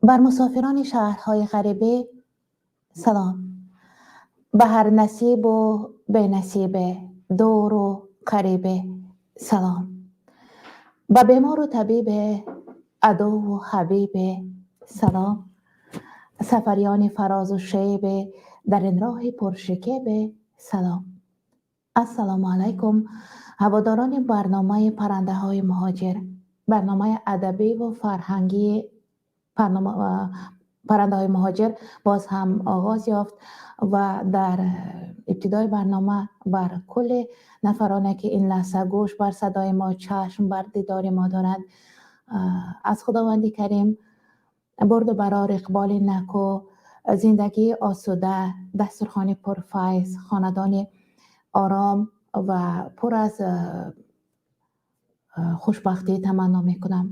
Бар мусофирони шаҳрҳои ғарибӣ салом, ба ҳар насибу бенасибе, дуру қарибе салом, ба бемору табибе, адуву ҳабибе салом, сафарёни фарозу шебе, дар ин роҳи пуршикебе салом. Ассалому алайкум, ҳаводорони барномаи «Паррандаҳои муҳоҷир», барномаи адабиву фарҳангии «Паррандаҳои муҳоҷир» боз ҳам оғоз ёфт ва дар ибтидои барнома бар кулли нафароне, ки ин лаҳза гӯш бар садои мо, чашм бар дидори мо доранд, аз Худованди Карим бурду барор, иқболи наку, зиндагии осуда, дастурхони пурфайз, хонадони ором ва пур аз хушбахтӣ таманно мекунам.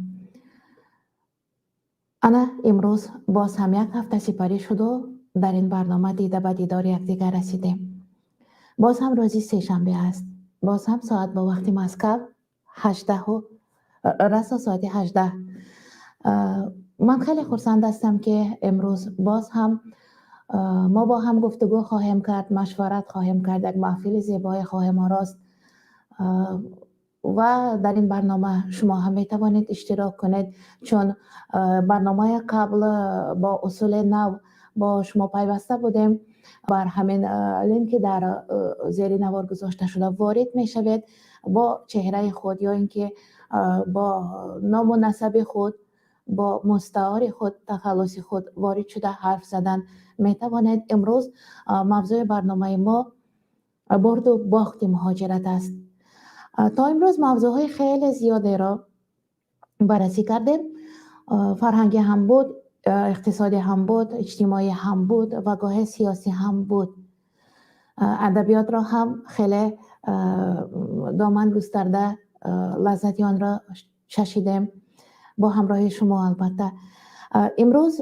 Ана имрӯз боз ҳам як ҳафта сипарӣ шуду дар ин барнома дида ба дидори якдигар расидем. Боз ҳам рӯзи сешанбе аст, боз ҳам соат бо вақти Москав 18-ҳу расо соати 18. Ман хеле хурсанд ҳастам, ки имрӯз боз ҳам мо бо ҳам гуфтугӯ хоҳем кард, машварат хоҳем кард, як маҳфили зебое хоҳем орост ва дар ин барнома шумо ҳам метавонед иштирок кунед, чун барномаи қабл бо усули нав бо шумо пайваста будем. Бар ҳамин линки дар зери навор гузошта шуда ворид мешавед, бо чеҳраи худ ё ин ки бо ному насаби худ, бо мустаори худ, тахаллуси худ ворид шуда ҳарф задан метавонед. Имрӯз мавзӯи барномаи мо бурду бохти муҳоҷират аст. То имрӯз мавзӯъҳои хеле зиёдеро баррасӣ кардем: фарҳангӣ ҳам буд, иқтисодӣ ҳам буд, иҷтимоӣ ҳам буд ва гоҳе сиёсӣ ҳам буд. Адабиётро ҳам хеле доман густарда лаззати онро чашидем бо ҳамроҳии шумо, албатта. Имрӯз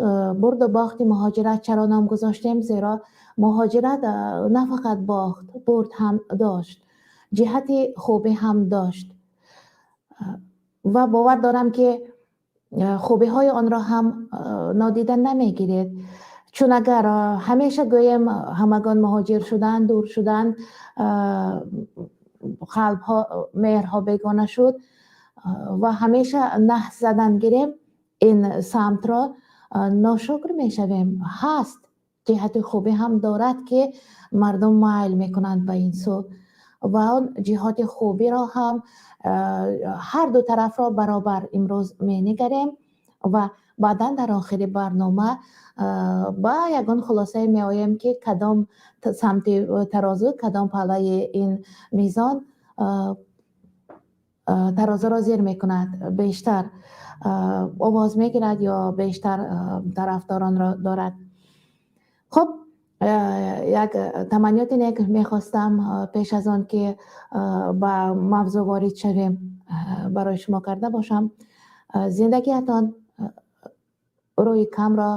бурду бохти муҳоҷират чаро ном гузоштем? Зеро муҳоҷират на фақат бохт, бурд ҳам дошт, ҷиҳати хубӣ ҳам дошт ва бовар дорам, ки хубиҳои онро ҳам нодида намегиред, чун агар ҳамеша гӯем ҳамагон муҳоҷир шуданд, дур шуданд, қалбҳо, меҳрҳо бегона шуд ва ҳамеша наҳс задан гирем ин самтро, ношукр мешавем. Ҳаст, ҷиҳати хубӣ ҳам дорад, ки мардум майл мекунанд ба ин сӯ ва он ҷиҳати хубиро ҳам ҳар ду тарафро баробар имрӯз менигарем ва баъдан дар охири барнома ба ягон хулосае меоем, ки кадом самти тарозу, кадом паллаи ин мизон тарозуро зер мекунад, бештар овоз мегирад ё бештар тарафдоронро дорад. Хуб, як таманниёти нек мехостам пеш аз он ки ба мавзӯъ ворид шавем, барои шумо карда бошам. Зиндагиатон рӯи камро,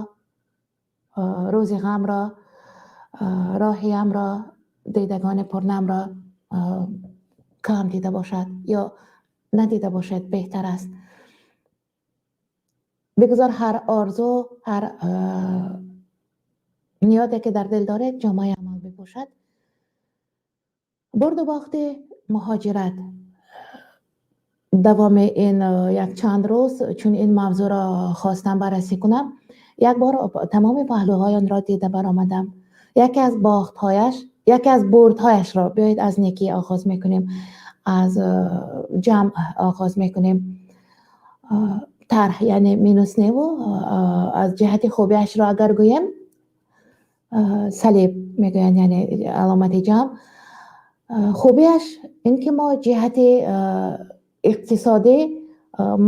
рӯзи ғамро, роҳиямро, дидагони пурнамро кам дида бошад ё надида бошед, беҳтар аст. Бигузор ҳар орзу, ҳар ниёде, ки дар дил доред, ҷомаи амал бипӯшад. Бурду бохти муҳоҷират. Давоми ин якчанд рӯз, чун ин мавзӯъро хостам баррасӣ кунам, як бор тамоми паҳлӯҳои онро дида баромадам. Яке аз бохтҳояш, яке аз бурдҳояшро биёед аз некӣ оғоз мекунем, аз ҷамъ оғоз мекунем. Тарҳ, яъне минус неву аз ҷиҳати хубиашро агар гӯем, салиб мегӯянд, яъне аломати ҷамъ. Хубиаш ин ки мо ҷиҳати иқтисодӣ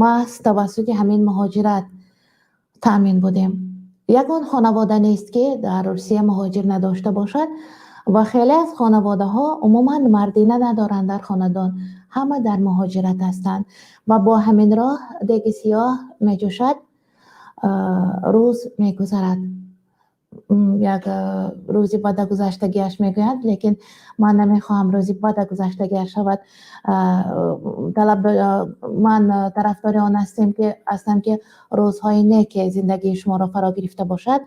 маҳз тавассути ҳамин муҳоҷират таъмин будем. Ягон хонавода нест, ки дар Русия муҳоҷир надошта бошад ва хеле аз хонаводаҳо умуман мардина надоранд дар хонадон, ҳама дар муҳоҷират ҳастанд ва бо ҳамин роҳ деги сиёҳ меҷӯшад, рӯз мегузарад. Як рӯзи бадагузаштагиаш мегӯянд, лекин ман намехоҳам рӯзи бадагузаштагиаш шавад. Талаб, ман тарафдори он ҳастам, ки рӯзҳои неке зиндагии шуморо фаро гирифта бошад.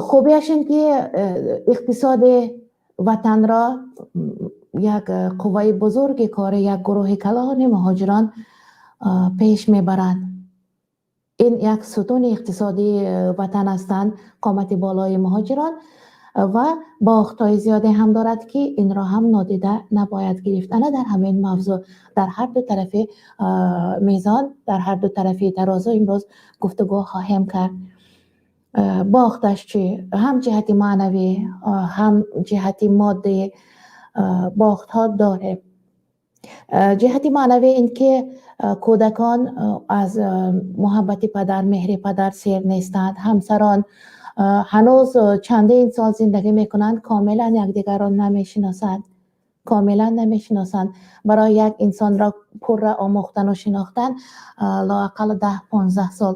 Хубиаш ин ки иқтисоди ватанро як қувваи бузурги кори, як гурӯҳи калони муҳоҷирон пеш мебаранд. Ин як сутуни иқтисодии ватан ҳастанд, қомати болои муҳоҷирон, ва бохтҳои зиёде ҳам дорад, ки инро ҳам нодида набояд гирифт. Ана дар ҳамин мавзӯъ дар ҳар ду тарафи мезон, дар ҳар ду тарафи тарозу имрӯз гуфтугӯ хоҳем кард. Бохташ чӣ? Ҳам ҷиҳати маънавӣ, ҳам ҷиҳати моддӣ бохтҳо дорем. Ҷиҳати маънавӣ ин ки кӯдакон аз муҳаббати падар, меҳри падар сер нестанд. Ҳамсарон ҳанӯз чандин сол зиндагӣ мекунанд, комилан якдигарро намешиносанд, комилан намешиносанд. Барои як инсонро пурра омӯхтану шинохтан лоақал 10-15 сол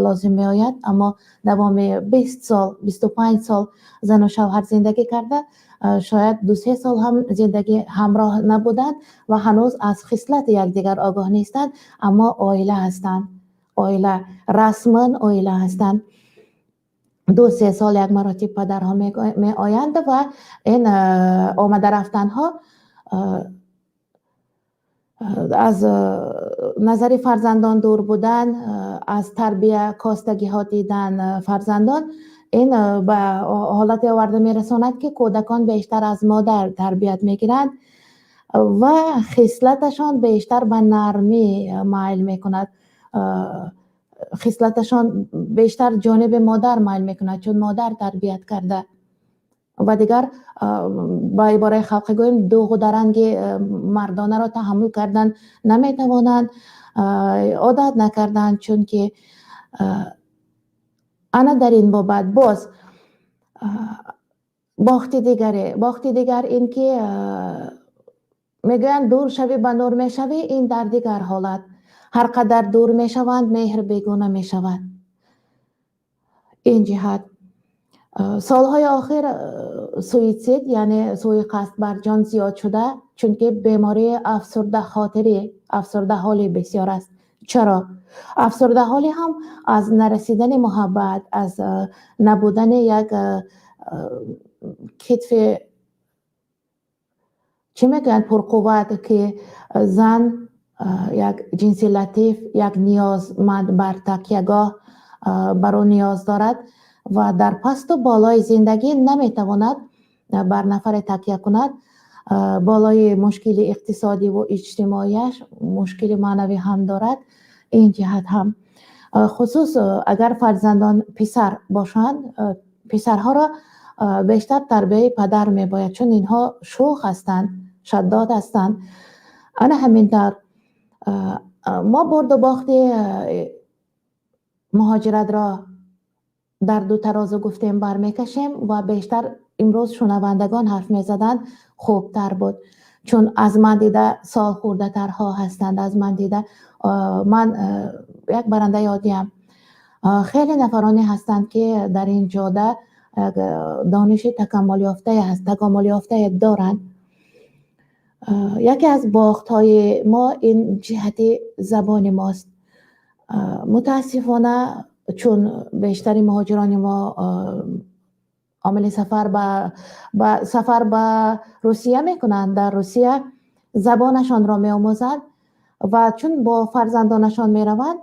лозим меояд, аммо давоми 20 сол, 25 сол зану шавҳар зиндагӣ карда, шояд 2-3 сол ҳам зиндагӣ ҳамроҳ набуданд ва ҳанӯз аз хислати якдигар огоҳ нестанд, аммо оила ҳастанд, оила, расман оила ҳастанд. 2-3 сол як маротиб падарҳо меоянд ва ин омада рафтанҳо аз назари фарзандон дур будан, аз тарбия костагиҳо дидан фарзандон, ин ба ҳолате оварда мерасонад, ки кӯдакон бештар аз модар тарбият мегиранд ва хислаташон бештар ба нармӣ майл мекунад. Хислаташон бештар ҷониби модар майл мекунад, чун модар тарбият карда. Ва дигар, ба ибораи халқӣ гӯем, дуғу даранги мардонаро таҳаммул кардан наметавонанд, одат накарданд, чунки ана дар ин бобат боз бохти дигаре, бохти дигар ин ки мегӯянд, дур шавӣ, ба нур мешавӣ. Ин дар дигар ҳолат, ҳар қадар дур мешаванд, меҳр бегуна мешавад. Ин ҷиҳат солҳои охир суитсид, яъне сӯи қасд бар ҷон зиёд шуда, чунки бемории афсурдахотирӣ, афсурдаҳолӣ бисёр аст. Чаро афсурдаҳолӣ? Ҳам аз нарасидани муҳаббат, аз набудани як китфи, чӣ мегӯянд, пурқувват, ки зан як ҷинси латиф, як ниёзманд бар такягоҳ, бар ӯ ниёз дорад ва дар пасту болои зиндагӣ наметавонад бар нафаре такя кунад. Болои мушкили иқтисодиву иҷтимоияш мушкили маънавӣ ҳам дорад. Ин ҷиҳат ҳам, хусус агар фарзандон писар бошанд, писарҳоро бештар тарбияи падар мебояд, чун инҳо шӯх ҳастанд, шаддод ҳастанд. Ана ҳамин тавр мо бурду бохти муҳоҷиратро дар ду тарозу гуфтем, бармекашем ва бештар имрӯз шунавандагон ҳарф мезаданд, хубтар буд, чун аз ман дида солхӯрдатарҳо ҳастанд. Аз ман дида, ман як барандаи оддиам, хеле нафароне ҳастанд, ки дар ин ҷода як дониши такомулёфтае доранд. Яке аз бохтҳои мо ин ҷиҳати забони мост. Мутаассифона, чун бештари муҳоҷирони мо омили сафар ба сафар ба Русия мекунанд, дар Русия забонашонро меомӯзанд ва чун бо фарзандонашон мераванд,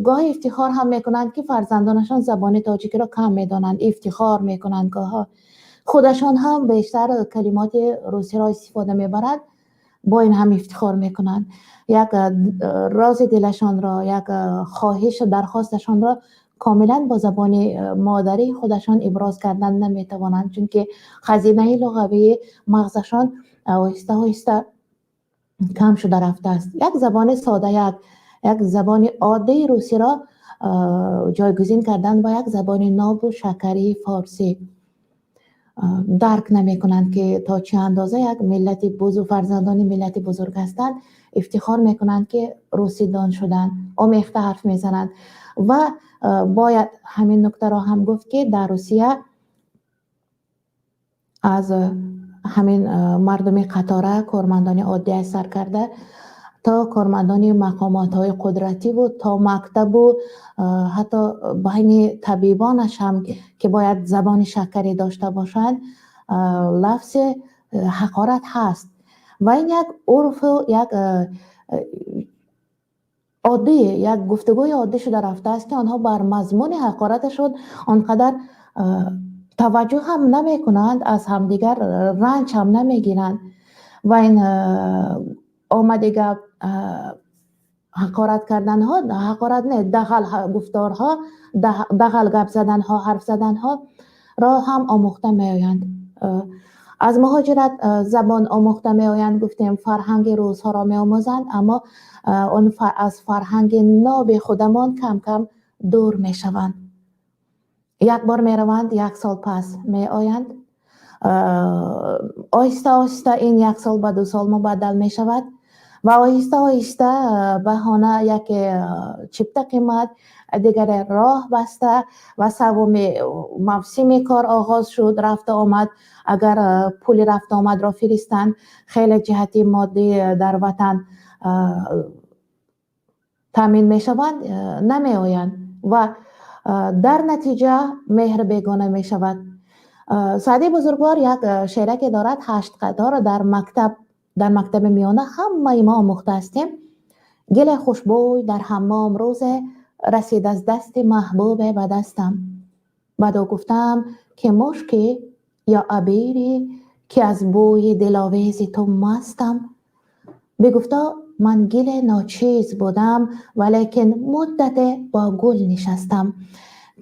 гоҳе ифтихор ҳам мекунанд, ки фарзандонашон забони тоҷикиро кам медонанд. Ифтихор мекунанд. Гоҳҳо худашон ҳам бештар калимоти русиро истифода мебаранд, бо ин ҳам ифтихор мекунанд. Як рози дилашонро, як хоҳишу дархосташонро комилан бо забони модарии худашон иброз кардан наметавонанд, чунки хазинаи луғавии мағзашон оҳиста оҳиста кам шуда рафтааст. Як забони сода, як забони оддии русиро ҷойгузин кардан бо як забони нобу шакарии форсӣ. Дарк намекунанд, ки то чӣ андоза як миллати бузург, фарзандони миллати бузург ҳастанд. Ифтихор мекунанд, ки русидон шуданд, омехта ҳарф мезананд. Ва бояд ҳамин нуктаро ҳам гуфт, ки дар Русия аз ҳамин мардуми қатора, кормандони оддӣ сар карда то кормандони мақомотҳои қудративу то мактабу ҳатто байни табибонаш ҳам, ки бояд забони шаккарӣ дошта бошанд, лафзи ҳақорат ҳаст. Ва ин як урфу як оддӣ, як гуфтугӯи оддӣ шуда рафтааст, ки онҳо бар мазмуни ҳақораташон он қадар таваҷҷӯҳ ҳам намекунанд, аз ҳамдигар ранҷ ҳам намегиранд. Ва ин омади гап, ҳақорат карданҳо, ҳақорат не, дағал гуфторҳо, дағал гап заданҳо, ҳарф заданҳо ро ҳам омӯхта меоянд. Аз муҳоҷират забон омӯхта меоянд, гуфтем, фарҳанги русҳоро меомӯзанд, аммо он аз фарҳанги ноби худамон кам кам дур мешаванд. Як бор мераванд, як сол пас меоянд. Оҳиста оҳиста ин як сол ба 2 сол мубаддал мешавад ва оҳиста оҳиста баҳона: яке чипта қимат, дигаре роҳ баста ва севуми мавсими кор оғоз шуд, рафту омад. Агар пули рафту омадро фиристанд, хеле ҷиҳати моддӣ дар ватан таъмин мешаванд, намеоянд ва дар натиҷа меҳр бегона мешавад. Саъдии бузургвор як шеъраке дорад, ҳашт қатор. Дар мактаб, дар мактаби миёна ҳамаи мо омӯхта ҳастем. Гиле хушбӯй дар ҳаммом рӯзе расид аз дасти маҳбубе ба дастам. Бадо гуфтам, ки мушкӣ ё абире, ки аз бӯи диловези ту мастам. Бигуфто: ман гиле ночиз будам, валекин муддате бо гул нишастам.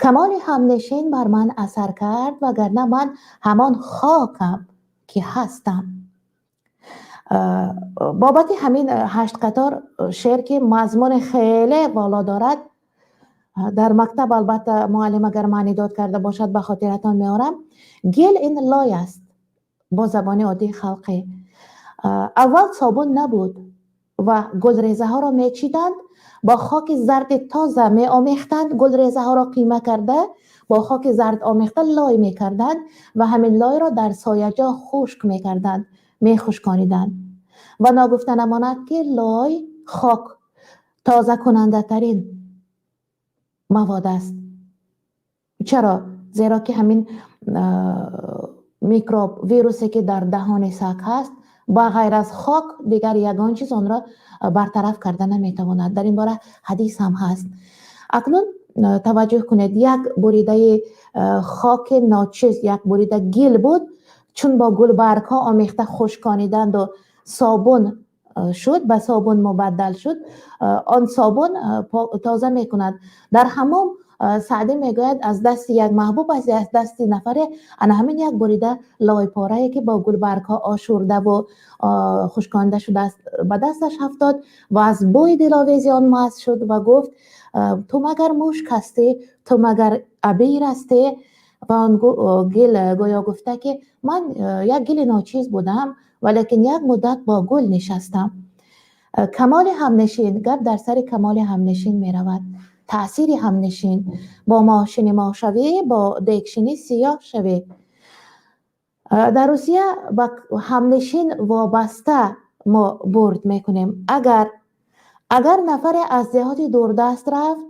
Камоли ҳамнишин бар ман асар кард, вагарна ман ҳамон хокам, ки ҳастам. Бобати ҳамин ҳашт қатор шеър, ки мазмуни хеле воло дорад, дар мактаб албатта муаллим агар маънидод карда бошад, ба хотиратон меорам. Гил ин лой аст бо забони оддии халқӣ. Аввал собун набуд ва гулрезаҳоро мечиданд, бо хоки зарди тоза меомехтанд. Гулрезаҳоро қима карда, бо хоки зард омехта лой мекарданд ва ҳамин лойро дар сояҷо хушк мекарданд, мехушкониданд. Ва ногуфта намонад, ки лой, хок тозакунандатарин мавод аст. Чаро? Зеро ки ҳамин микроб, вирусе, ки дар даҳони саг ҳаст, ба ғайр аз хок дигар ягон чиз онро бартараф карда наметавонад. Дар ин бора ҳадис ҳам ҳаст. Акнун таваҷҷӯҳ кунед: як буридаи хоки ночиз, як бурида гил буд, чун бо гулбаргҳо омехта хушкониданду собун шуд, ба собун мубаддал шуд. Он собун тоза мекунад. Дар ҳаммом, Саъдӣ мегӯяд, аз дасти як маҳбуб, аз дасти нафаре ана ҳамин як бурида лойпорае, ки бо гулбаргҳо ошурдаву хушконда шудааст, ба дасташ афтод ва аз бӯи диловези он маст шуд ва гуфт: ту магар мушк ҳастӣ? Ту магар абир ҳастӣ? Ва он гил гӯё гуфта, ки ман як гили ночиз будам, валекин як муддат бо гул нишастам. Камоли ҳамнишин, гап дар сари камоли ҳамнишин меравад, таъсири ҳамнишин. Бо мошини мо шавӣ, бо дегшинӣ сиёҳ шавӣ. Дар Русия ба ҳамнишин вобаста мо бурд мекунем. Агар нафаре аз деҳоти дурдаст рафт,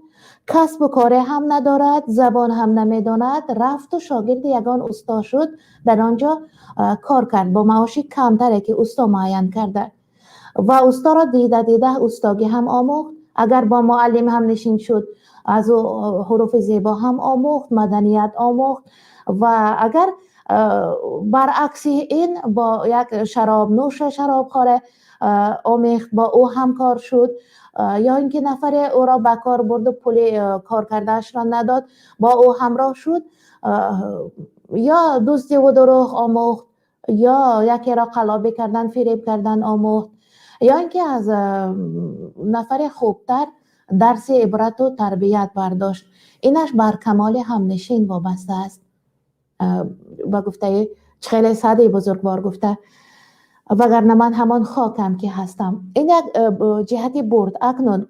касбу коре ҳам надорад, забон ҳам намедонад, рафту шогирди ягон усто шуд, дар он ҷо кор кард бо маоши камтаре, ки усто муайян карда, ва усторо дида дида устогӣ ҳам омӯхт. Агар бо муаллим ҳамнишин шуд, аз ӯ ҳуруфи зебо ҳам омӯхт, маданият омӯхт. Ва агар баръакси ин бо як шаробнӯша, шаробхоре омехт, бо ӯ ҳамкор шуд, ё ин ки нафаре ӯро ба кор бурду пули кор кардаашро надод, бо ӯ ҳамроҳ шуд, ё дуздиву дурӯғ омӯхт, ё якеро қаллобӣ кардан, фиреб кардан омӯхт, ё ин ки аз нафаре хубтар дарси ибрату тарбият бардошт. Инаш бар камоли ҳамнишин вобаста аст, ба гуфтаи хеле Саъдии бузургвор гуфта. Вагарна ман ҳамон хокам, ки ҳастам. Ин як ҷиҳати бурд. Акнун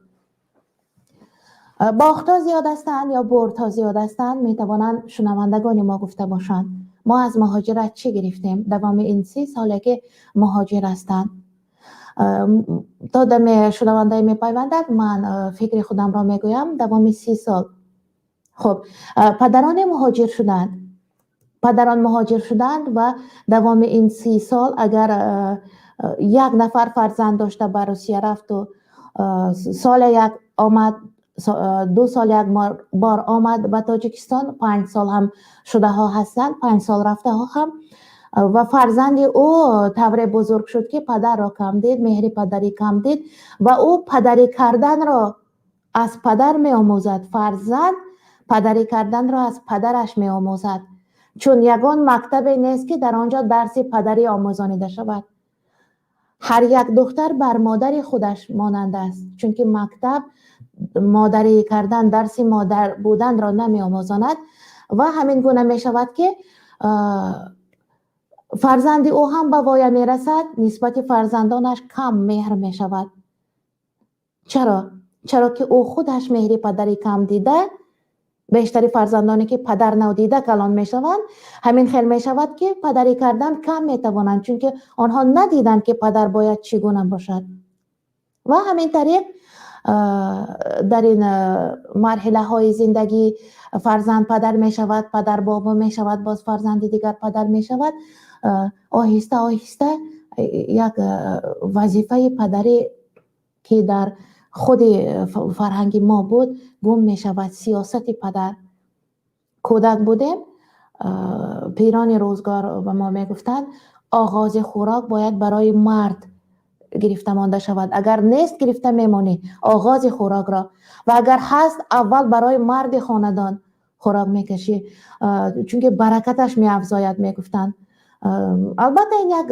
бохтҳо зиёд ҳастанд ё бурдҳо зиёд ҳастанд, метавонанд шунавандагони мо гуфта бошанд. Мо аз муҳоҷират чӣ гирифтем давоми ин 30 соле, ки муҳоҷир ҳастанд? То даме шунавандае мепайвандад, ман фикри худамро мегӯям. Давоми 30 сол, хуб, падароне муҳоҷир шуданд, падарон муҳоҷир шуданд ва давоми ин 30 сол агар як нафар фарзанд дошта ба Русия рафту соле як омад, 2 сол як бор омад ба Тоҷикистон, 5 сол ҳам шудаҳо ҳастанд, 5 сол рафтаҳо ҳам, ва фарзанди ӯ тавре бузург шуд, ки падарро кам дид, меҳри падарӣ кам дид ва ӯ падарӣ карданро аз падар меомӯзад. Фарзанд падарӣ карданро аз падараш меомӯзад, чун ягон мактабе нест, ки дар он ҷо дарси падарӣ омӯзонида шавад. Ҳар як духтар бар модари худаш монанд аст, чунки мактаб модарӣ кардан, дарси модар буданро намеомӯзонад. Ва ҳамин гуна мешавад, ки фарзанди ӯ ҳам ба воя мерасад, нисбати фарзандонаш кам меҳр мешавад. Чаро? Чаро ки ӯ худаш меҳри падарӣ кам дида. Бештари фарзандоне, ки падар надида калон мешаванд, ҳамин хел мешавад, ки падарӣ кардан кам метавонанд, чунки онҳо надиданд, ки падар бояд чӣ гуна бошад. Ва ҳамин тариқ дар ин марҳилаҳои зиндагӣ фарзанд падар мешавад, падар бобо мешавад, боз фарзанди дигар падар мешавад. Оҳиста оҳиста як вазифаи падарӣ, ки дар худи фарҳанги мо буд, гум мешавад. Сиёсати падар. Кӯдак будем, пирони рӯзгор ба мо мегуфтанд: оғози хӯрок бояд барои мард гирифта монда шавад. Агар нест, гирифта мемонӣ оғози хӯрокро ва агар ҳаст, аввал барои марди хонадон хӯрок мекашӣ, чунки баракаташ меафзояд, мегуфтанд. Албатта, ин як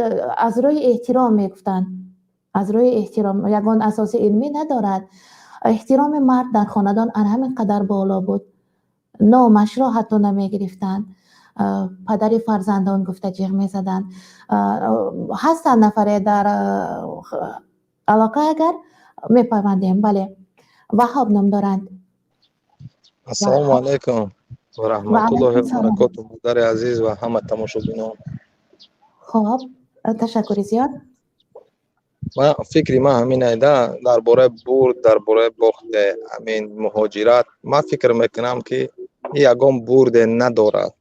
аз рӯи эҳтиром мегуфтанд, аз рӯи эҳтиром, ягон асоси илмӣ надорад. Эҳтироми мард дар хонадон ан ҳамин қадар боло буд, номашро ҳатто намегирифтанд, падари фарзандон гуфта ҷиғ мезаданд. Ҳастанд нафаре дар алоқа, агар мепайвандем. Бале, Ваҳоб ном доранд. Ассалому алайкум ва раҳматуллоҳи ва баракоту, модари азиз ва ҳама тамошобинон. Хоб, ташаккури зиёд. Ман фикри ман ҳамин айда дар бораи бурд, дар бораи бохте ҳамин муҳоҷират. Ман фикр мекунам, ки ягон бурде надорад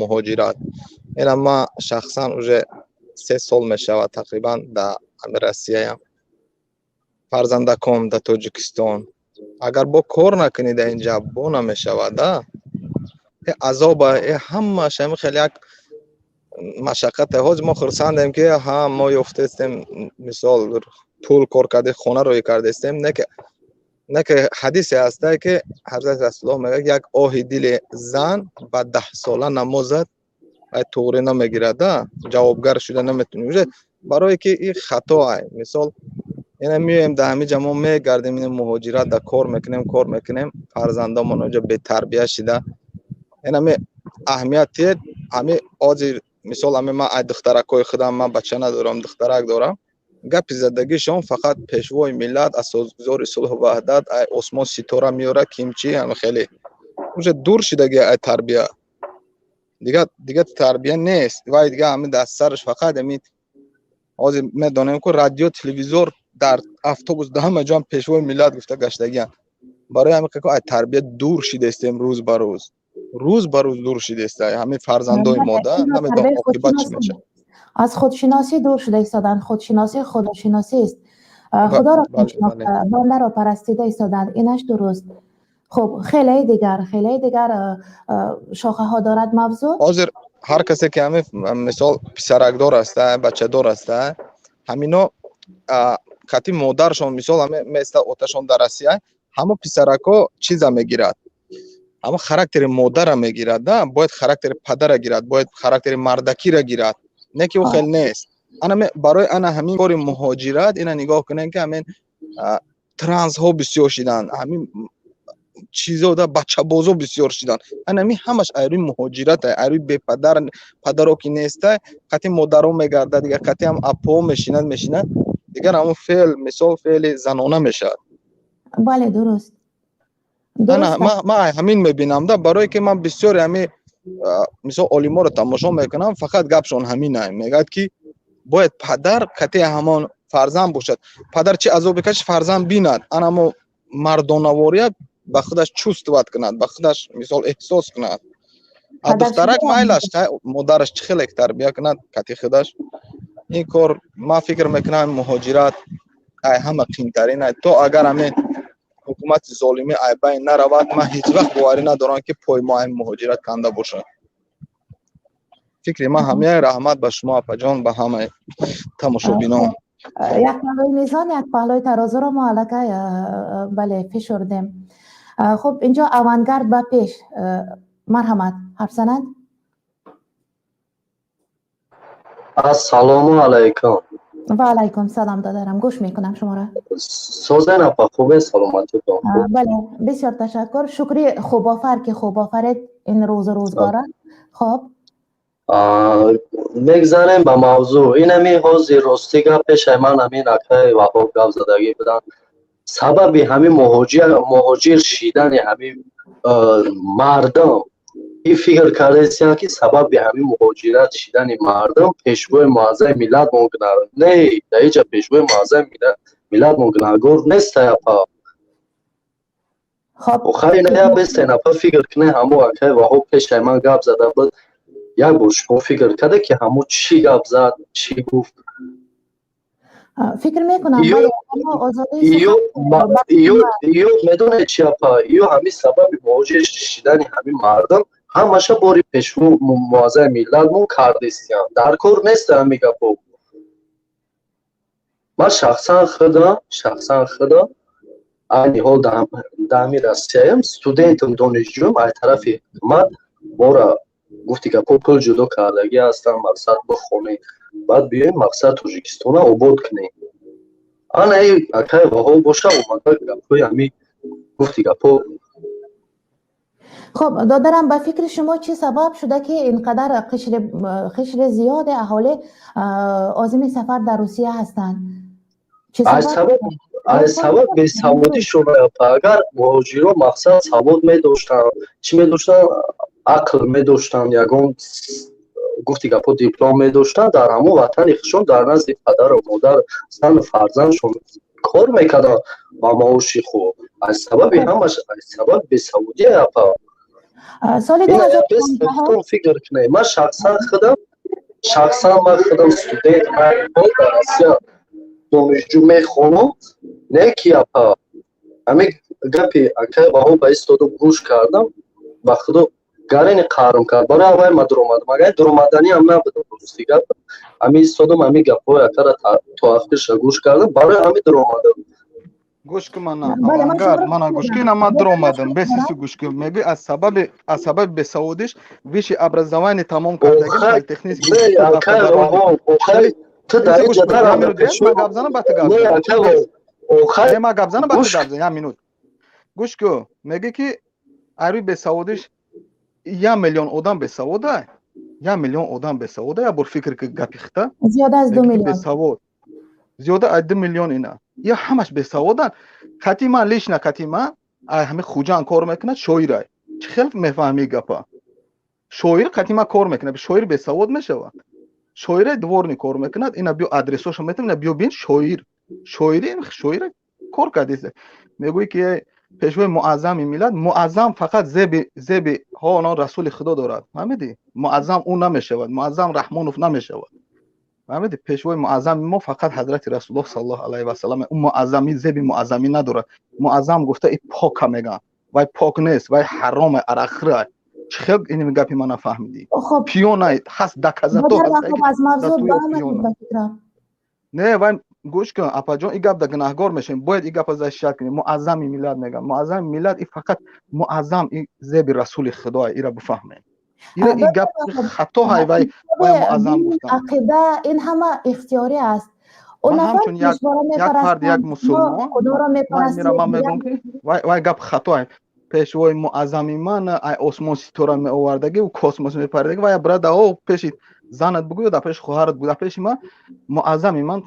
муҳоҷират. Ина ман шахсан уже 3 сол мешавад тақрибан дар ҳамин Россияям, фарзандаком дар Тоҷикистон. Агар бо кор накунӣ, дар инҷа бо намешавад, а азоба ҳамааш ҳамин хеле як машаққате. Ҳозир мо хурсандем, ки ҳа, мо ёфтестем, мисол, пул кор карде, хона рӯй кардестем. Не ки ҳадисе ҳаста, ки ҳазрати Расулуллоҳ мегӯяд: як оҳи дили зан ба 10 сола намозат ай туғрӣ намегирад, а ҷавобгар шуда наметунӣ уже, барое ки ин хато ай. Мисол, ина меоем, дар ҳамин ҷа мо мегардем, ина муҳоҷират да кор мекунем, кор мекунем, фарзандомон оҷа бетарбия шида. Ина ме аҳамият тиед ҳами ҳозир, мисол, ҳами ман ай духтаракҳои худам, ман бача надорам, духтарак дорам, гапи задагишон фақат пешвои миллат, асосгузори сулҳу ваҳдат, ай осмон ситора меёрад, кимчи, ҳами хеле уже дур шидаги ай тарбия. Дига тарбия нест. Вай дига ҳами дар сараш фақат ҳами ҳозир медонем, ку радио, телевизор, дар автобус, дар ҳама ҷо пешвои миллат гуфта гаштагиан. Барои ҳамин ай тарбия дур шидестем, рӯз ба рӯз, рӯз ба рӯз дур шидеста ҳамин фарзандои мо да. Намедонам, оқибат чӣ мешавад. Аз худшиносӣ дур шуда истоданд. Худшиносӣ худошиносӣ аст. Худоро бандаро парастида истоданд, инаш дуруст. Хуб, хеле дигар шохаҳо дорад мавзӯъ. Ҳозир ҳар касе ки ҳамин, мисол, писаракдор аста, бачадор аста, ҳамино қати модаршон, мисол, ҳами места, оташон дар Россия, ҳамо писаракҳо чиза мегирад? Ҳамо характери модара мегирад. Да, бояд характери падара гирад, бояд характери мардакира гирад, не ки ӯ хел нест. Ана барои ана ҳамин кори муҳоҷират, ина нигоҳ кунем, ки ҳамин трансҳо бисёр шиданд. Ҳамин Чизо да бачабозо бисёр шидан. Анами ҳамаш айрӯи муҳоҷират, айрӯи бепадар, падаро ки неста, қати модаро мегардад, дигар қати ҳам апо мешинад, мешинад, дигар ҳамон феъл, мисол, феъли занона мешавад. Бале, дуруст. Ман ҳамин мебинам да, барое ки ман бисёре ҳами, мисол, олиморо тамошо мекунам, фақат гапшон ҳамина мегӯяд, ки бояд падар кати ҳамон фарзанд бошад, падар чӣ азобе кашид, фарзанд бинад, анамо мардонавория ба худаш чувствовать кунад, ба худаш, мисол, эҳсос кунад. А духтарак майлаш, модараш чӣ хеле тарбия кунад кати худаш. Ин кор, ман фикр мекунам, муҳоҷират ай ҳама қиинтарин. То агар ҳамин ҳукумати золимӣ ай байн наравад, ман ҳеҷ вақт боварӣ надорам, ки пои мо ай муҳоҷират канда бошад. Фикри ман ҳамин. Раҳмат ба шумо, апаҷон, ба ҳамаи тамошобинон. Як паҳлӯи мезон, як паҳлӯи тарозуро мо аллакай, бале, фишурдем. Хуб, инҷо Авангард ба пеш, марҳамат, ҳарф зананд. Ассалому алайкум. Ва алайкум салом, додарам, гӯш мекунам шуморо. Созен, апа, хубе, саломатитон? Бале, бисёр ташаккур, шукри хубофар, ки хуб офаред ин рӯзу рӯзгора. Хоб. Мегзарем ба мавзӯъ. Инами ҳозир, рости гап, пешаи ман ҳамин акаи Ваҳоб гап задагӣ буданд. Сабаби ҳамин муҳоҷир шидани ҳамин мардум, ин фикр кардастиянд, ки сабаби ҳамин муҳоҷират шидани мардум пешвои муаззами миллатмон гунаҳ. Не, дар инҷа пешвои муаззами миллатмон гунаҳгор нест, апа. Охар ина я бестен, апа, фикр кунед, ҳамо акаи Ваҳоб пешаи ман гап зада буд. Як бор шумо фикр карда, ки ҳамо чӣ гап зад, чӣ гуфт? Фикр мекунам. Ё медонед чи, апа, ё ҳамин сабаби муҳоҷир шидани ҳамин мардум ҳамаша бори пешво муаззами миллатмон кардистиянд. Дар кор нест ҳамин гапо. Ман шахсан худам айни ҳол дар ҳамин Россияям, студентам, донишҷӯям. Ай тарафи ҳукумат мора, гуфти гапо, пул ҷудо кардагӣ ҳастам, мақсад бихонем, баъд биёем, мақсад, Тоҷикистона обод кунем. Ана и акай Ваҳоб боша, омада гапҳои ҳамин, гуфти гапо. Хуб, додарам, ба фикри шумо чӣ сабаб шуда, ки инқадар қишри зиёди аҳолӣ озими сафар дар Русия ҳастанд? Аз сабаб бесаводӣ шуда. Агар муҳоҷиро, мақсад, савод медоштанд, чӣ медоштанд, ақл медоштанд, ягон, гуфти гапо, диплом медоштанд, дар ҳамон ватани худшон, дар назди падару модар, зану фарзандшон кор мекарданд ба маоши хуб. Аз сабаби ҳамаш, аз сабаби бесаводӣ, апа. Соли Фикр кунед, ман шахсан ман худам студент, дар Россия донишҷӯ мехонам. Не ки, апа, ҳамин гапи акай Баҳо ба истоду гӯш кардам, ба худо, гарени қарм кард. Барои аввай ма дуромадам, агар дуромаданиам набудам, рости гап, ҳамин истодам, ҳамин гапҳои акара то ахирша гӯш кардам, барои ҳамин дуромадам. Гӯш ки, мана Авангард, мана гӯш ки, ина ман дуромадам бесиси. Гӯш ки, мегӯй аз сабаби бесаводиш. Высшее образование тамом кардаги, политехнический. Ту дар инҷа Гап занам, ба ту гап занам, ма гап занам, ба ту гап занам, як минут гӯш ку. Мегӯй, ки айрӯи бесаводиш 1 миллион одам бесавода, 1 миллион одам бесавода. Як бор фикр ки, гапи хита. Зиёда аз 2 миллион. Бесавод зиёда аз 2 миллион, ина я ҳамаш бесаводанд. Кати ман, лично кати ман, ай ҳами Хуҷанд кор мекунад, шоирай. Чӣ хел мефаҳми гапа? Шоир кати ман кор мекунад, шоир бесавод мешавад? Шоире дворник кор мекунад. Ина биё, адресошо метам, ина биё бин, шоир, шоири, шоире кор кардист. Мегӯӣ, ки пешвои муаззами миллат, муаззам фақат зеби ҳо онон расули худо дорад, фаҳмидӣ? Муаззам ӯ намешавад, муаззам Раҳмонов намешавад, фаҳмидӣ? Пешвои муаззами мо фақат ҳазрати Расулуллоҳ саллаллоҳу алайҳи васаллам. Ӯ муаззами, зеби муаззамӣ надорад. Муаззам гуфта и пока мегӯянд, вай пок нест, вай ҳароме, арақхӯра. Чӣ хел ин гапи ман нафаҳмидӣ? Пиёна ҳаст, доказато. Не, вай, гӯш кун, апаҷон, и гап да гунаҳгор мешавем, бояд и гапа защищать кунем. Муаззами миллат мегӯям, муаззами миллат и фақат муаззам и зеби расули худоа, ира бифаҳмем. Ира и гап хато ҳай, вай муаззам гуфтам. Ақида ин ҳама ихтиёрӣ аст. Ман ҳамчун як фард, як мусулмон, ман мегӯям, ки вай гап хато ай. Пешвои муаззами ман ай осмон ситора меовардаги, космос мепаридаги ва я брада о пеши занат бугӯ ё дар пеши хоҳарат бугӯ. Дар пеши ман муаззами ман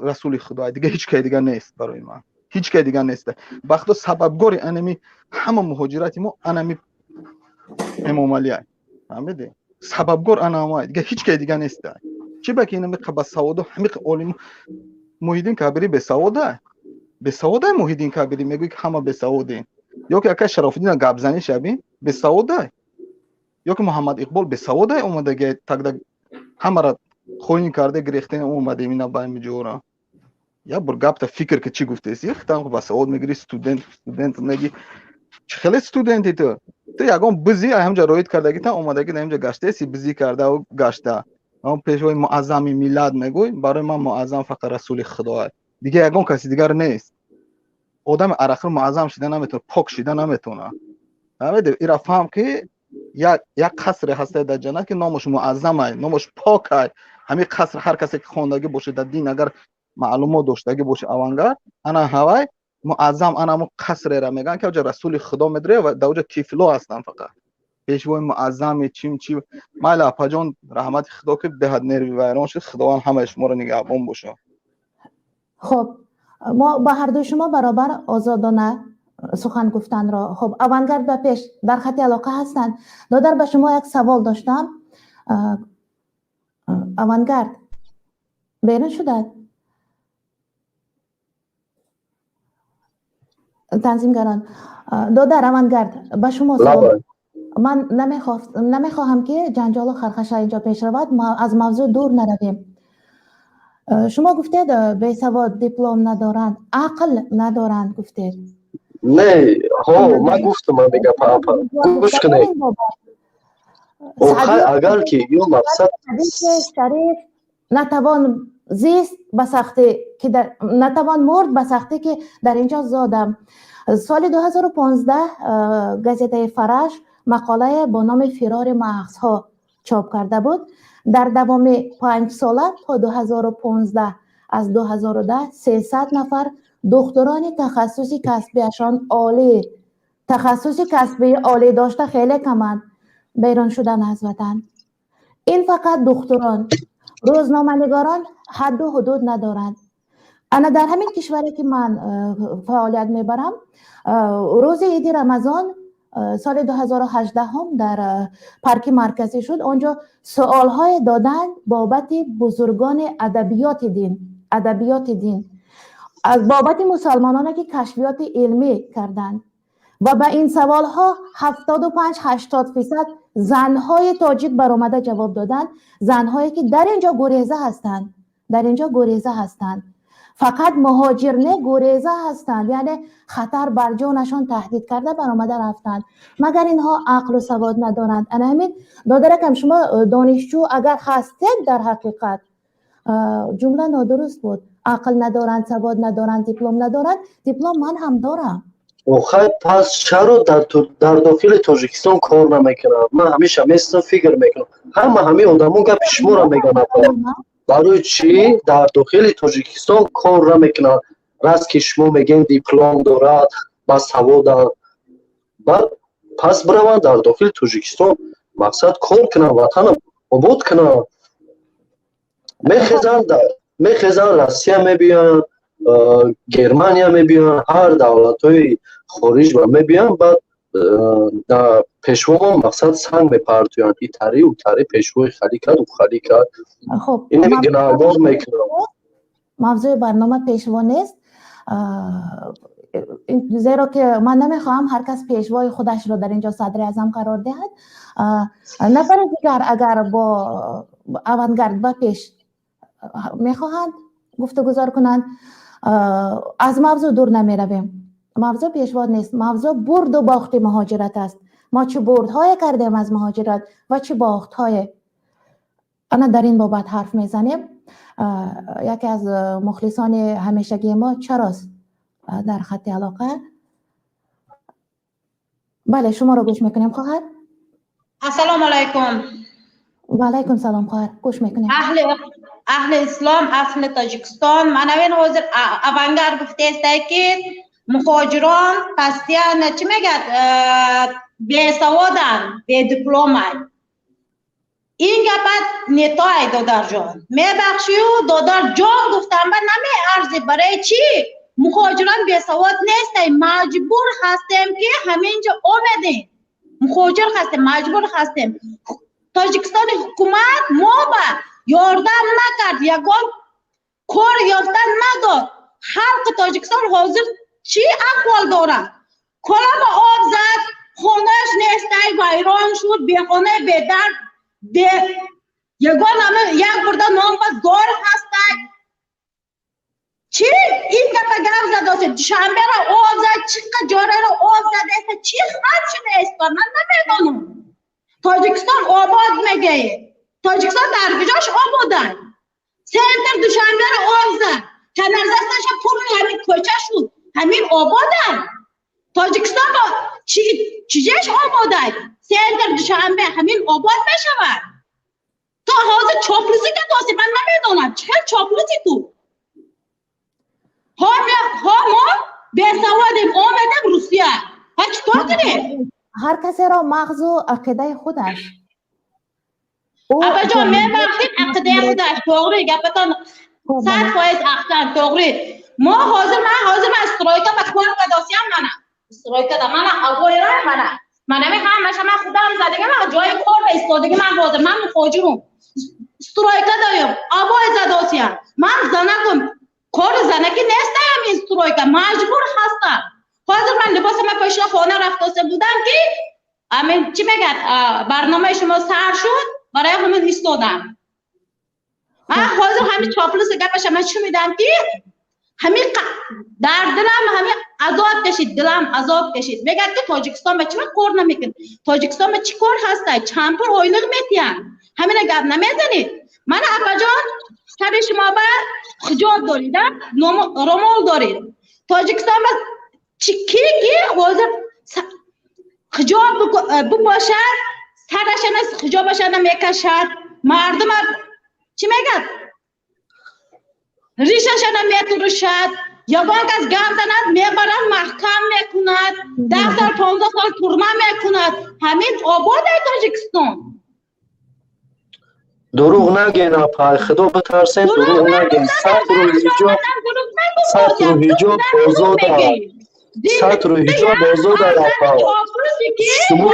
Расули Худо, дига ҳеҷ кай дига нест барои ман, ҳеҷ кай дига нест. Ба Худо, сабабгори анами ҳама муҳоҷирати мо анами Эмомалиай, фаҳмидӣ? Сабабгор ана ҳамай, дига ҳеҷ кай дига нест. Чӣ ба ки инами басаводу ҳами олим Муҳиддин Кабирӣ бесавода, бесавода Муҳиддин Кабирӣ мегӯй ки ҳама бесаводем, ё ки акай Шарофиддин гапзанӣ шаби бесавода, ё ки Муҳаммад Иқбол бесавода омадаги, тогда ҳамара хоин карда гирехтем, омадем ина ба ҳамиҷора. Як бор гапта фикр ки чӣ гуфтеси, хитам басавод мегири, студент студент меги, чӣ хеле студенти ту? Ту ягон бизи ҳамҷа роид кардаги, та омадаги дар ҳамҷа гаштаеси, бизӣ кардау гашта. Пешвои муаззами миллат мегӯй, барои ман муаззам фақат Расули Худоа, дига ягон каси дигар нест. Одами арақхӯр муаззам шида наметавона, пок шида наметавона. Фаҳмиди? Ира фаҳм ки як қасре ҳаста дар ҷаннат, ки номаш муаззамай, номаш покай. Ҳамин қаср ҳар касе ки хондагӣ бошад дар дин, агар маълумот доштагӣ боша, авангард ана ҳавай муаззам, ана ҳамун қасрера мегӯянд, ки оҷа Расули Худо медире ва дар оҷа тифло ҳастанд фақат. Пешвои муаззами чим чи майла, апаҷон, раҳмати Худо, ки беҳад нерви вайрон шуд. Худованд ҳамаи шуморо нигаҳбон боша. Хуб, мо ба ҳардуи шумо баробар озодона сухан гуфтанро. Хуб, Авангард ба пеш дар хати алоқа ҳастанд. Додар, ба шумо як савол доштам. Авангард берун шудад? Танзимгарон, додар Авангард, ба шумо савол. Ман намехоҳам, ки ҷанҷолу хархаша инҷо пеш равад, аз мавзӯъ дур наравем. Шумо гуфтед, бесавод, диплом надоранд, ақл надоранд гуфтед. Не, ҳо, ман гуфтам ҳамин гапа, апа, гӯш кунед. Агар ки ё мақсад шариф натавон зист ба сахтӣ ки натавон мурд ба сахтӣ ки дар инҷо зодам. Соли 2015 газетаи Фараш мақолае бо номи «Фирори мағзҳо» чоп карда буд. Дар давоми 5 сола то 2015, аз 2010, 300 нафар духтурони тахассуси касбиашон олӣ, тахассуси касбии олӣ дошта хеле каманд, берун шудан аз ватан. Ин фақат духтурон, рӯзноманигорон ҳадду ҳудуд надоранд. Ана дар ҳамин кишваре, ки ман фаъолият мебарам, рӯзи иди Рамазон соли 2018 дар парки марказӣ шуд. Он ҷо суолҳое доданд бобати бузургони адабиёти дин, адабиёти дин, аз бобати мусалмононе, ки кашфиёти илмӣ карданд, ва ба ин саволҳо 75-80% занҳои тоҷик баромада ҷавоб доданд. Занҳое, ки дар ин ҷо гуреза ҳастанд, дар ин ҷо гуреза ҳастанд. Фақат муҳоҷир не, гуреза ҳастанд, яъне хатар бар ҷонашон таҳдид карда баромада рафтанд. Магар инҳо ақлу савод надоранд? Ана ҳамин, додаракам, шумо донишҷӯ агар ҳастед, дар ҳақиқат ҷумла нодуруст буд. Ақл надоранд, савод надоранд, диплом надоранд. Диплом ман ҳам дорам. Охай, пас чаро дар дохили Тоҷикистон кор намекунанд? Ман ҳамеша местам, фикр мекунам, ҳама ҳамин одамо гапи шуморо мегӯянд. Барои чӣ дар дохили Тоҷикистон кор намекунанд? Раст ки шумо мегӯед, диплом дорад, басаводанд, баъд пас бираванд дар дохили Тоҷикистон, мақсад, кор кунанд, ватана обод кунанд. Мехезанд, Россия мебиёянд, Германия мебиёянд, ҳар давлатҳои хориҷ ба мебиёянд, баъд дар пешвоҳо, мақсад, санг мепартоянд: итари, утари, пешвои халӣ кард, ӯ халӣ кард, инами гунаҳгор мекунанд. Мавзӯи барнома пешво нест, зеро ки ман намехоҳам ҳар кас пешвои худашро дар инҷо садри аъзам қарор диҳад. Нафари дигар агар бо Авангард ба пеш мехоҳанд гуфтугузор кунанд, аз мавзӯъ дур намеравем. Мавзӯъ пешво нест, мавзӯъ бурду бохти муҳоҷират аст. Мо чӣ бурдҳое кардем аз муҳоҷират ва чӣ бохтҳое, ана дар ин бобат ҳарф мезанем. Яке аз мухлисони ҳамешагии мо чарост дар хатти алоқа. Бале, шуморо гӯш мекунем, хоҳар. Ассалому алайкум. Ва алайкум салом, хоҳар, гӯш мекунем. Аҳли ислом, аҳли Тоҷикистон, манавин ҳозир Авангард гуфтаестай, ки Муҳоҷирон постоянно, чӣ мегӯяд, бесаводанд, бедипломанд. Ин гапат не то ай, додарҷон, мебахшию, додарҷон гуфтам ба намеарзӣ. Барои чӣ муҳоҷирон бесавод нестай? Маҷбур ҳастем, ки ҳамин ҷо омедем, муҳоҷир ҳастем, маҷбур ҳастем. Тоҷикистони ҳукумат мо ба ёрдам накард, ягон кор ёфтан надод. Халқи Тоҷикистон ҳозир чӣ аҳвол дорад? Колаба об зад, хонааш нестай, вайрон шуд, бехона, бедард, бе ягон ама як бурда нон ба зор ҳастай. Чӣ ин гапа гап задосе? Душанберо об зад, чӣ қа ҷораро об задаеста, чӣ хаб шудаеста, ман намедонам. Тоҷикистон обод мегӯед, Тоҷикистон дар куҷош ободай? Центр Душанберо об зад, канализатсияша пур, ҳамин кӯча шуд, ҳамин ободай? Тоҷикистон бо чижеш ободай? Центр Душанбе ҳамин обод мешавад? То ҳозир чоплусӣ кадоси, ман намедонам, чӣ хел чоплусӣ ту. Ҳо, мо бесаводем, омедем Русия, ҳа, чӣ кор кунем? Ҳар касеро мағзу ақидаи худаш. Апаҷон, мебахшид, ақидаи худаш, тоғри, гапатон 100%, аҳсан, тоғри. Мо ҳозир, ман ҳозир ман стройка ба кор кадосиям, мана стройкада, мана обойра, мана манами ҳамаша ман худам задагам, ҷои кор ба истодагӣ. Ман ҳозир ман муҳоҷирум, стройка доем, обой задосиям. Ман занакум, кори занаки нестаям, ин стройка маҷбур ҳастам. Ҳозир ман либосама пӯшида хона рафтоса будам, ки амин, чӣ мегӯяд, барномаи шумо сар шуд, барои ҳамин истодам. Ман ҳозир ҳамин чоплуси гапаша ман шунидам, ки ҳамин дар дилам ҳамин азоб кашид, дилам азоб кашид. Мегӯяд, ки Тоҷикистон ба чӣ кор намекунад? Тоҷикистон ба чӣ кор ҳастай? Чанд пул ойлиқ метиҳанд? Ҳамина гап намезанед. Мана, апаҷон, сари шумо ба ҳиҷоб доред, ромол доред. Тоҷикистон ба ки ки ҳозир ҳиҷоб бипошад, сарашана, ҳиҷобашана мекашад, мардума, чӣ мегӯяд, ришашана метурушад, ягон кас гап занад, мебарад, маҳкам мекунад, 10 сол, 15 сол турма мекунад. Ҳамин ободай Тоҷикистон? Дурӯғ нагӯен, апа, худо битарсен, дурӯғ нагӯен. Сатру ҳиҷоб, сатру ҳиҷоб озода, сатру ҳиҷоб озода, апа. Шумо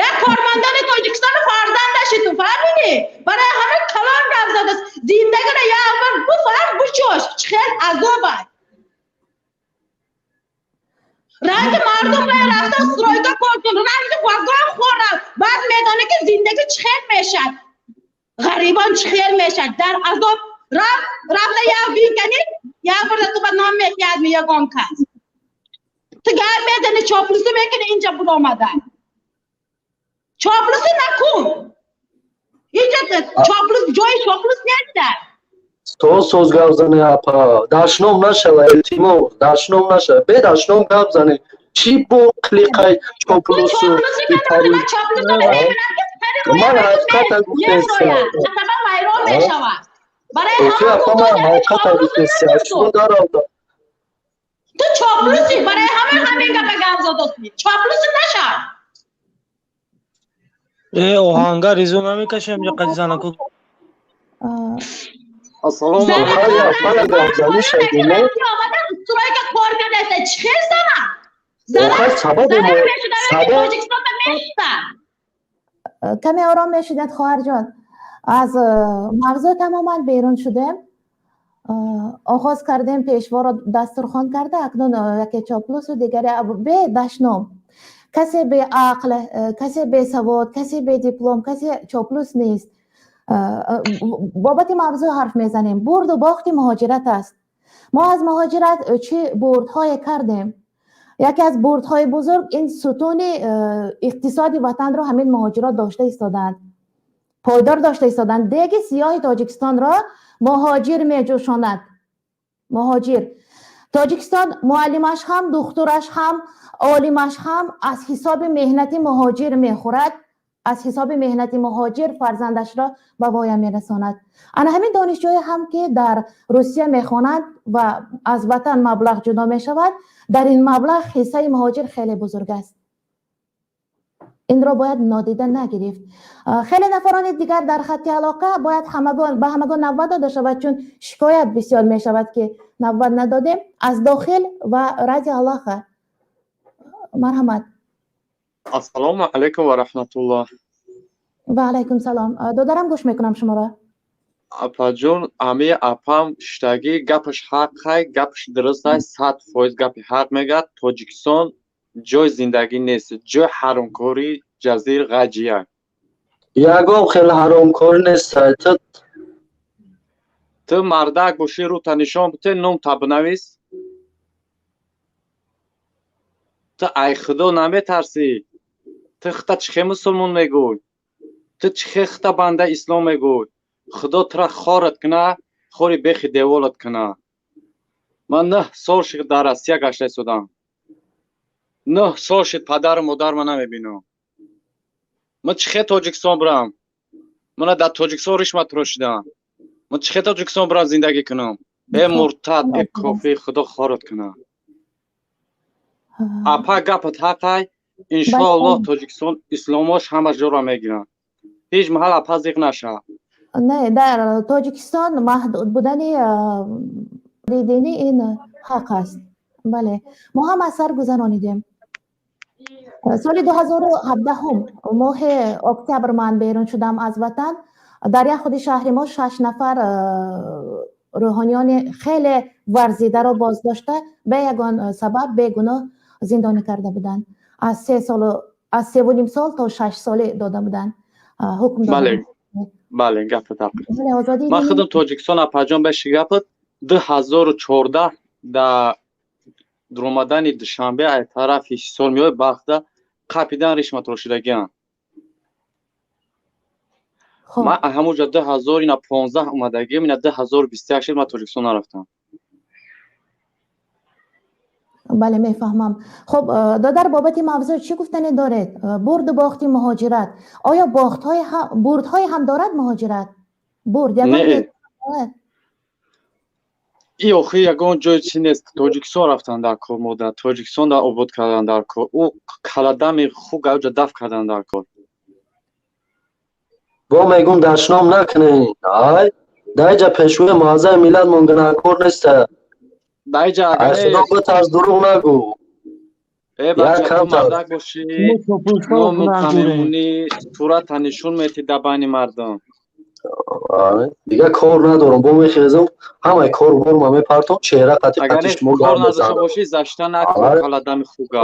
Як кормандони Тоҷикистони фарзандаши, ту фаҳмидӣ? Барои ҳамин калон гап задааст. Зиндагиро як бор буфаҳм, бучош, чӣ хел азобай. Ранги мардум бая рафта стройка кор кун, ранги вагон хӯрад, баъд медонӣ, ки зиндагӣ чӣ хел мешавад, ғарибон чӣ хел мешавад дар азоб. Рафт рафта як бинканӣ, як бирда ту ба ном метиҳад ягон кас, ту гап мезани, чоплусӣ мекунӣ. Инҷа буромада чоплусӣ накун, инҷа чоплус, ҷои чоплус неста. Соз соз гап зане, апа, дашном нашава, илтимос, дашном нашава, бе дашном гап зане. Чӣ бо қилиқай чоплусу? Ман ҳақиқата гуфтесам. Вайрон мешавад. Апа, ман ҳақиқата гуфтесам, шумо даравда. Ту чоплусӣ, барои ҳама ҳамин гапа гап задосӣ. Чоплусӣ нашав. Э, оҳангар резу намекашем ҷа қади занаку. Ассалому алайкум. Стройка кор кардаста, чӣ хел зана? Сабаби Каме ором мешудед, хоҳарҷон. Аз мавзӯъ тамоман берун шудем. Оғоз кардем пешворо дастурхон карда, акнун яке чоплусу, дигаре бе дашном. Касе беақл, касе бесавод, касе бедиплом, касе чоплус нест. Бобати мавзӯъ ҳарф мезанем, бурду бохти муҳоҷират аст. Мо аз муҳоҷират чӣ бурдҳое кардем? Яке аз бурдҳои бузург ин сутуни иқтисоди ватанро ҳамин муҳоҷирот дошта истодаанд, пойдор дошта истодаанд. Деги сиёҳи Тоҷикистонро муҳоҷир меҷӯшонад. Муҳоҷир Тоҷикистон муаллимаш ҳам, духтураш ҳам, олимаш ҳам аз ҳисоби меҳнати муҳоҷир мехӯрад. Аз ҳисоби меҳнати муҳоҷир фарзандашро ба воя мерасонад. Ана ҳамин донишҷӯе ҳам, ки дар Русия мехонанд ва аз ватан маблағ ҷудо мешавад, дар ин маблағ ҳиссаи муҳоҷир хеле бузург аст. Инро бояд нодида нагирифт. Хеле нафарони дигар дар хатти алоқа. Бояд ҳамагон ба ҳамагон навбат дода шавад, чун шикоят бисёр мешавад, ки навбат надодем. Аз дохил ва радио алоқа, марҳамат. Ассалому алайкум ва раҳматуллоҳ. Ва алайкум салом, додарам, гӯш мекунам шуморо. Апаҷон, ами апам шиштагӣ гапаш ҳаққай, гапаш дурустай, 100% гапи ҳақ мегӯяд. Тоҷикистон ҷои зиндагӣ нест, ҷои ҳаромкорӣ, ҷазир ғаҷия. Ягон хел ҳаромкорӣ нест. Ту мардак бошӣ, рӯта нишон бите, номта бинавис. Ту ай Худо наметарсӣ? Ту хита чӣ хе мусулмон мегӯй? Ту чӣ хе хита банда ислом мегӯй? Худо тура хорат куна, хори бехи деволат куна. Ман 9 сол шид дар Россия гашта истодам, 9 сол шид падару модарма намебинам. Ман чӣ хе Тоҷикистон бирам? Мана дар Тоҷикистон ришма турошидам. Ман чӣ хе Тоҷикистон бирам, зиндагӣ кунам? Э муртад, э кофир, Худо хорат куна. Апа, гапат ҳақай. Иншоаллоҳ, Тоҷикистон исломош ҳама ҷоро мегиранд. Ҳеҷ маҳал апа зиқ наша. Не, дар Тоҷикистон маҳдуд будани динӣ ин ҳақ аст. Бале, мо ҳам аз сар гузаронидем. Соли 2017-ум, моҳи октябр, ман берун шудам аз ватан. Дар як худи шаҳри мо шаш нафар рӯҳониёни хеле варзидаро боздошта, бе ягон сабаб, бегуноҳ зиндонӣ карда буданд. Аз 3 солу аз 3,5 сол то 6 соле дода буданд, ҳукм. Бале, гапат ҳақ. Ман худам Тоҷикистон, апаҷон, беши гапат, 2014 да дуромадани Душанбе ай тарафи Ҳисор меои, бахта қапидан, ришма торошидагиам. Ман ҳамуҷа ду ҳазор ина 15 омадагиам, ина 2021 шид, ман Тоҷикистон нарафтам. Бале, мефаҳмам. Хуб, додар, бобати мавзӯъ чӣ гуфтане доред? Бурду бохти муҳоҷират. Оё бурдҳое ҳам дорад муҳоҷират? Бурд ягон? И охир ягон ҷои чӣ нест. Тоҷикистон рафтан дар кор, модар, Тоҷикистон дар обод кардан дар кор, ӯ каладами хуг аҷа даф кардан дар кор. Бо мегум, дашном накунед. Ай даиҷа пешвои муаззами миллатмон гунаҳкор неста. Даиҷа. Худо битарс, дурӯғ нагӯ. Э бача, ту мардак бошӣ, ному мемонӣ, сурата нишон метӣ дар байни мардум. Дига кор надорам, бо мехезам, ҳамаи кору борма мепартом, чеҳра қати қати шумо. Кор надошта бошӣ, зашта накун каладами хуга.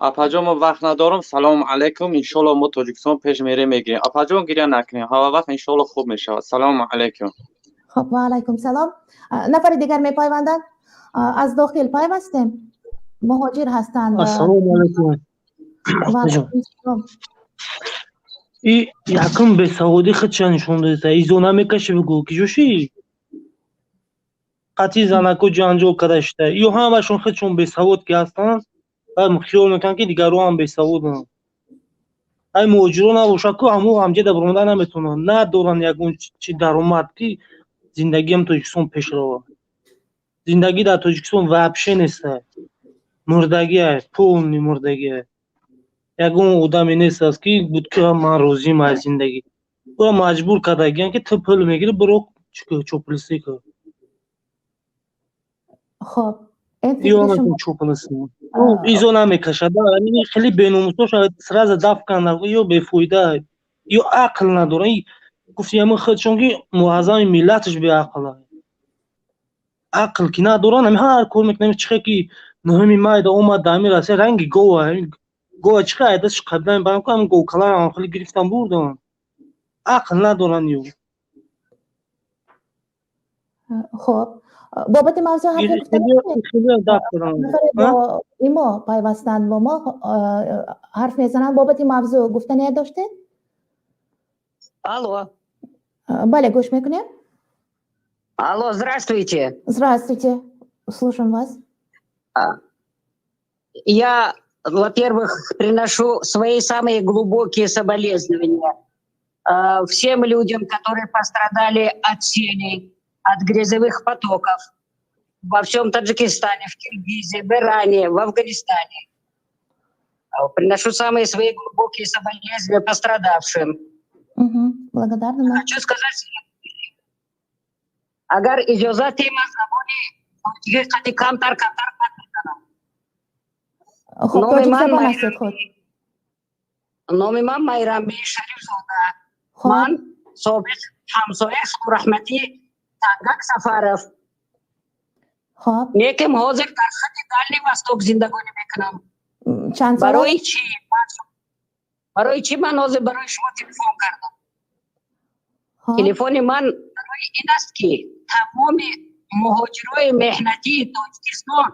Апаҷон, мо вақт надорам. Салому алайкум. Иншоалло, мо Тоҷикистон пеш мерем, мегирем. Апаҷон, гиря накунем, ҳама вақт иншоалло хуб мешавад. Салому алайкум. Хоб, ва алайкум салом. Нафари дигар мепайванданд. Аз дохил пайвастем, муҳоҷир ҳастанд. Ассалому алайкум. И якум бесаводӣ худша нишон дода, изо намекаши, бигӯ, ки ҷӯши қатъи занако ҷанҷол карда шуда. Ё ҳамашон худшон бесавод ки ҳастанд, баъд хиёл мекунанд, ки дигарро ҳам бесаводанд. Ай муҳоҷиро набошад ку, ҳамо ҳамҷеда баромада наметавонанд, надоранд ягон чи даромад, ки зиндагиам Тоҷикистон пеш равад. Зиндагӣ дар Тоҷикистон вообще неста, мурдагиа, полный мурдагиа. Ягон одаме нест аст, ки буд, ки ман розиам аз зиндагӣ. Ӯра маҷбур кардагиан, ки ту пул мегирӣ, биро чоплисӣ кун. Хоб. Чоплисӣ изо намекашад. Хеле беномусош сразу даф канда, ё бефоида, ё ақл надоранд. Гуфти ҳамин худшон, ки муаззами миллаташ беақл, ақл ки надоранд, ҳами ҳар кор мекунам. Чихе ки 9-уми майда омад дар ҳамин Россия, ранги гова, гова чихе айдасш қабила мебарам ку, ҳамин говкаларам хеле гирифтан бурдан. Ақл надоранд ё. Хоб, бобати мавзӯъ ҳарф бо имо пайвастанд, бо мо ҳарф мезананд. Бобати мавзӯъ гуфтание доштед? Алло. Бале, гӯш мекунем. Алло, здравствуйте. Здравствуйте, слушаем вас. Я Во-первых, приношу свои самые глубокие соболезнования всем людям, которые пострадали от селей, от грязевых потоков во всем Таджикистане, в Киргизии, в Иране, в Афганистане. Приношу самые свои глубокие соболезнования пострадавшим. Угу. Благодарна. Хочу сказать, агар иҷозат ман забони тоҷикӣ қати камтар камтар гап мезанам. Хуб, Номи тоҷик ман забон Майрам. ҳастед худ. Номи ман Майрамби Шарифзода. Хуб. Ман собиқ ҳамсояи раҳматии Сангак Сафаров. Хуб. Лекин ҳозир дар хати Дальний Восток зиндагонӣ мекунам. Чанд сол? Барои чӣ ман ҳозир барои шумо телефон кардам? Хуб. Телефони ман барои ин аст, ки тамоми муҳоҷирои меҳнатии Тоҷикистон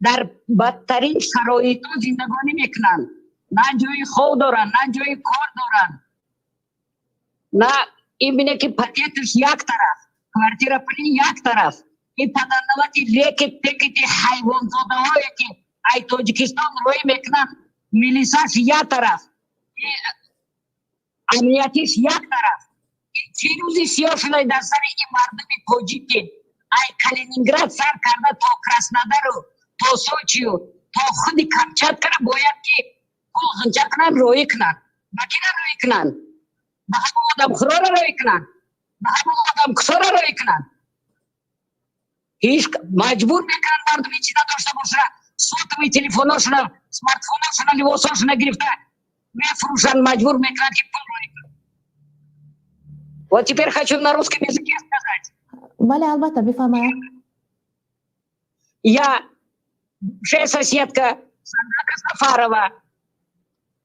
дар бадтарин шароитҳо зиндагонӣ мекунанд. На ҷои хоб доранд, на ҷои кор доранд, на ибине ки пакеташ як тараф, квартира пули як тараф, ин падарнавати леки пекити ҳайвонзодаҳое, ки ай Тоҷикистон рӯй мекунанд, милисаш як тараф, амниятиш як тараф. Ин чӣ рӯзи сиёҳ шуда дар сари ин мардуми тоҷики ай Калининград сар карда то Краснодару, то Сочию, то худи Камчаткара бояд ки пул ғинча кунанд, роӣ кунанд. Ба кина роӣ кунанд? Ба ҳамон одамхӯрора роӣ кунанд, ба ҳамон одамкушора роӣ кунанд. Ҳеҷ маҷбур мекунанд мардуми чӣ надошта боша, сотовый телефоношона, смартфоношона, либосошона гирифта мефурӯшанд, маҷбур мекунанд, ки пул роӣ кунанд. Вот теперь хочу на русском языке сказать. Бале, албатта, бифармоед. Я бывшая соседка Сангака Сафарова,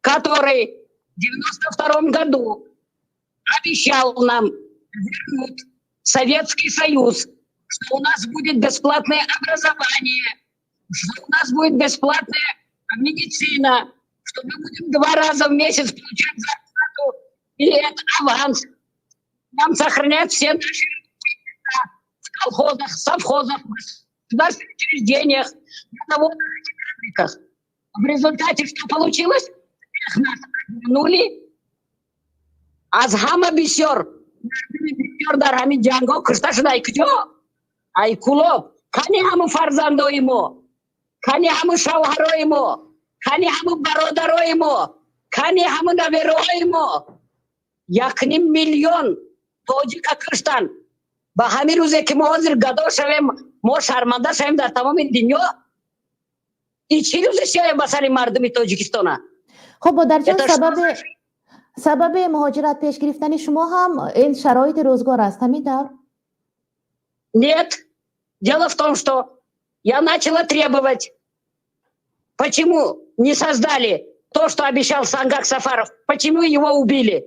который в 92 году обещал нам вернуть Советский Союз, что у нас будет бесплатное образование, что у нас будет бесплатная медицина, что мы будем два раза в месяц получать зарплату и это аванс. Нам сохранят все наши места в колхозах, совхозах, в государственных учреждениях, на заводах и фабриках. В результате что получилось? Всех нас обманули. Аз ҳама бисёр мардуми бисёр дар ҳамин ҷангҳо кушта шуда. Ай куҷо? Ай Кулоб. Кани ҳамун фарзандои мо, кани ҳамун шавҳарои мо, кани ҳамун бародарои мо, кани ҳамун набераҳои мо? 1,5 миллион тоҷика куштанд. Ба ҳамин рӯзе ки мо ҳозир гадо шавем, мо шарманда шавем дар тамоми дунё. Ин чӣ рӯзи сиёҳе ба сари мардуми Тоҷикистона? Хуб, модарҷон, Это что сабаби муҳоҷират пеш гирифтани шумо ҳам ин шароити рӯзгор аст, ҳамин тавр? Нет. Дело в том, что я начала требовать, почему не создали то, что обещал Сангак Сафаров, почему его убили,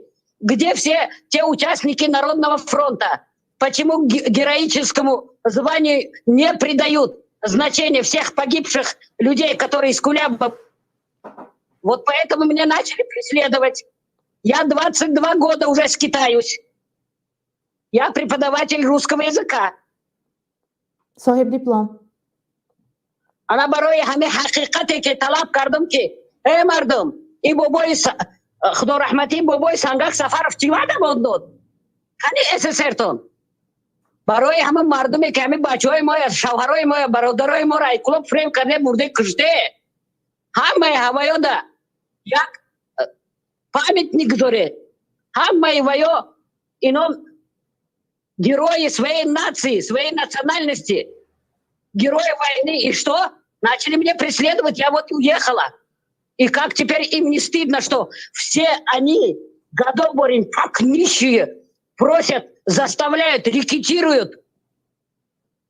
где все те участники Народного фронта, почему героическому званию не придают значение всех погибших людей, которые из Куляба. Вот поэтому меня начали преследовать. Я 22 года уже скитаюсь. Я преподаватель русского языка. Соҳиб диплом. Ана барои ҳамин ҳақиқате ки талаб кардам, ки эй мардум, ин бобои худо раҳматӣ, бобои Сангак Сафаров чӣ ваъда бод дод? Кани СССРтон? Барои ҳама мардуме ки ҳамин бачаҳои мо, шавҳарои мо, бародарои моро ай Кулоб фиреб карде, бурде, куште, ҳамаи ҳаваёда як памятник доред. Ҳамаи ваё ино герои своей нации, своей национальности, герои войны. И что? Начали меня преследовать, я вот уехала. И как теперь им не стыдно, что все они, гадоборин, как нищие, просят, заставляют, рэкетируют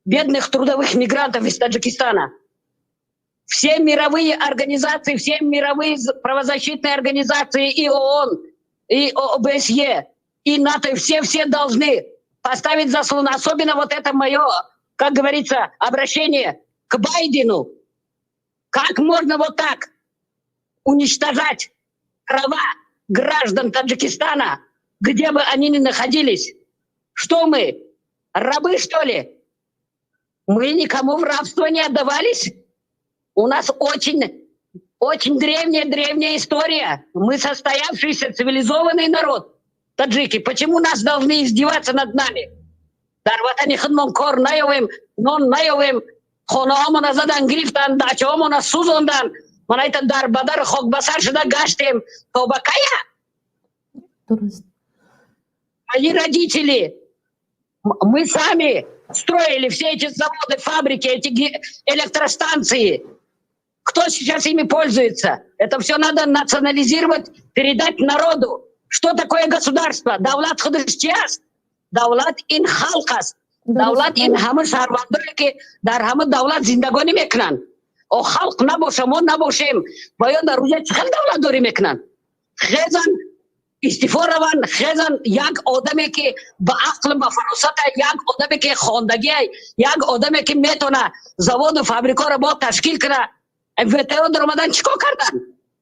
бедных трудовых мигрантов из Таджикистана. Все мировые организации, все мировые правозащитные организации, и ООН, и ОБСЕ, и НАТО, все-все должны поставить заслон. Особенно вот это мое, как говорится, обращение к Байдену. Как можно вот так уничтожать права граждан Таджикистана, где бы они ни находились? Что мы, рабы, что ли? Мы никому в рабство не отдавались. У нас очень, Очень древняя-древняя история. Мы состоявшийся цивилизованный народ. Таджики, почему нас должны издеваться над нами? Дар ватани худмон кор наёвем, нон наёвем, хонаҳомона задан гирифтан, дачаҳомона сӯзондан. Манайта дар бадар хокбасар шуда гаштем. То ба кая? Дуруст. Мои родители, мы сами строили все эти заводы, фабрики, эти электростанции. Кто сейчас ими пользуется? Это все надо национализировать, передать народу. Что такое государство? Давлат худаш чи аст? Давлат ин халқ аст. Давлат ин ҳама шаҳрвандое, ки дар ҳама давлат зиндагонӣ мекунанд. О халқ набоша, мо набошем, ва ё дар рӯҷа чӣ хел давлатдорӣ мекунанд? Хезан, истифо раванд, хезан, як одаме, ки ба ақл, ба фаросат, як одаме, ки хондагӣ, як одаме, ки метавона заводу фабрикаро бо ташкил куна. ВТО даромадан, чӣ кор кардан?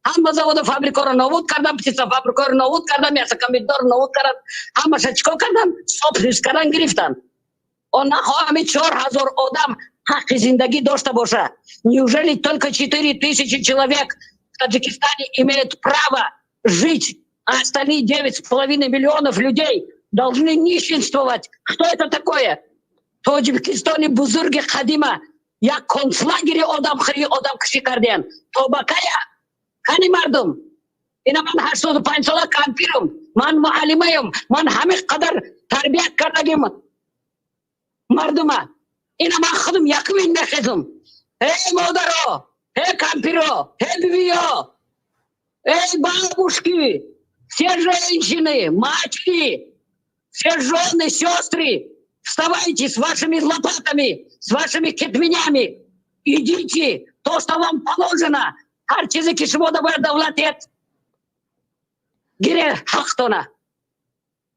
Ҳама заводу фабрикаро нобуд кардан, птицефабрикаро нобуд кардан, мясокомбинатро нобуд кардан. Ҳамаша чӣ кор кардан? Собственность кардан гирифтан. Он нахоҳами 4000 одам ҳаққи зиндагӣ дошта боша? Неужели только 4000 человек в Таджикистане имеют право жить, а остальные 9,5 миллионов людей должны нищенствовать? Что это такое? Тоҷикистони бузурги қадима як концлагери одамхӯрӣ, одамкушӣ кардиян. То ба кая? Кани мардум, ина ман 85 сола кампирум, ман муаллимаем, ман ҳамин қадар тарбият кардагим мардума. Ина ман худам якумин мехезум. Эй модаро, эй кампиро, эй бибиё, эй бабушки, все женщины, матери, все жены, сестры, вставайте с вашими лопатами, с вашими кетменями, идите, то, что вам положено. Ҳар чизе, ки шумо бояд давлат гире, ҳақтона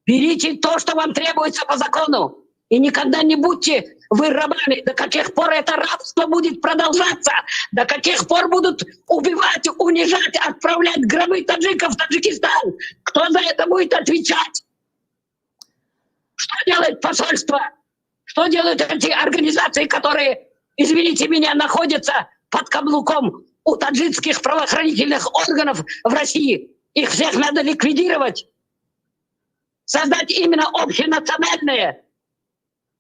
берите, то, что вам требуется по закону, и никогда не будьте вы рабами. До каких пор это рабство будет продолжаться? До каких пор будут убивать, унижать, отправлять гробы таджиков в Таджикистан? Кто за это будет отвечать? Что делает посольство? Что делают эти организации, которые, извините меня, находятся под каблуком у таджикских правоохранительных органов в России? Их всех надо ликвидировать. Создать именно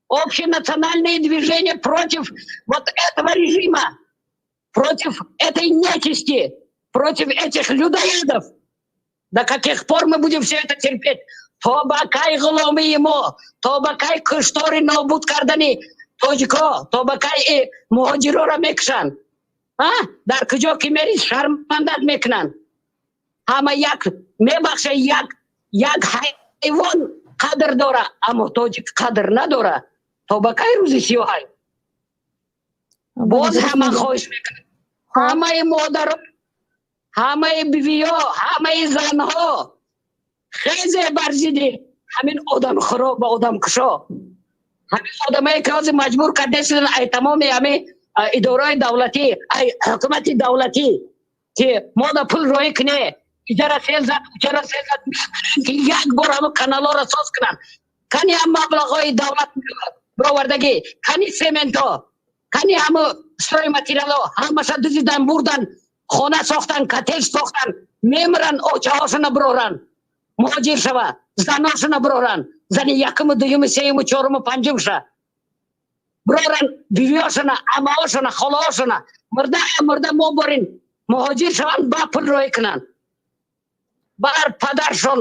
общенациональное движение против вот этого режима, против этой нечисти, против этих людоедов. До каких пор мы будем все это терпеть? То ба кай ғуломии мо, то ба кай куштори нобуд кардани тоҷико, то ба кай муҳоҷироро мекушанд? Дар куҷо ки мери, шармандат мекунанд. Ҳама як мебахша, як як ҳайвон қадр дора, аммо тоҷик қадр надора. То ба кай рӯзи сиёҳай? Боз ҳама хоҳиш мекунам, ҳамаи модаро, ҳамаи бивиё, ҳамаи занҳо, хезе бар зидди ҳамин одамхӯро ва одамкушо, ҳамин одамое, ки ҳозир маҷбур карда шудан ай тамоми ҳамин идораҳои давлатӣ, ай ҳукумати давлатӣ, ки мо да пул роҳӣ куне, иҷара сел зад, учара сел зад, ки як бор ҳамн каналҳоро соз кунанд. Кани ҳам маблағҳои давлат бировардагӣ? Кани сементо, кани ҳамо стройматериалҳо? Ҳамаша дузидан бурдан, хона сохтан, коттедж сохтан. Мемиран, очаҳошона бироран, муҳоҷир шава, заношона бироран, зани якуму, дуюму, сеюму, чоруму, панҷумша бироран, бивиёшона, амаҳошона, холаҳошона. Мурда мурда мо борин муҳоҷир шаванд, ба пул роҳӣ кунанд бар падаршон.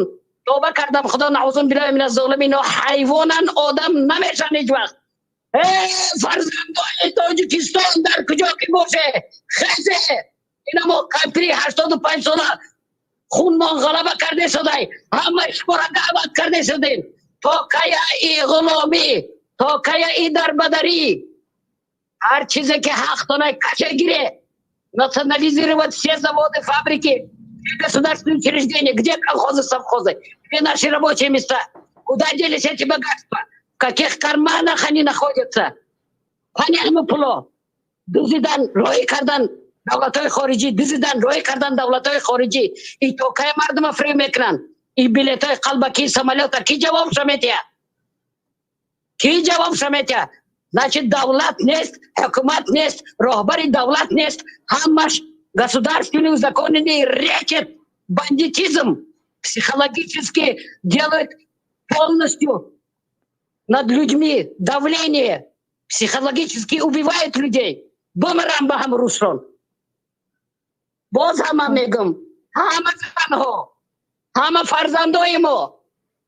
Тоба кардам, худо, наузу биллаҳи мин аззолимин. Ҳайвонан, одам намешан ҳеҷ вақт. Э фарзандои Тоҷикистон, дар куҷо ки боше, хезе. Ина мо кампири 85 сола хунмон ғалаба карде шудай, ҳамаи шуморо даъват карде шудем. То кая и ғуломӣ, то кая и дарбадарӣ? Ҳар чизе, ки ҳақтона, каше гире. Национализировать все заводы, фабрики, все государственные учреждения. Где колхозы, совхозы? Где наши рабочие места? Куда делись эти богатства? В каких карманах они находятся? Ҳамин пуло дузидан, роҳӣ кардан давлатҳои хориҷӣ, дузидан, роҳӣ кардан давлатҳои хориҷӣ. И то кай мардума фиреб мекунанд? И билетҳои қалбакии самолёта ки ҷавобша метиҳад? Ки ҷавобша метиҳад? Значит, давлат нест, ҳукумат нест, роҳбари давлат нест, ҳамаш. Государственный узаконенный рэкет, бандитизм психологически делает полностью над людьми давление, психологически убивает людей. Бумеранг ба ҳам рӯзшон. Боз ҳама мегум, ҳама занҳо, ҳама фарзандои мо,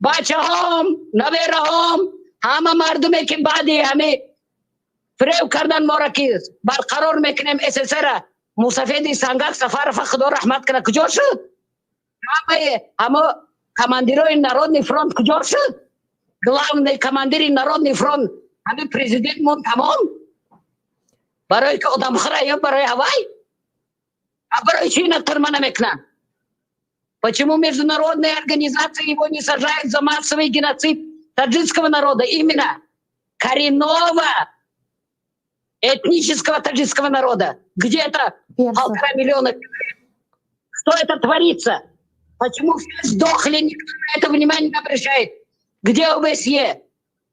бачаҳом, набераҳом, ҳама мардуме ки баъди ҳами фиреб кардан моро, ки барқарор мекунем СССР, мусафеди Сангак Сафарова, Худо раҳмат кунад, куҷо шуд? Ҳамаи ҳамо командирои Народный фронт куҷо шуд? Главный командири Народный фронт ҳамин президентмон тамом, барои ки одамхӯра ё барои ҳавай, а барои чи ина тюрьма намекунанд? Почему международные организации его не сажают за массовый геноцид таджикского народа, именно коренного этнического таджикского народа? Где-то 1,5 миллиона. Что это творится? Почему все сдохли, никто на это внимание не обращает? Где ОБСЕ?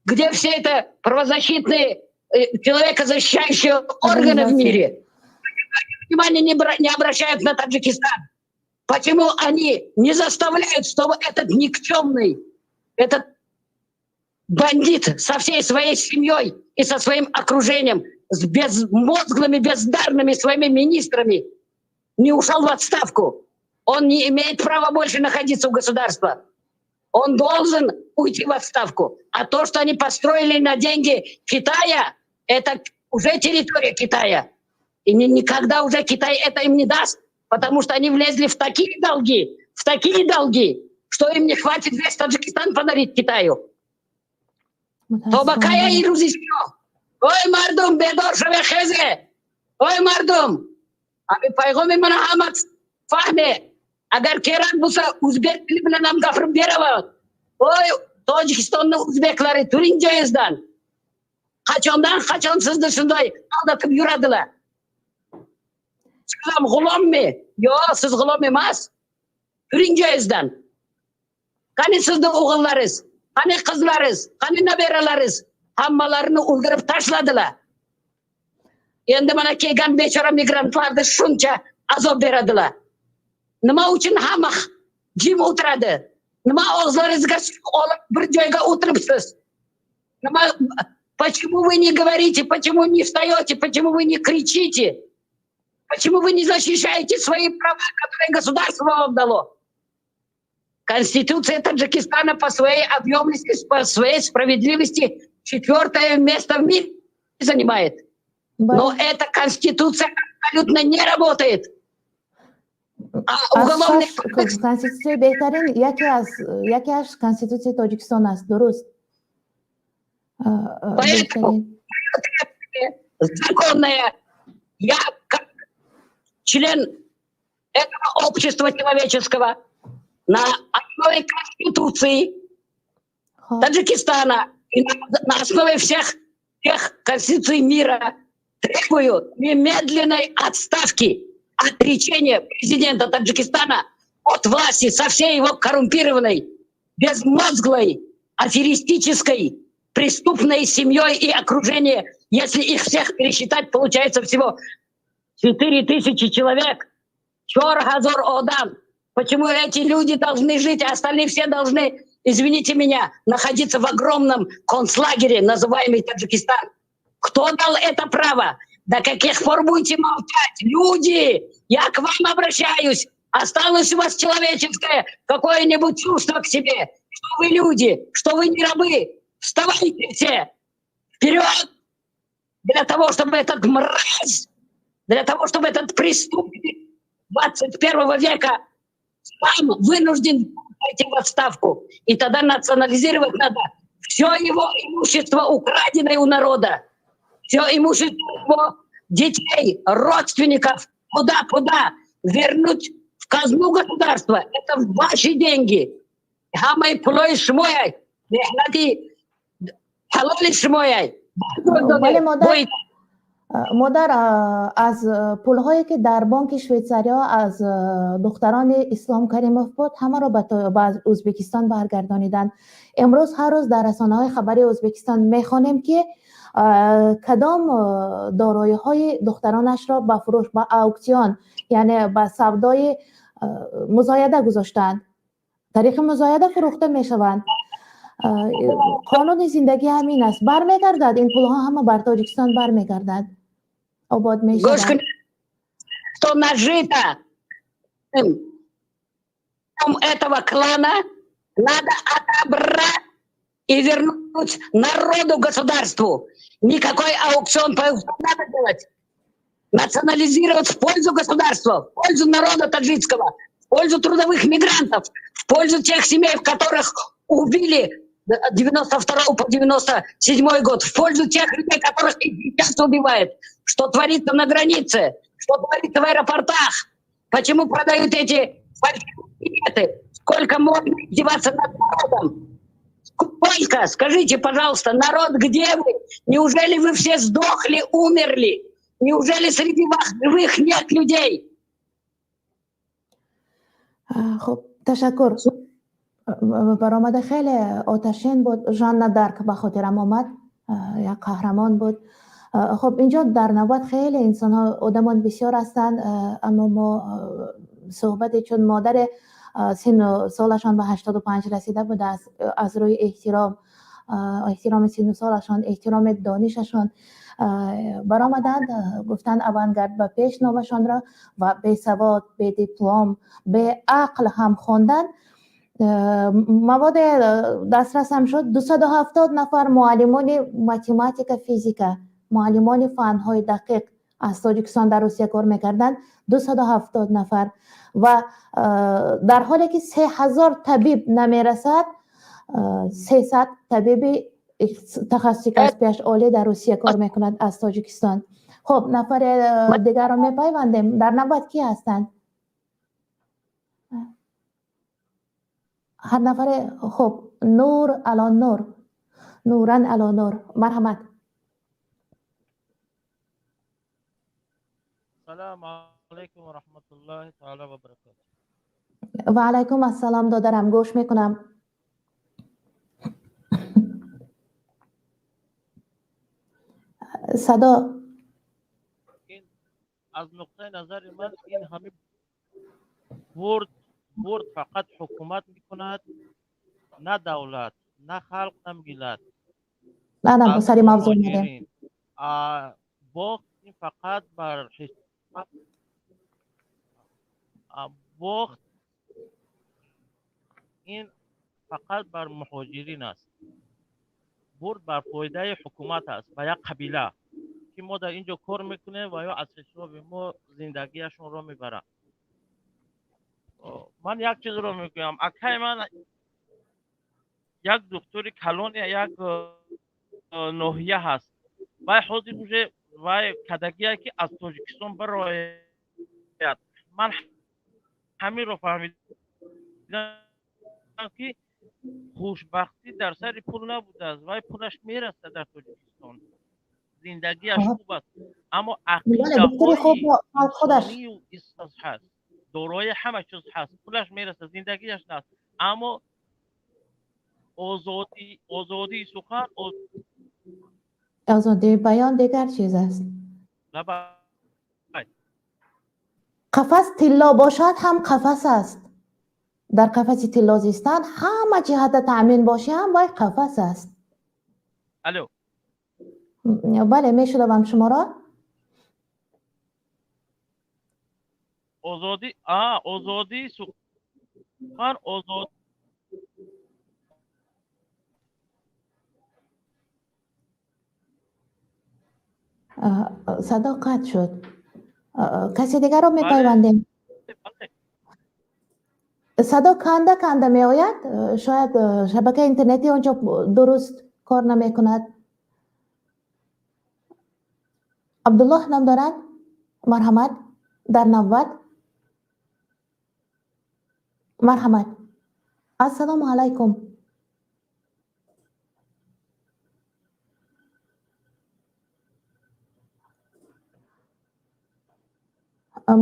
Где все это правозащитные, человека защищающие органы в мире? Внимание не обращают на Таджикистан? Почему они не заставляют, чтобы этот никчемный, этот бандит со всей своей семьей и со своим окружением, с безмозглыми, бездарными своими министрами не ушел в отставку? Он не имеет права больше находиться у государства. Он должен уйти в отставку. А то, что они построили на деньги Китая, это уже территория Китая. И никогда уже Китай это им не даст, потому что они влезли в такие долги, что им не хватит весь Таджикистан подарить Китаю. То ба кая рӯзи ой мардум, бедор шаве, хезе, ой мардум, ами пайғоми мана ҳама фаҳме, агар керак буса, узбек тили bilan ham gapirib beraman. Oy Tojikistonni uzbeklari, turing joyingizdan. Qachondan qachon sizni shunday aldatib yuradilar? Siz ham g'ulommi? Yo'q, siz g'ulom emas. Turing joyingizdan. Qani sizni o'g'illaringiz, qani qizlaringiz, qani nabiralaringiz? Hammalarini o'ldirib tashladilar. Endi mana kelgan bechora migrantlarni shuncha azob beradilar. Nima uchun hamma jim o'tiradi? Nima og'izlaringizga olib bir joyga o'tiribsiz? Nima, почему вы не говорите, почему не встаете, почему вы не кричите, почему вы не защищаете свои права, которые государство вам дало? Конституция Таджикистана по своей объемности, по своей справедливости четвертое место в мире занимает. Но эта конституция абсолютно не работает. А уголовный кодекс. Конститутсияи беҳтарин яке аз Конститутсияи Тоҷикистон аст, дуруст. Поэтому законное, я как член этого общества человеческого на основе Конституции Таджикистана и на основе всех тех конституций мира требую немедленной отставки, отречения президента Таджикистана от власти со всей его коррумпированной, безмозглой, аферистической, преступной семьей и окружением. Если их всех пересчитать, получается всего 4000 человек. Чор ҳазор одам. Почему эти люди должны жить, а остальные все должны, извините меня, находиться в огромном концлагере, называемый Таджикистан? Кто дал это право? До каких пор будете молчать? Люди, я к вам обращаюсь. Осталось у вас человеческое какое-нибудь чувство к себе, что вы люди, что вы не рабы? Вставайте все! Вперед! Для того, чтобы этот мразь, для того, чтобы этот преступник 21 века сам вынужден пойти в отставку. И тогда национализировать надо все его имущество, украденное у народа, все имущество его детей, родственников, куда-куда, вернуть в казну государства. Это ваши деньги. Ҳамаи пулои шумояй, меҳнати ҳалоли шумояй. Бале, модар, аз пулҳое ки дар бонки Швейтсария аз духтарони Ислом Каримов буд, ҳамаро ба Ӯзбекистон баргардониданд. Имрӯз ҳар рӯз дар расонаҳои хабарии Ӯзбекистон мехонем, ки Кадом дороиҳои духтаронашро ба фурӯш, ба ауксион, яъне ба савдои музояда гузоштаанд? Тариқи музояда фурӯхта мешаванд. Қонуни зиндагӣ ҳамин аст. Бармегардад, ин пулҳо ҳама бар Тоҷикистон бармегардад, обод мешавад. Что нажито этого клана надо отобрать и вернуть народу, государству. Никакой аукцион надо делать. Национализировать в пользу государства, в пользу народа таджикского, в пользу трудовых мигрантов, в пользу тех семей, в которых убили 92 по 97 год, в пользу тех людей, которых и сейчас убивают. Что творится на границе, что творится в аэропортах, почему продают эти фальшивые билеты, сколько можно издеваться над народом? Сколько? Скажите, пожалуйста, народ, где вы? Неужели вы все сдохли, умерли? Неужели среди вас живых нет людей? Хуб, ташаккур. Баромада хеле оташин буд. Жанна Дарк ба хотирам омад, як қаҳрамон буд. Хуб, инҷо дар навбат хеле инсонҳо, одамон бисёр ҳастанд, аммо мо суҳбате, чун модаре синну солашон ба 85 расида будааст, аз рӯи эҳтиром, эҳтироми синну солашон, эҳтироми донишашон баромаданд, гуфтанд авангард ба пеш номашонро ва бесавод, бедиплом, беақл ҳам хонданд. Маводе дастрасам шуд: 270 нафар муаллимони математика, физика, муаллимони фанҳои дақиқ аз Тоҷикистон дар Русия кор мекарданд, 270 нафар, ва дар ҳоле ки 3000 табиб намерасад, 300 табиби тахассуси касбиаш олӣ дар Русия кор мекунад аз Тоҷикистон. Хуб, нафари дигарро мепайвандем. Дар навбат кӣ ҳастанд? Ҳар нафаре. Хуб, Нур ало нур, Нуран ало нур, марҳамат. Салому алайкум ва раҳматуллоҳи таъала ва баракатуҳ. Ва алайкум ассалом, додарам, гӯш мекунам. Садо. Аз нуқтаи назари ман, ин ҳамин бурд фақат ҳукумат мекунад, на давлат, на халқ, на миллат. На, сари мавзӯъ омадем. Бохт ин фақат бар бохт ин фақат бар муҳоҷирин аст. Бурд бар фоидаи ҳукумат аст ва як қабила, ки мо дар ин ҷо кор мекунем ва ё аз ҳисоби мо зиндагиашонро мебаранд. Ман як чизро мегӯям: акай ман як духтури калони як ноҳия ҳаст. Вай ҳозир уже вай кадагие, ки аз Тоҷикистон барояд. Ман ҳаминро фаҳмидам, ки хушбахтӣ дар сари пул набудааст. Вай пулаш мерасад, дар Тоҷикистон зиндагиаш хуб аст, аммо ақидаҳои ҳаст, дорои ҳама чиз ҳаст, пулаш мерасад, зиндагиаш наст, аммо озодӣ, озодии сухан. Озодии баён дигар чиз аст. Қафас тилло бошад ҳам қафас аст. Дар қафаси тилло зистан, ҳама ҷиҳата таъмин бошӣ ҳам, вай қафас аст. Алло. Бале, мешунавам шуморо. Озодӣ, озодии сухан, озод Садо қатъ шуд. Касе дигарро мепайвандем. Садо канда канда меояд, шояд шабакаи интернетӣ он ҷо дуруст кор намекунад. Абдуллоҳ ном доранд, марҳамат, дар навбат, марҳамат. Ассалому алайкум.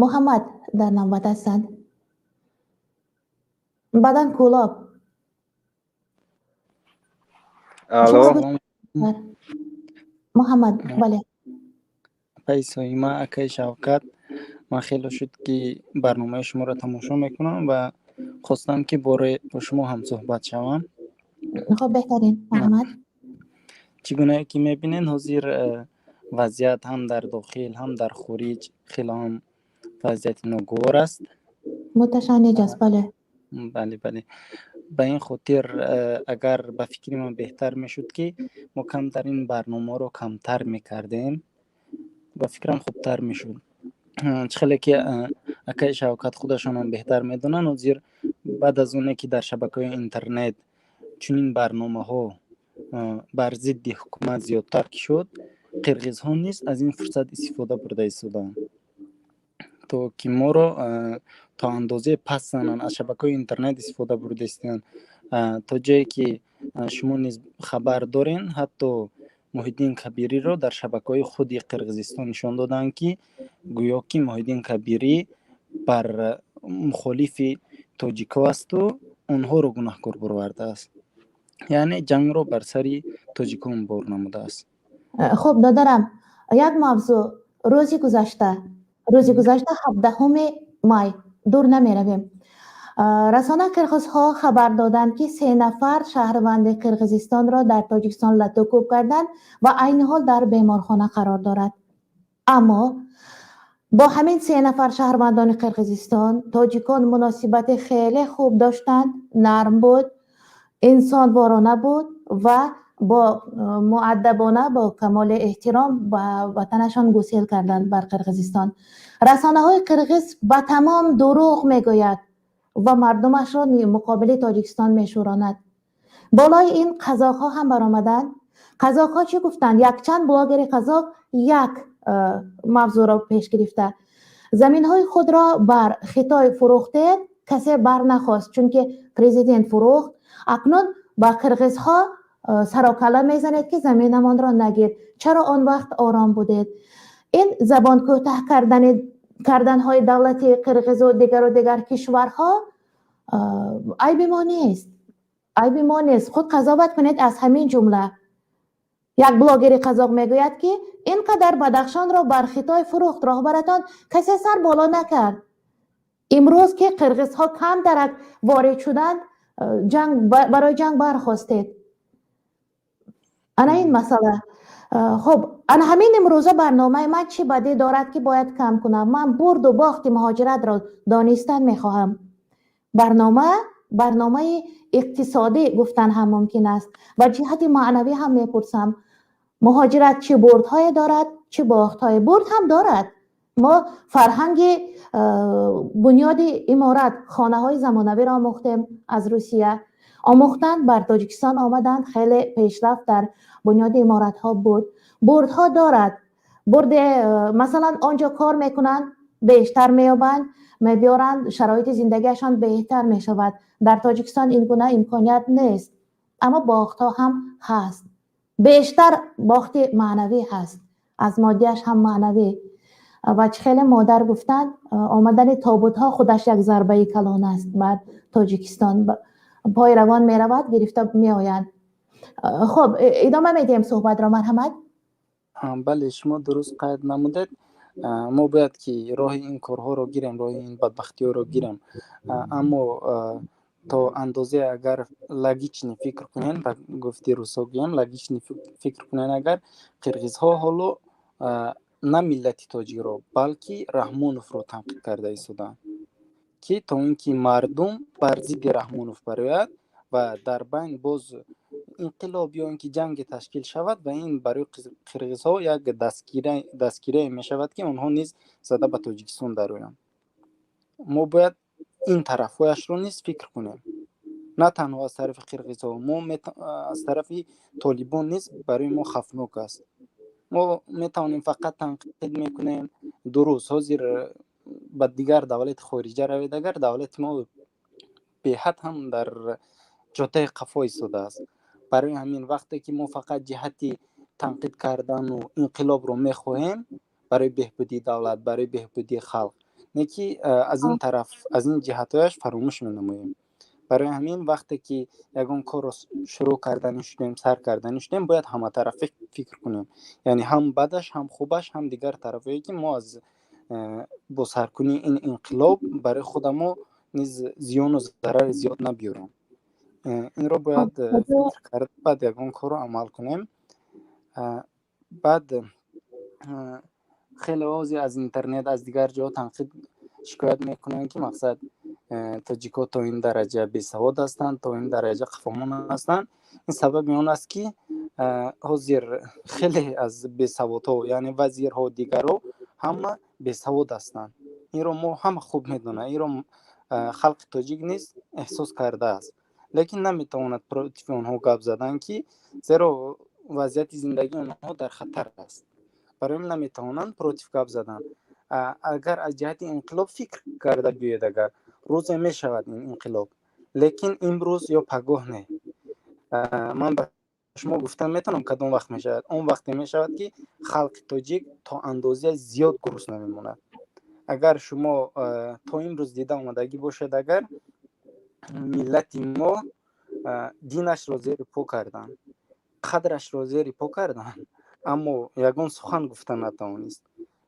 Муҳаммад дар навбат ҳастанд, баъдан Кӯлоб. Алло. Муҳаммад, бале. Апаи Соима, акаи Шавкат, ман хеле шуд, ки барномаи шуморо тамошо мекунам ва хостам, ки боре бо шумо ҳамсӯҳбат шавам. Хоб, беҳтарин, марҳамат. Чӣ гунае ки мебинед, ҳозир вазъият ҳам дар дохил, ҳам дар хориҷ хеле ҳам вазъияти ногувор аст. Муташанниҷ аст, бале. Бале, ба ин хотир, агар ба фикри ман, беҳтар мешуд, ки мо камтар ин барномаро камтар мекардем, ба фикрам, хубтар мешуд. Чӣ хеле ки акаи Шавкат худашонам беҳтар медонанд, ҳозир баъд аз оне ки дар шабакаҳои интернет чунин барномаҳо бар зидди ҳукумат зиёдтар ки шуд, қирғизҳо низ аз ин фурсат истифода бурда истодаанд, то ки моро то андозае пас зананд. Аз шабакаҳои интернет истифода бурда истодаанд, то ҷое ки шумо низ хабар дорен, ҳатто Муҳиддин Кабириро дар шабакаҳои худи Қирғизистон нишон доданд, ки гӯё ки Муҳиддин Кабирӣ бар мухолифи тоҷико асту онҳоро гунаҳкор баровардааст, яъне ҷангро бар сари тоҷикон бор намудааст. Хуб, додарам, як мавзӯъ. Рӯзи гузашта, 17-уми май, дур намеравем, расона қирғизҳо хабар доданд, ки се нафар шаҳрванди Қирғизистонро дар Тоҷикистон латукӯб карданд ва айни ҳол дар беморхона қарор дорад. Аммо бо ҳамин се нафар шаҳрвандони Қирғизистон тоҷикон муносибати хеле хуб доштанд, нарм буд, инсонворона буд ва бо муаддабона, бо камоли эҳтиром ба ватанашон гусел карданд, бар Қирғизистон. Расонаҳои қирғиз ба тамом дурӯғ мегӯяд ва мардумашро муқобили Тоҷикистон мешӯронад. Болои ин қазоқҳо ҳам баромаданд. Қазоқҳо чӣ гуфтанд? Якчанд блогери қазоқ як мавзӯъро пеш гирифта: заминҳои худро бар Хитой фурӯхтед, касе бар нахост, чунки президент фурӯхт. Акнун ба қирғизҳо сарокала мезанед, ки заминамонро нагир. Чаро он вақт ором будед? Ин забон кӯтаҳ карданҳои давлати қирғизу дигару дигар кишварҳо айби мо нест, айби мо нест. Худ қазоват кунед. Аз ҳамин ҷумла як блогери қазоқ мегӯяд, ки ин қадар Бадахшонро бар Хитой фурӯхт роҳбаратон, касе сар боло накард. Имрӯз ки қирғизҳо камтарак ворид шуданд, ҷанг, барои ҷанг бархостед. Ана ин масъала. Хуб, ана ҳамин имрӯза барномаи ман чӣ бадӣ дорад, ки бояд кам кунам? Ман бурду бохти муҳоҷиратро донистан мехоҳам. Барнома барномаи иқтисодӣ гуфтан ҳам мумкин аст ва ҷиҳати маънавӣ ҳам мепурсам: муҳоҷират чӣ бурдҳое дорад, чӣ бохтҳое? Бурд ҳам дорад. Мо фарҳанги бунёди иморат, хонаҳои замонавиро омӯхтем, аз Русия омӯхтанд, бар Тоҷикистон омаданд, хеле пешрафт дар бунёди иморатҳо буд. Бурдҳо дорад. Бурде, масалан, он ҷо кор мекунанд, бештар меёбанд, мебиёранд, шароити зиндагиашон беҳтар мешавад. Дар Тоҷикистон ин гуна имконият нест. Аммо бохтҳо ҳам ҳаст. Бештар бохти маънавӣ ҳаст, аз моддиаш ҳам маънавӣ. Ва чӣ хеле модар гуфтанд, омадани тобутҳо худаш як зарбаи калон аст. Баъд Тоҷикистон пои равон меравад, гирифта меоянд. Хуб, идома медиҳем суҳбатро, марҳамат. Бале, шумо дуруст қайд намудед. Мо бояд ки роҳи ин корҳоро гирем, роҳи ин бадбахтиҳоро гирем, аммо то андозе агар логичный фикр кунем, ба гуфти русо гӯем, логичный фикр кунем, агар қирғизҳо ҳоло на миллати тоҷикро, балки Раҳмоновро танқид карда истодаанд, ки то ин ки мардум бар зидди Раҳмонов барояд ва дар байн боз инқилоб ё ин ки ҷанге ташкил шавад, ва ин барои қирғизҳо як дастгирие мешавад, ки онҳо низ зада ба Тоҷикистон дароянд. Мо бояд ин тарафҳояшро низ фикр кунем, на танҳо аз тарафи қирғизҳо. Мо аз тарафи толибон низ барои мо хавфнок аст. Мо метавонем фақат танқид мекунем. Дуруст, ҳозир ба дигар давлати хориҷа равед, агар давлати мо беҳад ҳам дар ҷодаи қафо истодааст. Барои ҳамин, вақте ки мо фақат ҷиҳати танқид кардану инқилобро мехоҳем барои беҳбудии давлат, барои беҳбудии халқ, не ки аз ин тараф, аз ин ҷиҳатҳояш фаромӯш менамоем. Барои ҳамин, вақте ки ягон корро шурӯъ кардани шудем, сар кардани шудем, бояд ҳаматарафа фикр кунем, яъне ҳам бадаш, ҳам хубаш, ҳам дигар тарафҳое, ки мо аз бо саркунии ин инқилоб барои худамо низ зиёну зарари зиёд набиёрем. Инро бояд фикр кард, баъд ягон корро амал кунем. Баъд хеле ози аз интернет, аз дигар ҷо танқид, шикоят мекунанд, ки мақсад, тоҷикҳо то ин дараҷа бесавод ҳастанд, то ин дараҷа қафомон ҳастанд. Ин сабаби он аст, ки ҳозир хеле аз бесаводҳо, яъне вазирҳо, дигарҳо, ҳама бесавод ҳастанд. Инро мо ҳама хуб медонам, инро халқи тоҷик низ эҳсос кардааст, лекин наметавонад против онҳо гап задан, ки зеро вазъияти зиндагии онҳо дар хатар аст. Барои ин наметавонанд против гап задан. Агар аз ҷиҳати инқилоб фикр карда биёед, агар рӯзе мешавад ин инқилоб, лекин имрӯз ё пагоҳ не. Ман ба шумо гуфта метавонам, кадом вақт мешавад. Он вақте мешавад, ки халқи тоҷик то андозаи зиёд гурусна мемонад. Агар шумо то имрӯз дида омадагӣ бошед, агар миллати мо динашро зери по карданд, қадрашро зери по карданд, аммо ягон сухан гуфта натавонист.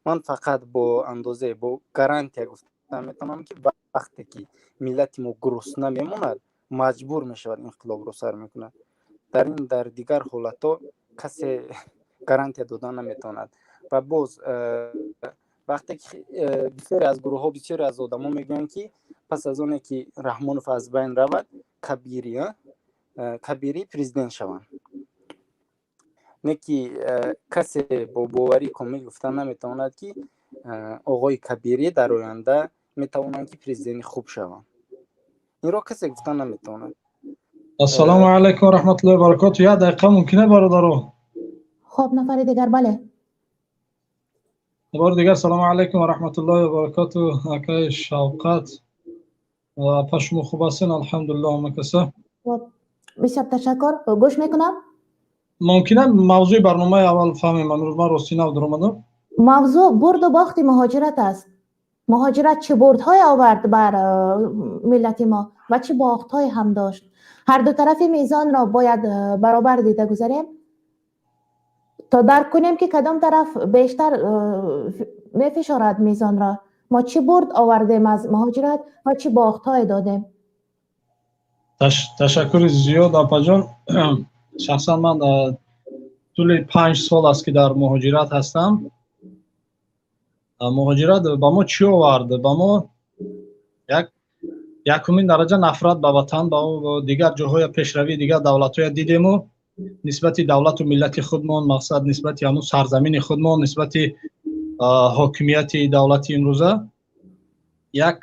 Ман фақат бо андозе, бо гарантия гуфта метавонам, ки вақте ки миллати мо гурусна мемонад, маҷбур мешавад, инқилобро сар мекунад. Дар ин, дар дигар ҳолатҳо касе гарантия дода наметавонад. Ва боз вақте ки бисёре аз гурӯҳҳо, бисёре аз одамо мегӯянд, ки пас аз оне ки Раҳмонов аз байн равад, Кабирӣ президент шаванд, не ки касе бо боварии комил гуфта наметавонад, ки оғои Кабирӣ дар оянда метавонанд, ки президенти хуб шаванд. Инро касе гуфта наметавонад. Ассалому алайкум ва раҳматуллоҳи ва баракоту. Як дақиқа мумкина, бародаро? Хоб, нафари дигар, бале. Бори дигар салому алайкум ва раҳматуллоҳи ва баракоту, акаи Шавқат, апа, шумо хуб ҳастен? Алҳамдулиллоҳ, ҳама каса. Бисёр ташаккур, гӯш мекунам. Мумкина мавзӯи барномаи аввал фаҳмем? Амрӯз ман рости нав даромадам. Мавзӯъ бурду бохти муҳоҷират аст. Муҳоҷират чӣ бурдҳое овард бар миллати мо ва чӣ бохтҳое ҳам дошт. Ҳар ду тарафи мезонро бояд баробар дида гузарем, то дарк кунем, ки кадом тараф бештар мефишорад мезонро. Мо чӣ бурд овардем аз муҳоҷират ва чӣ бохтҳое додем? Ташаккури зиёд, апаҷон. Шахсан ман тӯли 5 сол аст, ки дар муҳоҷират ҳастам. Муҳоҷират ба мо чӣ овард? Ба мо як, якумин дараҷа, нафрат ба ватан, ба дигар ҷоҳоя, пешравии дигар давлатҳоя дидему нисбати давлату миллати худмон, мақсад, нисбати ҳамун сарзамини худмон, нисбати ҳокимияти давлати имрӯза як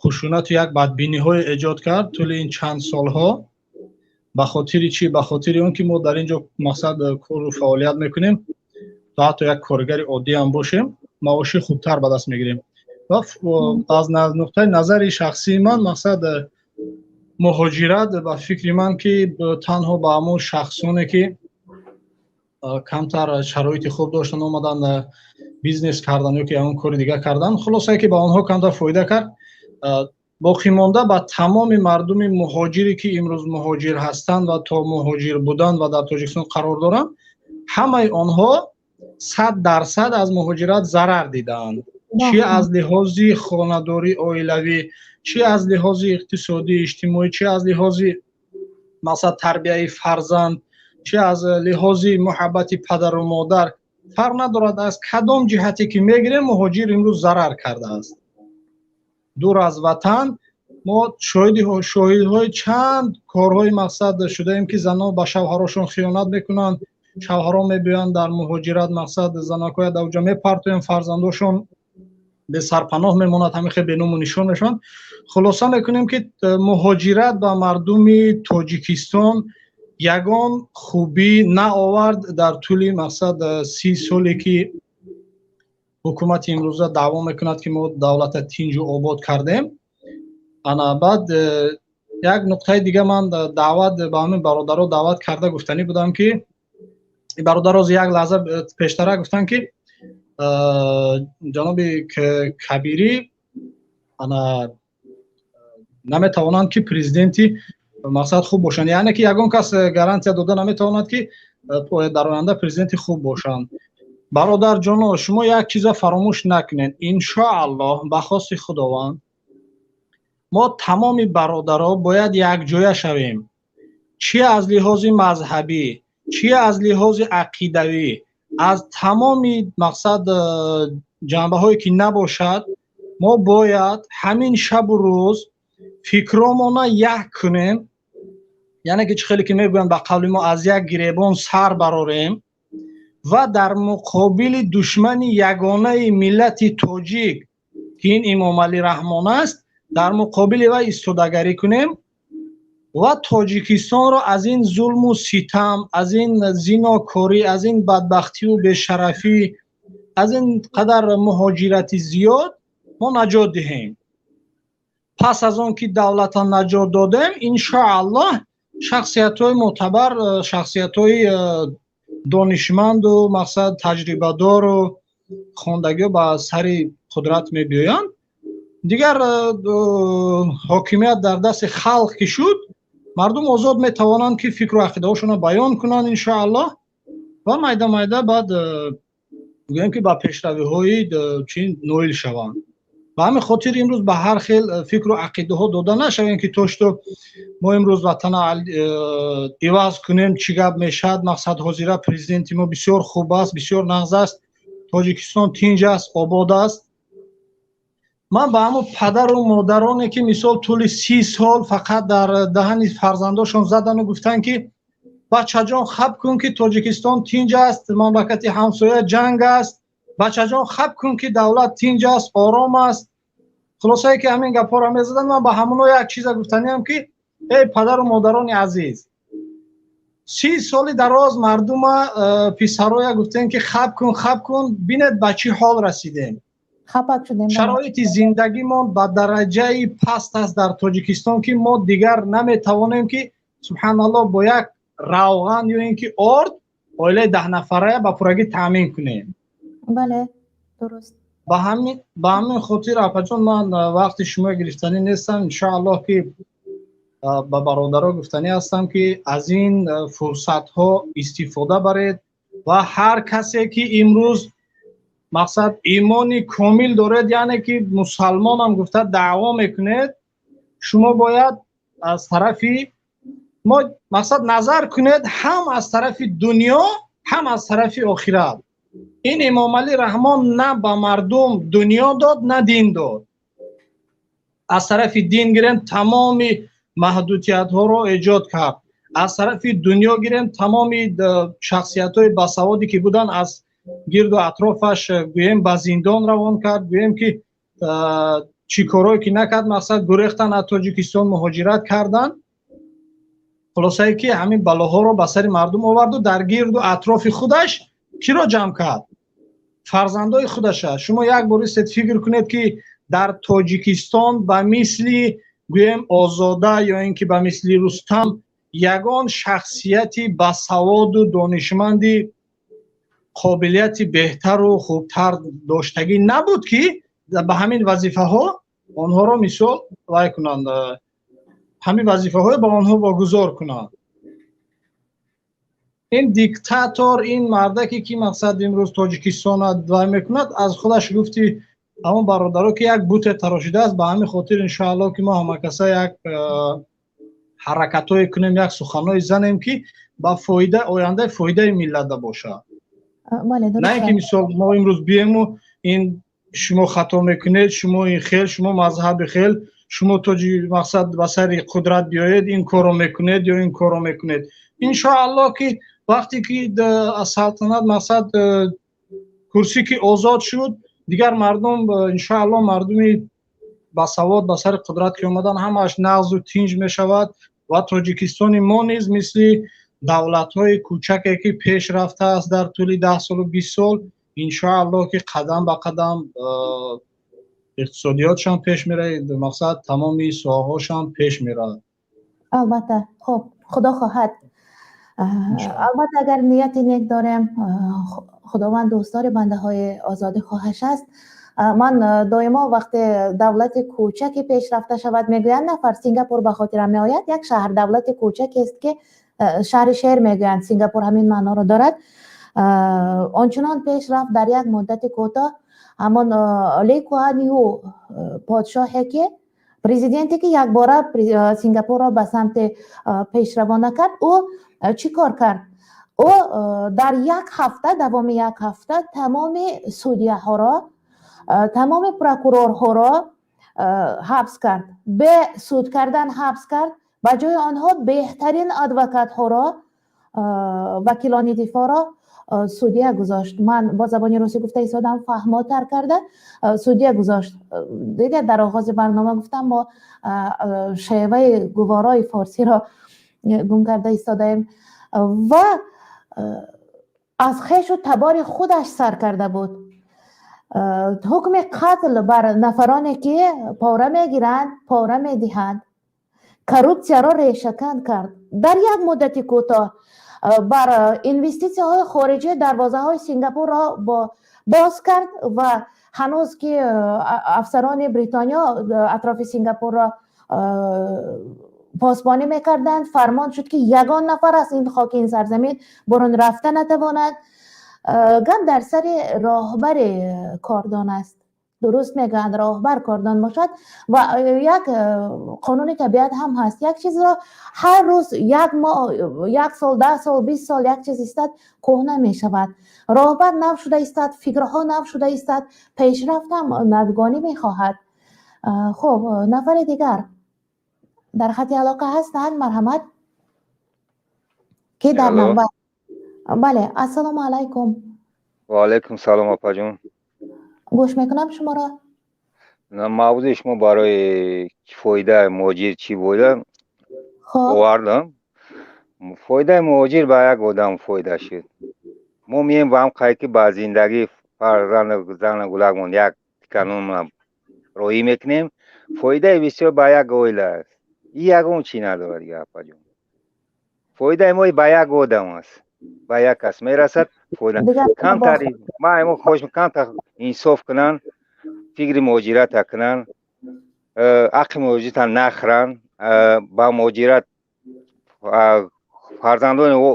хушунату як бадбиниҳое эҷод кард тӯли ин чанд солҳо. Ба хотири чӣ? Ба хотири он ки мо дар ин ҷо, мақсад, кору фаъолият мекунем, то ҳатто як коргари оддӣ ҳам бошем, маоши хубтар ба даст мегирем. Ва аз нуқтаи назари шахсии ман, мақсад, муҳоҷират, ба фикри ман, ки танҳо ба ҳамон шахсоне, ки камтар шароити хуб доштан, омадан бизнес кардан ё ки ягон кори дигар кардан, хулосае, ки ба онҳо камтар фоида кард. Боқимонда ба тамоми мардуми муҳоҷире, ки имрӯз муҳоҷир ҳастанд ва то муҳоҷир буданд ва дар Тоҷикистон қарор доранд, ҳамаи онҳо 100% аз муҳоҷират зарар дидаанд, чӣ аз лиҳози хонадорӣ, оилавӣ, чӣ аз лиҳози иқтисодӣ, иҷтимоӣ, чӣ аз лиҳози, масалан, тарбияи фарзанд, чӣ аз лиҳози муҳаббати падару модар. Фарқ надорад, аз кадом ҷиҳате ки мегирем, муҳоҷир имрӯз зарар кардааст. Дур аз ватан мо шоҳидҳои чанд корҳои, мақсад, шудаем, ки занон ба шавҳарошон хиёнат мекунанд, шавҳарон мебиёянд дар муҳоҷират, мақсад, занакҳоя дар оҷа мепартоянд, фарзандошон бесарпаноҳ мемонад, ҳамин хел беному нишон мешаванд. Хулоса мекунем, ки муҳоҷират ба мардуми Тоҷикистон ягон хубӣ наовард дар тӯли, мақсад, 30 соле, ки ҳукумати имрӯза даъво мекунад, ки мо давлата тинҷу обод кардем. Ана баъд як нуқтаи дига, ман даъват ба ҳамин бародаро даъват карда гуфтанӣ будам, ки бародароз як лаҳза пештара гуфтанд, ки ҷаноби Кабирӣ ана Наметавонанд, ки президенти мақсад хуб бошанд, яъне ки ягон кас гарантия дода наметавонад, ки дар оянда президенти хуб бошанд. Бародарҷоно, шумо як чиза фаромӯш накунед: иншоаллоҳ, ба хости Худованд, мо тамоми бародаро бояд якҷоя шавем, чӣ аз лиҳози мазҳабӣ, чӣ аз лиҳози ақидавӣ, аз тамоми мақсад ҷанбаҳое ки набошад, мо бояд ҳамин шабу рӯз фикромона як кунем, яъне ки чӣ хеле ки мегӯянд, ба қавли мо, аз як гиребон сар барорем ва дар муқобили душмани ягонаи миллати тоҷик, ки ин Имомалӣ Раҳмон аст, дар муқобили вай истодагарӣ кунем ва Тоҷикистонро аз ин зулму ситам, аз ин зинокорӣ, аз ин бадбахтиву бешарафӣ, аз ин қадар муҳоҷирати зиёд мо наҷот диҳем. Пас аз он ки давлата наҷот додем, иншоаллоҳ, шахсиятҳои мӯътабар, шахсиятҳои донишманду мақсад таҷрибадору хондагиҳо ба сари қудрат мебиёянд. Дигар ҳокимият дар дасти халқ ки шуд, мардум озод метавонанд, ки фикру ақидаҳошонро баён кунанд, иншоаллоҳ, ва майда майда баъд гӯем, ки ба пешравиҳои чи ноил шаванд. Ба ҳамин хотир имрӯз ба ҳар хел фикру ақидаҳо дода нашавем, ки то что мо имрӯз ватана иваз кунем, чӣ гап мешавад. Мақсад, ҳозира президенти мо бисёр хуб аст, бисёр нағз аст, Тоҷикистон тинҷ аст, обод аст. Ман ба ҳамон падару модароне, ки мисол тӯли 30 сол фақат дар даҳани фарзандошон задану гуфтанд, ки бачаҷон, хаб кун, ки Тоҷикистон тинҷ аст, мамлакати ҳамсоя ҷанг аст, бачаҷон, хаб кун, ки давлат тинҷ аст, ором аст, хулосае ки ҳамин гапҳоро мезаданд, ман ба ҳамоно як чиза гуфтаниам, ки эй падару модарони азиз, 30 соли дароз мардума, писароя гуфтем, ки хаб кун, хаб кун, бинед, ба чӣ ҳол расидем. Шароити зиндагимон ба дараҷаи паст аст дар Тоҷикистон, ки мо дигар наметавонем, ки субҳаналлоҳ, бо як равған ё ин ки орд оилаи 10 нафарая ба пуррагӣ таъмин кунем. Бале, дуруст. Ба ҳамин хотир, апаҷон, ман вақти шумо гирифтанӣ нестам. Иншоаллоҳ, ки ба бародаро гуфтанӣ ҳастам, ки аз ин фурсатҳо истифода баред ва ҳар касе ки имрӯз мақсад имони комил доред, яъне ки мусалмонам гуфта даъво мекунед, шумо бояд аз тарафи мо мақсад назар кунед, ҳам аз тарафи дунё, ҳам аз тарафи охират. Ин Эмомалӣ Раҳмон на ба мардум дунё дод, на дин дод. Аз тарафи дин гирем, тамоми маҳдудиятҳоро эҷод кард, аз тарафи дунё гирем, тамоми шахсиятҳои басаводе ки буданд аз гирду атрофаш, гӯем, ба зиндон равон кард, гӯем ки чӣ корое ки накард, мақсад гурехтан аз Тоҷикистон, муҳоҷират карданд. Хулосае ки ҳамин балоҳоро ба сари мардум оварду дар гирду атрофи худаш киро ҷамъ кард? Фарзандои худаша. Шумо як бор истед, фикр кунед, ки дар Тоҷикистон ба мисли, гӯем, Озода ё ин ки ба мисли Рустам ягон шахсияти басаводу донишманди қобилияти беҳтару хубтар доштагӣ набуд, ки ба ҳамин вазифаҳо онҳоро мисол вай кунанд, ҳамин вазифаҳое ба онҳо вогузор кунанд. Ин диктатор, ин мардаке ки мақсад имрӯз Тоҷикистона вай мекунад, аз худаш гуфти ҳамон бародаро, ки як буте тарошидааст. Ба ҳамин хотир, иншоаллоҳ, ки мо ҳамакаса як ҳаракатҳое кунем, як суханҳое занем, ки ба фоида ояндаи фоидаи миллата бошад, на ин ки мисол мо имрӯз биему ин шумо хато мекунед, шумо ин хел, шумо мазҳаби хел, шумо тоҷи мақсад ба сари қудрат биёед, ин корро мекунед ё ин корро мекунед. Иншоаллоҳ, ки вақте ки салтанат мақсад курсӣ ки озод шуд, дигар мардум, иншоаллоҳ, мардуми басавод ба сари қудрат ки омадан, ҳамааш нағзу тинҷ мешавад ва Тоҷикистони мо низ мисли давлатҳои кӯчаке, ки пеш рафтааст дар тӯли 10 солу 20 сол, иншоаллоҳ, ки қадам ба қадам иқтисодиётшон пеш меравад, мақсад тамоми соҳаҳошон пеш меравад. Албатта, хуб, Худо хоҳад, албатта, агар нияти нек дорем, Худованд дӯстдори бандаҳои озодӣ хоҳаш аст. Ман доимо вақте давлати кӯчаке пешрафта шавад, мегӯянд нафар, Сингапур ба хотирам меояд. Як шаҳр, давлати кӯчакест, ки шаҳри шер мегӯянд, Сингапур ҳамин маъноро дорад. Ончунон пеш рафт дар як муддати кӯтоҳ. Ҳамон Ли Куан Ю, подшоҳе ки, президенте ки якбора Сингапурро ба самти пешравона кард, ӯ чӣ кор кард? Ӯ дар як ҳафта, давоми як ҳафта тамоми судяҳоро, тамоми прокурорҳоро ҳабс кард, бе суд кардан ҳабс кард. Ба ҷои онҳо беҳтарин адвокатҳоро, вакилони дифоъро судя гузошт. Ман бо забони русӣ гуфта истодам, фаҳмотар карда. Судя гузошт. Дидед, дар оғози барнома гуфтам, мо шеваи гуворои форсиро гум карда истодаем. Ва аз хешу табори худаш сар карда буд. Ҳукми қатл бар нафароне ки пора мегиранд, пора медиҳанд, коррупсияро решакан кард дар як муддати кӯтоҳ. Бар инвеститсияҳои хориҷӣ дарвозаҳои Сингапурро боз кард ва ҳанӯз ки афсарони Бритониё атрофи Сингапурро посбонӣ мекарданд, фармон шуд, ки ягон нафар аз ин хоки ин сарзамин бурун рафта натавонад. Гап дар сари роҳбари кордон аст. Дуруст мегӯянд, роҳбар кордон бошад. Ва як қонуни табиат ҳам ҳаст: як чизро ҳар рӯз, як моҳ, як сол, 10 сол, 20 сол як чиз истад, кӯҳна мешавад. Роҳбар нав шуда истад, фикрҳо нав шуда истад, пешрафт ҳам навгонӣ мехоҳад. Хуб, нафари дигар дар хати алоқа ҳастанд. Марҳамат, ки дар навбат? Бале, ассалому алайкум. Ва алайкум салом, апаҷон. Гӯш мекунам шуморо. Мавзӯи шумо барои фоидаи муҳоҷир чӣ буда овардам. Фоидаи муҳоҷир ба як одам фоида шуд. Мо меем ба ҳам қайд, ки ба зиндагӣ фарзанду зану гулакмон як тиканонма роҳӣ мекунем. Фоидаи бисёр ба як оила аст. И ягон чӣ надорад дига, апаҷон. Фоидаи мо ба як одам аст, ба як кас мерасад фоида. Камтари ма имо хоҳиш, камтар инсоф кунанд, фикри муҳоҷирата кунанд, ақли муҳоҷирата нахӯранд, ба муҳоҷират фарзандони ӯ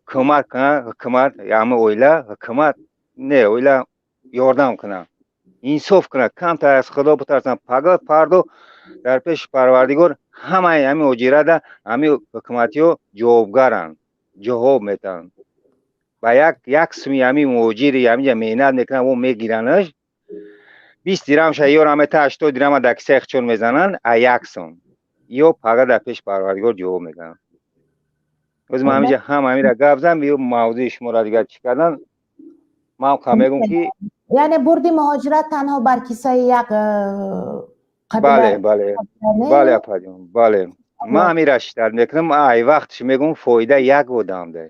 кӯмак кунанд. Ҳукумат, ҳама оила, ҳукумат не, оила ёрдам кунанд, инсоф кунанд, камтар аз Худо битарсанд. Пага фардо дар пеши Парвардигор ҳамаи ҳамин муҳоҷирата ҳамин ҳукуматиҳо ҷавобгаранд, ҷавоб метаҳанд. Ба як як суми ҳамин муҳоҷири ҳаминҷа меҳнат мекунанд, о мегиранаш, 20 дирамша ёра мета, 80 дирама дар кисаи хичон мезананд. А як сум ё пага дар пеши Парвардигор ҷавоб мекунанд. Оз ман ҳаминҷа ҳам ҳаминра гап зам, ё мавзӯи шуморо дигар чӣ кардан, ман қа мегӯм, ки Яъне бурди муҳоҷират танҳо бар кисаи як Бале, бале, бале, апаҷон, бале. Ман ҳаминра шиддат мекунам. Ай вақтш мегӯм, фоида як одам да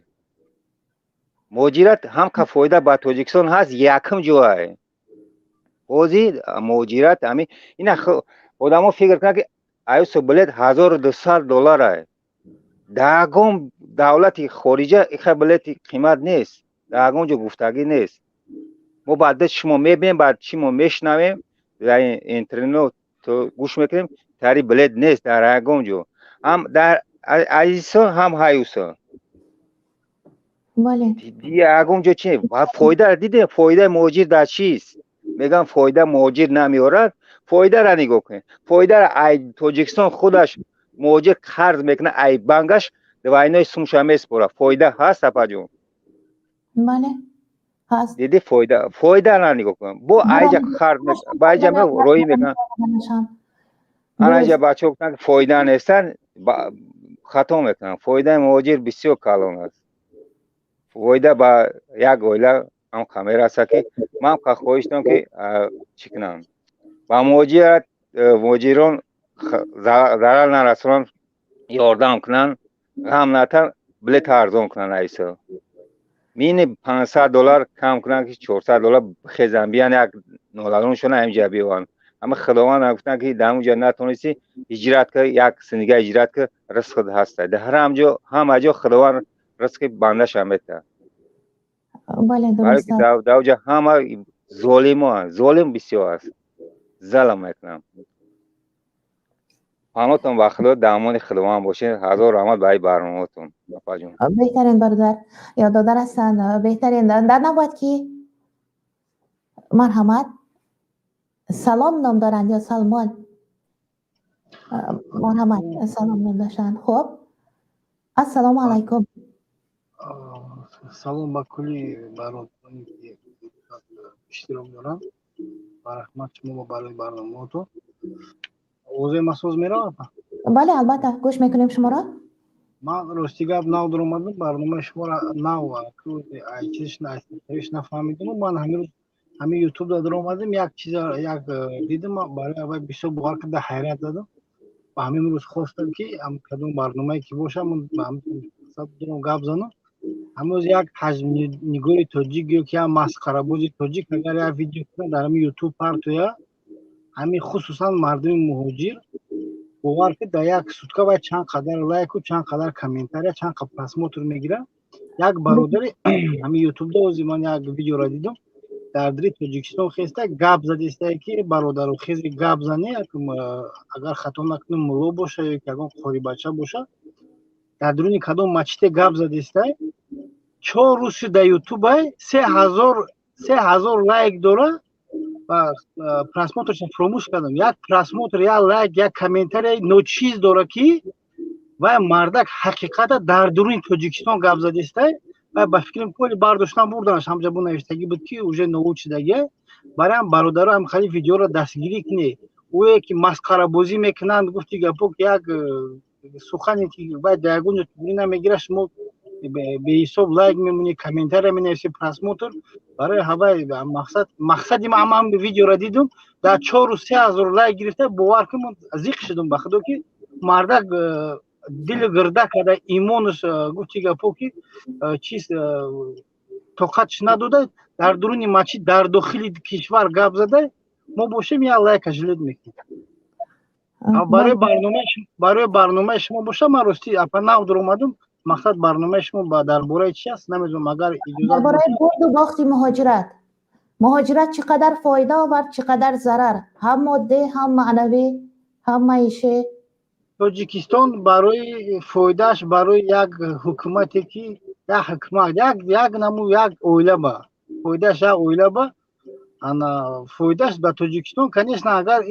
муҳоҷират ҳам ка фоида ба Тоҷикистон ҳаст. Якум ҷое ҳозир муҳоҷират ҳами ина одамо фикр кунанд, ки аюсо билет 1200 доллара. Дар ягон давлати хориҷа иха билети қимат нест, дар ягон ҷо гуфтагӣ нест. Мо баъд шумо мебинем, баъд чӣ мо мешунавем, дар интернет гӯш мекунем, тари билет нест дар ягон ҷо, ҳам дар азисо, ҳам ҳаюсо. Ягон ҷо чи фоида дидем? Фоидаи муҳоҷир дар чист? Мегӯям, фоида муҳоҷир намеорад. Фоидара нигоҳ кунед, фоидара ай Тоҷикистон худаш муҳоҷир қарз мекунад, ай бангаш двойной сумша меспорад. Фоида ҳаст, апаҷон? Бале, ҳаст. Диди, фоида, фоидара нигоҳ кун. Бо айҷа қарз, ба айҷа роҳӣ мекунад. Ана айҷа бачаҳо гуфтанд, ки фоида нестанд, хато мекунанд. Фоидаи муҳоҷир бисёр калон аст. Фоида ба як оила ҳам мерасад, ки ман хоҳиш дорам, ки чӣ кунанд, ба муҳоҷират, муҳоҷирон зарар нарасонанд, ёрдам кунанд, ғам натан, билета арзон кунанд, айсо мини 500 доллар кам кунанд, ки 400 доллар бихезанд, биян, як ноладоншона ҳаминҷа биёванд. Ама Худованд гуфтанд, ки дар ҳамунҷа натонисти, ҳиҷрат ка, як синига ҳиҷрат ка, ризқат ҳаста. Дар ҳар ҷо, ҳама ҷо Худованд ризқи бандаша метаҳад. Бале, дуруст. Дар оҷа ҳама Золимо, золим бисёр аст, залм мекунам. Паноҳтон ба Худо, дар амони Худованд бошед. Ҳазор раҳмат ба ин барномаотон, апаҷон. Беҳтарин бародар ё додар ҳастанд, беҳтарин. Дар навбат ки, марҳамат, Салом ном доранд ё Салмон? Марҳамат, Салом ном доштанд. Хуб, ассалому алайкум. Салом ба кулли бародароне, ки иштирок доранд, ва раҳмат шумо барои барномаотон. Овозаи ман соз меравад? Бале, албатта, гӯш мекунем шуморо. Ман, рости гап, нав дуромадам, барномаи шуморо нав чизш нафаҳмидам. Ман ҳамин рӯз ҳамин Ютубда дуромадам, як чиза як дидам, барои аввал бисёр бовар карда ҳайрат задам. Ба ҳамин рӯз хостам, ки кадом барномае ки боша, дуром гап занам. Ҳамрӯз як ҳаҷмнигори тоҷик ё ки як масхарабози тоҷик агар як видео кунад, дар ҳамин Ютуб партоя, ҳамин хусусан мардуми муҳоҷир, бовар ки дар як сутка вай чанд қадар лайку, чанд қадар комментария, чанд қадар просмотр мегирад. Як бародари ҳамин Ютубда ози ман як видеоро дидам, дар дили Тоҷикистон хеста гап задистае, ки бародару хези гап зане, агар хато накунам, мулло боша ё ки ягон қорибача боша, дар дуруни кадом мачите гап задистай. 4 рӯз шуд, дар Ютубай 3000 лайк дора ва просмотрша фуромӯш кардам. Як просмотр, як лайк, як комментария ночиз дора, ки вай мардак ҳақиқата дар дуруни Тоҷикистон гап задистай. Вай ба фикрам коли бардоштан бурданаш, ҳамҷа бу навиштагӣ буд, ки уже нобуд шудагия. Барои бародаро ҳам хеле видеоро дастгирӣ кунед. Ӯе ки масхарабозӣ мекунанд, гуфти гапо, ки як сухане ки вай дар ягон ҷо тугрӣ намегирад, шумо беҳисоб лайк мемонӣ, комментария менависӣ, просмотр барои ҳавай. Мақсад, мақсади ман ҳам видеоро дидум, дар 4 рӯз 3000 лайк гирифта. Бовар кун, зиқ шудум, ба худо, ки мардак дили гирда карда, имонаш, гуфти гапо, ки чиз тоқатш надода, дар дуруни масҷид, дар дохили кишвар гап зада. Мо бошем, як лайка жалеть мекунем. Барои барномаи шумо боша, ман рости, апа, нав дуромадум. Мақсад, барномаи шумо дар бораи чи аст, намедонам, агар иҷозат. Дар бораи бурду бохти муҳоҷират. Муҳоҷират чӣ қадар фоида овард, чӣ қадар зарар, ҳам моддӣ, ҳам маънавӣ, ҳам маишӣ. Тоҷикистон барои фоидааш, барои як ҳукумате ки як ҳукумат, як наму як оила ба фоидааш, як оила ба ана фоидааш ба Тоҷикистон. Конечно, агар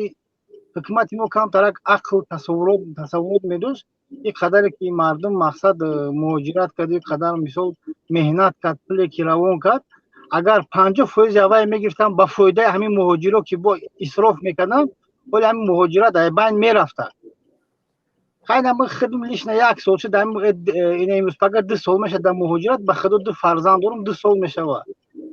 ҳукумати мо камтарак ақл, тасаввурот медошт, ин қадаре ки мардум, мақсад, муҳоҷират кард, ин қадар, мисол, меҳнат кард, пуле ки равон кард, агар 50 фоизи аввай мегирифтанд ба фоидаи ҳамин муҳоҷиро, ки бо исроф мекарданд, ҳоли ҳамин муҳоҷират дар байн мерафтанд. Хайна, ман худам лично як сол шуд, ина имрӯз пага 2 сол мешавад дар муҳоҷират. Ба худо, ду фарзанд дорам, 2 сол мешавад.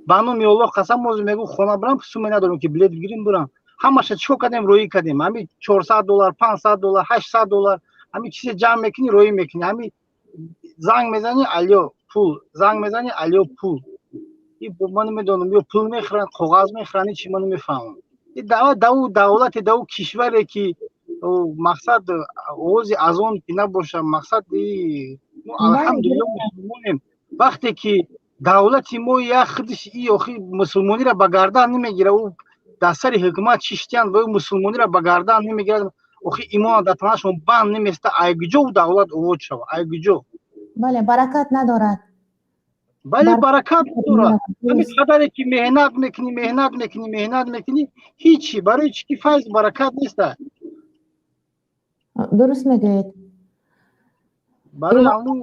Ба номи Аллоҳ қасам, ҳозир мегӯм, хона бирам, суме надорам, ки билет бигирим бирам. Ҳамаша чикор кардем? Роҳӣ кардем. Ҳамин 400 доллар, 500 доллар, 800 доллар, ҳамин чизе ҷамъ мекунӣ, роҳӣ мекунӣ. Ҳамин занг мезанӣ: «Алё, пул». Занг мезанӣ: «Алё, пул». Ман намедонам, ё пул мехӯранд, коғаз мехӯранд, чи, ман намефаҳмам. Даву давлате, даву кишваре ки, мақсад, овози азон ки набоша, мақсад, алҳамдулилло, мусулмонем. Вақте ки давлати мо як худиш и охи мусулмониро ба гардан намегира, ӯ дар сари ҳукумат чиштиянд ва мусулмониро ба гардан намегирад, охи имона дар танашон банд наместа, айгиҷо давлат овод шава, айгиҷо? Бале, баракат надорад. Бале, баракат надорад. Ҳамин қадаре ки меҳнат мекунӣ, меҳнат мекунӣ, меҳнат мекунӣ, ҳичи. Барои чӣ ки файз, баракат неста. Дуруст мегӯед. Барои ҳамун.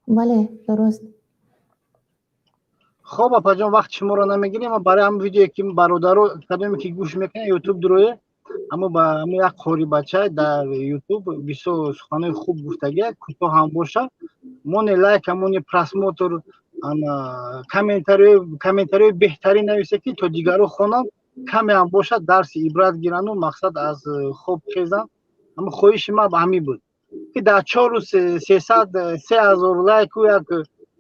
Бале, дуруст. Хоб, апаҷон, вақти шуморо намегирем. Барои ҳамн видеое ки бародаро кадоме ки гӯш мекунад, Ютуб дурое, аммо ба ҳамн як қори бача дар Ютуб бисёр суханои хуб гуфтагия, кӯтоҳ ҳам боша, моне лайка, моне просмотр, комментариҳои беҳтарин нависе, ки то дигарро хонанд, каме ҳам бошад, дарси ибрат гирану, мақсад, аз хоб хезанд. Ама хоҳиши ман ба ҳамин буд, ки дар 4 рӯз сесад 3000 лайку як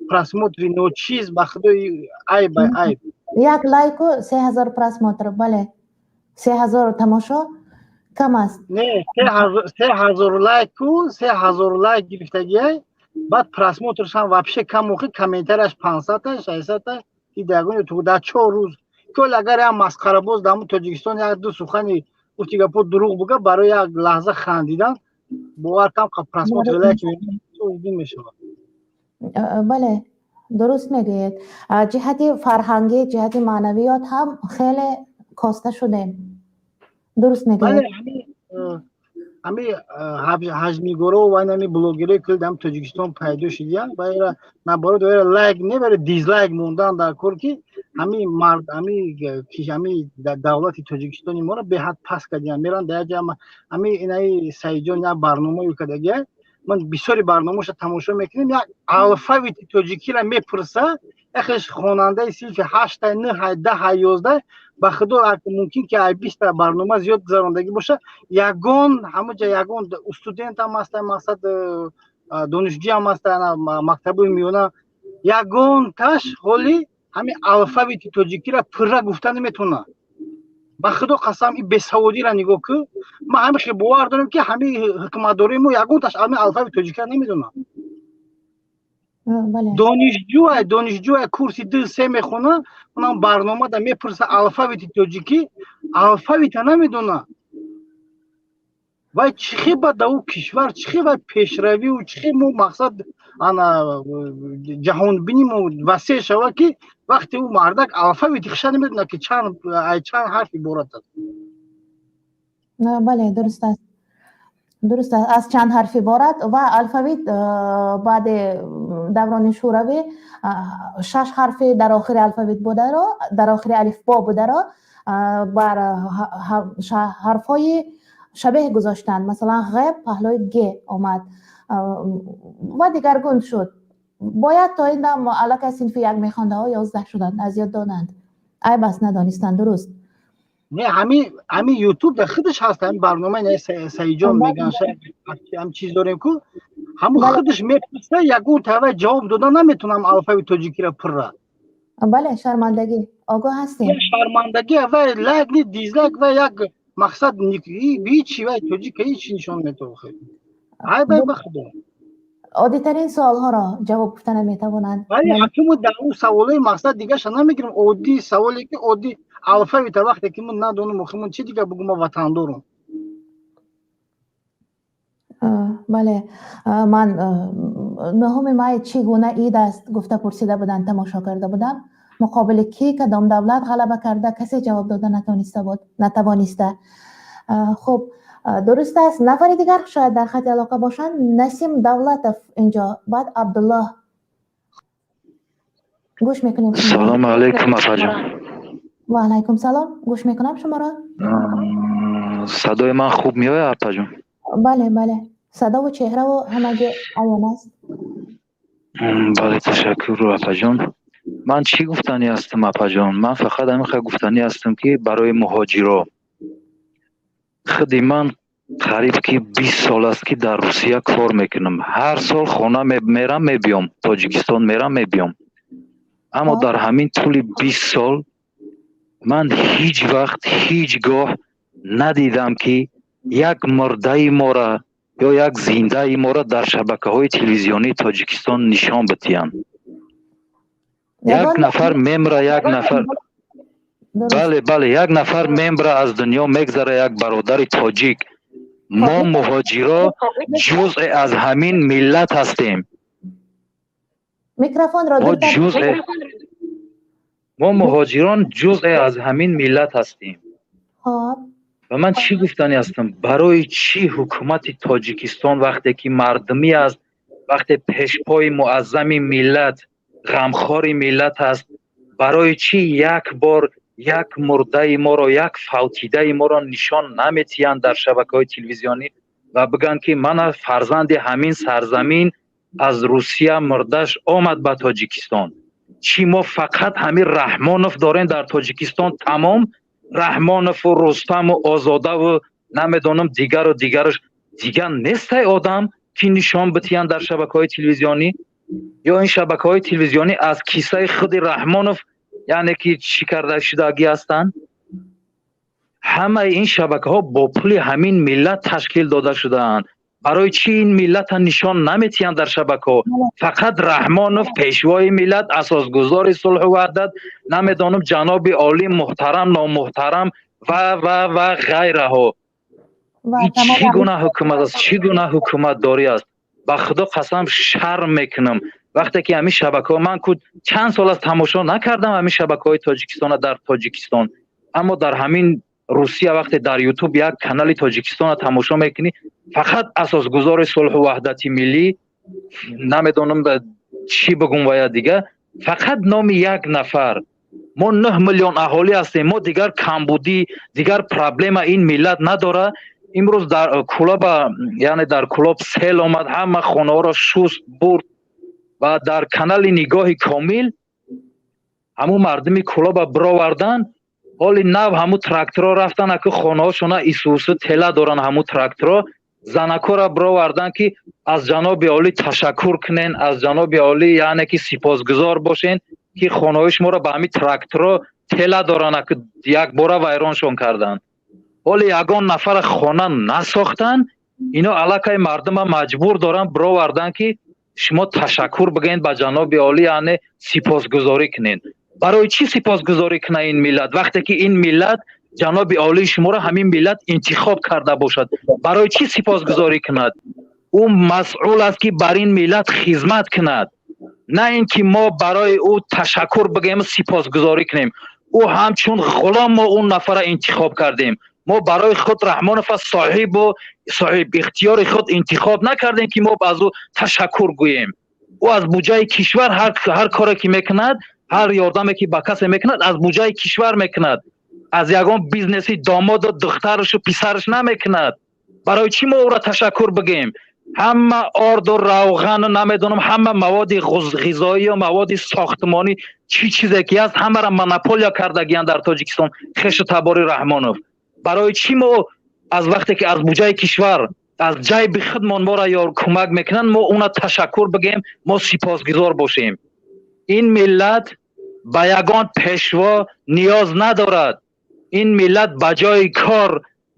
просмотри ночиз, ба худои, айб, айб. Як лайку 3000 просмотр, бале, 3000 тамошо кам аст. Не, 3000 лайку, 3000 лайк гирифтагиай, баъд просмотршам вообще кам, охи комментарияш 500-та, 600-та. Ягон ютуб дар 4 рӯз кол агар як масхарабоз дар ҳамун Тоҷикистон як ду сухани гуфти гапо дурӯғ буга, барои як лаҳза хандидан, бовар кам, просмотр, лайк мешавад. Бале, дуруст мегӯед. Ҷиҳати фарҳангӣ, ҷиҳати маънавиёт ҳам хеле коста шудем, дуруст мегӯед. Ҳами ҳаҷмнигоро ва ҳами блогерое ки дар Тоҷикистон пайдо шудиянд, вайра наоборот, вайра лайк не, вайра дизлайк мондан дар кор, ки ҳами мард ҳами давлати Тоҷикистони моро беҳад паст кардиянд. Меран дар як ҷа, ҳами инаи Саидҷон як барномаю кардагия, ман бисёри барномаша тамошо мекунем, як алфавити тоҷикиро мепурса, яхеш хонандаи синфи ҳаштай, нӯҳай, 10-ай, 11, ба худо, мумкин ки ай 20-та барнома зиёд гузарондагӣ боша, ягон ҳамаҷа ягон студентам ҳаста, мақсад донишҷӯям ҳаста, мактабои миёна, ягонташ ҳоли ҳамин алфавити тоҷикиро пурра гуфта наметавонад. Ба худо қасам, ин бесаводиро нигоҳ кӯ. Ман ҳамин хел бовар дорам, ки ҳамин ҳукуматдории мо ягонташ ҳамин алфавити тоҷикиро намедонад. Донишҷӯай, донишҷӯай, курси ду се мехона, унам барномада мепурса алфавити тоҷикӣ, алфавита намедона. Вай чӣ хел ба дар ӯ кишвар, чӣ хел вай пешравию, чӣ хел мо мақсад ана ҷаҳонбинимо васеъ шава, ки вақте ӯ мардак алфавити хиша намедона, ки чанд чанд ҳарф иборат аст. Бале, дуруст аст, дуруст аст. Аз чанд ҳарф иборат ва алфавит баъди даврони шӯравӣ шаш ҳарфи дар охири алфавит бударо, дар охири алифбо бударо бар ҳарфҳои шабеҳ гузоштанд. Масалан, ғ паҳлӯи г омад ва дигаргун шуд. Бояд то ин дам аллакай синфи як мехондаҳо 11 шуданд, аз ёд донанд. Айб аст надонистан, дуруст. Не, ҳами ютуб дар худаш ҳаст, ҳами барномаи Саидҷон меган, ҳам чиз дорем ку, ҳамун худаш мепурса, ягон тавай ҷавоб дода наметунам алфави тоҷикиро пурра. Бале, шармандагӣ, огоҳ ҳастем. Шармандагӣ, вай лайк ни, дизлайк, вай як мақсад ҳичи, вай тоҷика ҳичи нишон метавохед. Айб, ба худо. Оддитарин суолҳоро ҷавоб гуфта наметавонанд. Бале, ҳакиму дар ӯ саволои мақсад дигаша намегирем, оддӣ саволе ки оддӣ алфавита вақте ки ман надонам, охи ман чи дига бугум, ман ватандорум. Бале, ман 9-уми май чӣ гуна ид аст гуфта пурсида буданд, тамошо карда будам. Муқобили кӣ, кадом давлат ғалаба карда, касе ҷавоб дода натониста буд, натавониста. Хуб, дуруст аст. Нафари дигар шояд дар хати алоқа бошанд. Насим Давлатов инҷо, баъд Абдуллоҳ, гӯш мекунем. Салому алайкум, апаҷон. Ва алайкум салом, гӯш мекунам шуморо. Садои ман хуб меояд, апаҷон? Бале, бале, садову чеҳраву ҳамаги аён аст. Бале, ташаккур, апаҷон. Ман чӣ гуфтанӣ ҳастам, апаҷон? Ман фақат ҳамин гуфтанӣ ҳастам, ки барои муҳоҷиро, худи ман қариб ки 20 сол аст, ки дар Русия кор мекунам. Ҳар сол хона мерам, мебиём, Тоҷикистон мерам, мебиём, аммо дар ҳамин тӯли 20 сол ман ҳеҷ вақт, ҳеҷ гоҳ надидам, ки як мурдаи мора ё як зиндаи мора дар шабакаҳои телевизионии Тоҷикистон нишон бидиҳанд. Як нафар мемра, як нафар, бале, бале, як нафар мемра, аз дунё мегзара, як бародари тоҷик. Мо муҳоҷиро ҷузъе аз ҳамин миллат ҳастем. Микрофонро Мо муҳоҷирон ҷузъе аз ҳамин миллат ҳастем. Ва ман чӣ гуфтанӣ ҳастам? Барои чӣ ҳукумати Тоҷикистон, вақте ки мардумӣ аст, вақте пешпои муаззами миллат, ғамхори миллат аст, барои чӣ як бор як мурдаи моро, як фавтидаи моро нишон наметиҳанд дар шабакаҳои телевизионӣ ва бигӯянд, ки мана фарзанди ҳамин сарзамин аз Русия мурдаш омад ба Тоҷикистон? Чӣ мо фақат ҳамин Раҳмонов дорем дар Тоҷикистон, тамом? Раҳмонову Рустаму Озодаву намедонам, дигару дигараш, дигар нестай одам, ки нишон битиҳанд дар шабакаҳои телевизионӣ? Ё ин шабакаҳои телевизионӣ аз кисаи худи Раҳмонов, яъне ки чӣ карда шудагӣ ҳастанд? Ҳамаи ин шабакаҳо бо пули ҳамин миллат ташкил дода шудаанд. Барои чӣ ин миллата нишон наметиҳанд дар шабакаҳо? Фақат Раҳмонов, пешвои миллат, асосгузори сулҳу ваҳдат, намедонам, ҷаноби олӣ, муҳтарам, номуҳтарам ва ва ва ғайраҳо. Ин чӣ гуна ҳукумат аст? Чӣ гуна ҳукуматдорӣ аст? Ба Худо қасам, шарм мекунам вақте ки ҳамин шабакаҳо, ман ку чанд сол аст тамошо накардам ҳамин шабакаҳои Тоҷикистона дар Тоҷикистон, аммо дар ҳамин Русия вақте дар Ютуб як канали Тоҷикистона тамошо мекунӣ, фақат асосгузори сулҳу ваҳдати миллӣ, намедонам чӣ бигум ва я дига, фақат номи як нафар. Мо 9 миллион аҳолӣ ҳастем, мо дигар камбудӣ, дигар проблема ин миллат надора. Имрӯз дар Кӯлоба, яъне дар Кӯлоб сел омад, ҳама хонаҳоро шуст бурд ва дар канали Нигоҳи Комил ҳамун мардуми Кӯлоба бировардан. Ҳоли нав ҳамун тракторо рафтан, аку хонаҳошона исусу тела доран, ҳамун тракторо занакора бировардан, ки аз ҷаноби олӣ ташаккур кунен, аз ҷаноби олӣ, яъне ки сипосгузор бошен, ки хонаҳои шуморо ба ҳамин тракторо тела доран, аку якбора вайроншон карданд. Ҳоли ягон нафара хона насохтан, ино аллакай мардума маҷбур доранд бировардан, ки шумо ташаккур бигӯед ба ҷаноби олӣ, яъне сипосгузорӣ кунед. Барои чӣ сипосгузорӣ кунад ин миллат, вақте ки ин миллат ҷаноби олии шуморо ҳамин миллат интихоб карда бошад? Барои чӣ сипосгузорӣ кунад? Ӯ масъул аст, ки бар ин миллат хизмат кунад, на ин ки мо барои ӯ ташаккур бигӯем, сипосгузорӣ кунем. Ӯ ҳамчун ғулом мо он нафара интихоб кардем. Мо барои худ Раҳмонова соҳибу соҳиб ихтиёри худ интихоб накардем, ки мо аз ӯ ташаккур гӯем. Ӯ аз буҷаи кишвар ҳар коре ки мекунад, ҳар ёрдаме ки ба касе мекунад, аз буҷаи кишвар мекунад, аз ягон бизнеси домоду духтарашу писараш намекунад. Барои чӣ мо ӯро ташаккур бигӯем? Ҳама орду равғану намедонам, ҳама маводи ғизоию маводи сохтмонӣ, чӣ чизе ки ҳаст, ҳамаро монополия кардагиянд дар Тоҷикистон хешу табори Раҳмонов. Барои чӣ мо аз вақте ки аз буҷаи кишвар, аз ҷайби худмон моро ёр кӯмак мекунанд, мо уна ташаккур бигӯем, мо сипосгузор бошем? Ин миллат ба ягон пешво ниёз надорад. Ин миллат ба ҷои кор,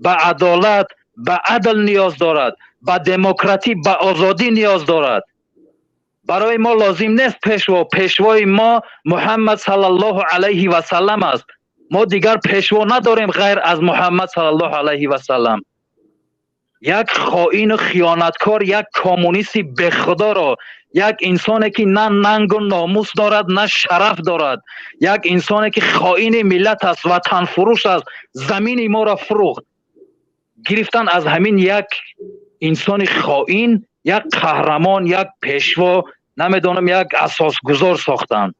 ба адолат, ба адл ниёз дорад, ба демократӣ, ба озодӣ ниёз дорад. Барои мо лозим нест пешво. Пешвои мо Муҳаммад саллаллоҳу алайҳи васаллам аст. Мо дигар пешво надорем ғайр аз Муҳаммад саллаллоҳу алайҳи васаллам. Як хоину хиёнаткор, як коммунисти бехудоро, як инсоне ки на нангу номус дорад, на шараф дорад, як инсоне ки хоини миллат аст, ватанфурӯш аст, замини моро фурӯхт, гирифтан аз ҳамин як инсони хоин як қаҳрамон, як пешво, намедонам, як асосгузор сохтанд.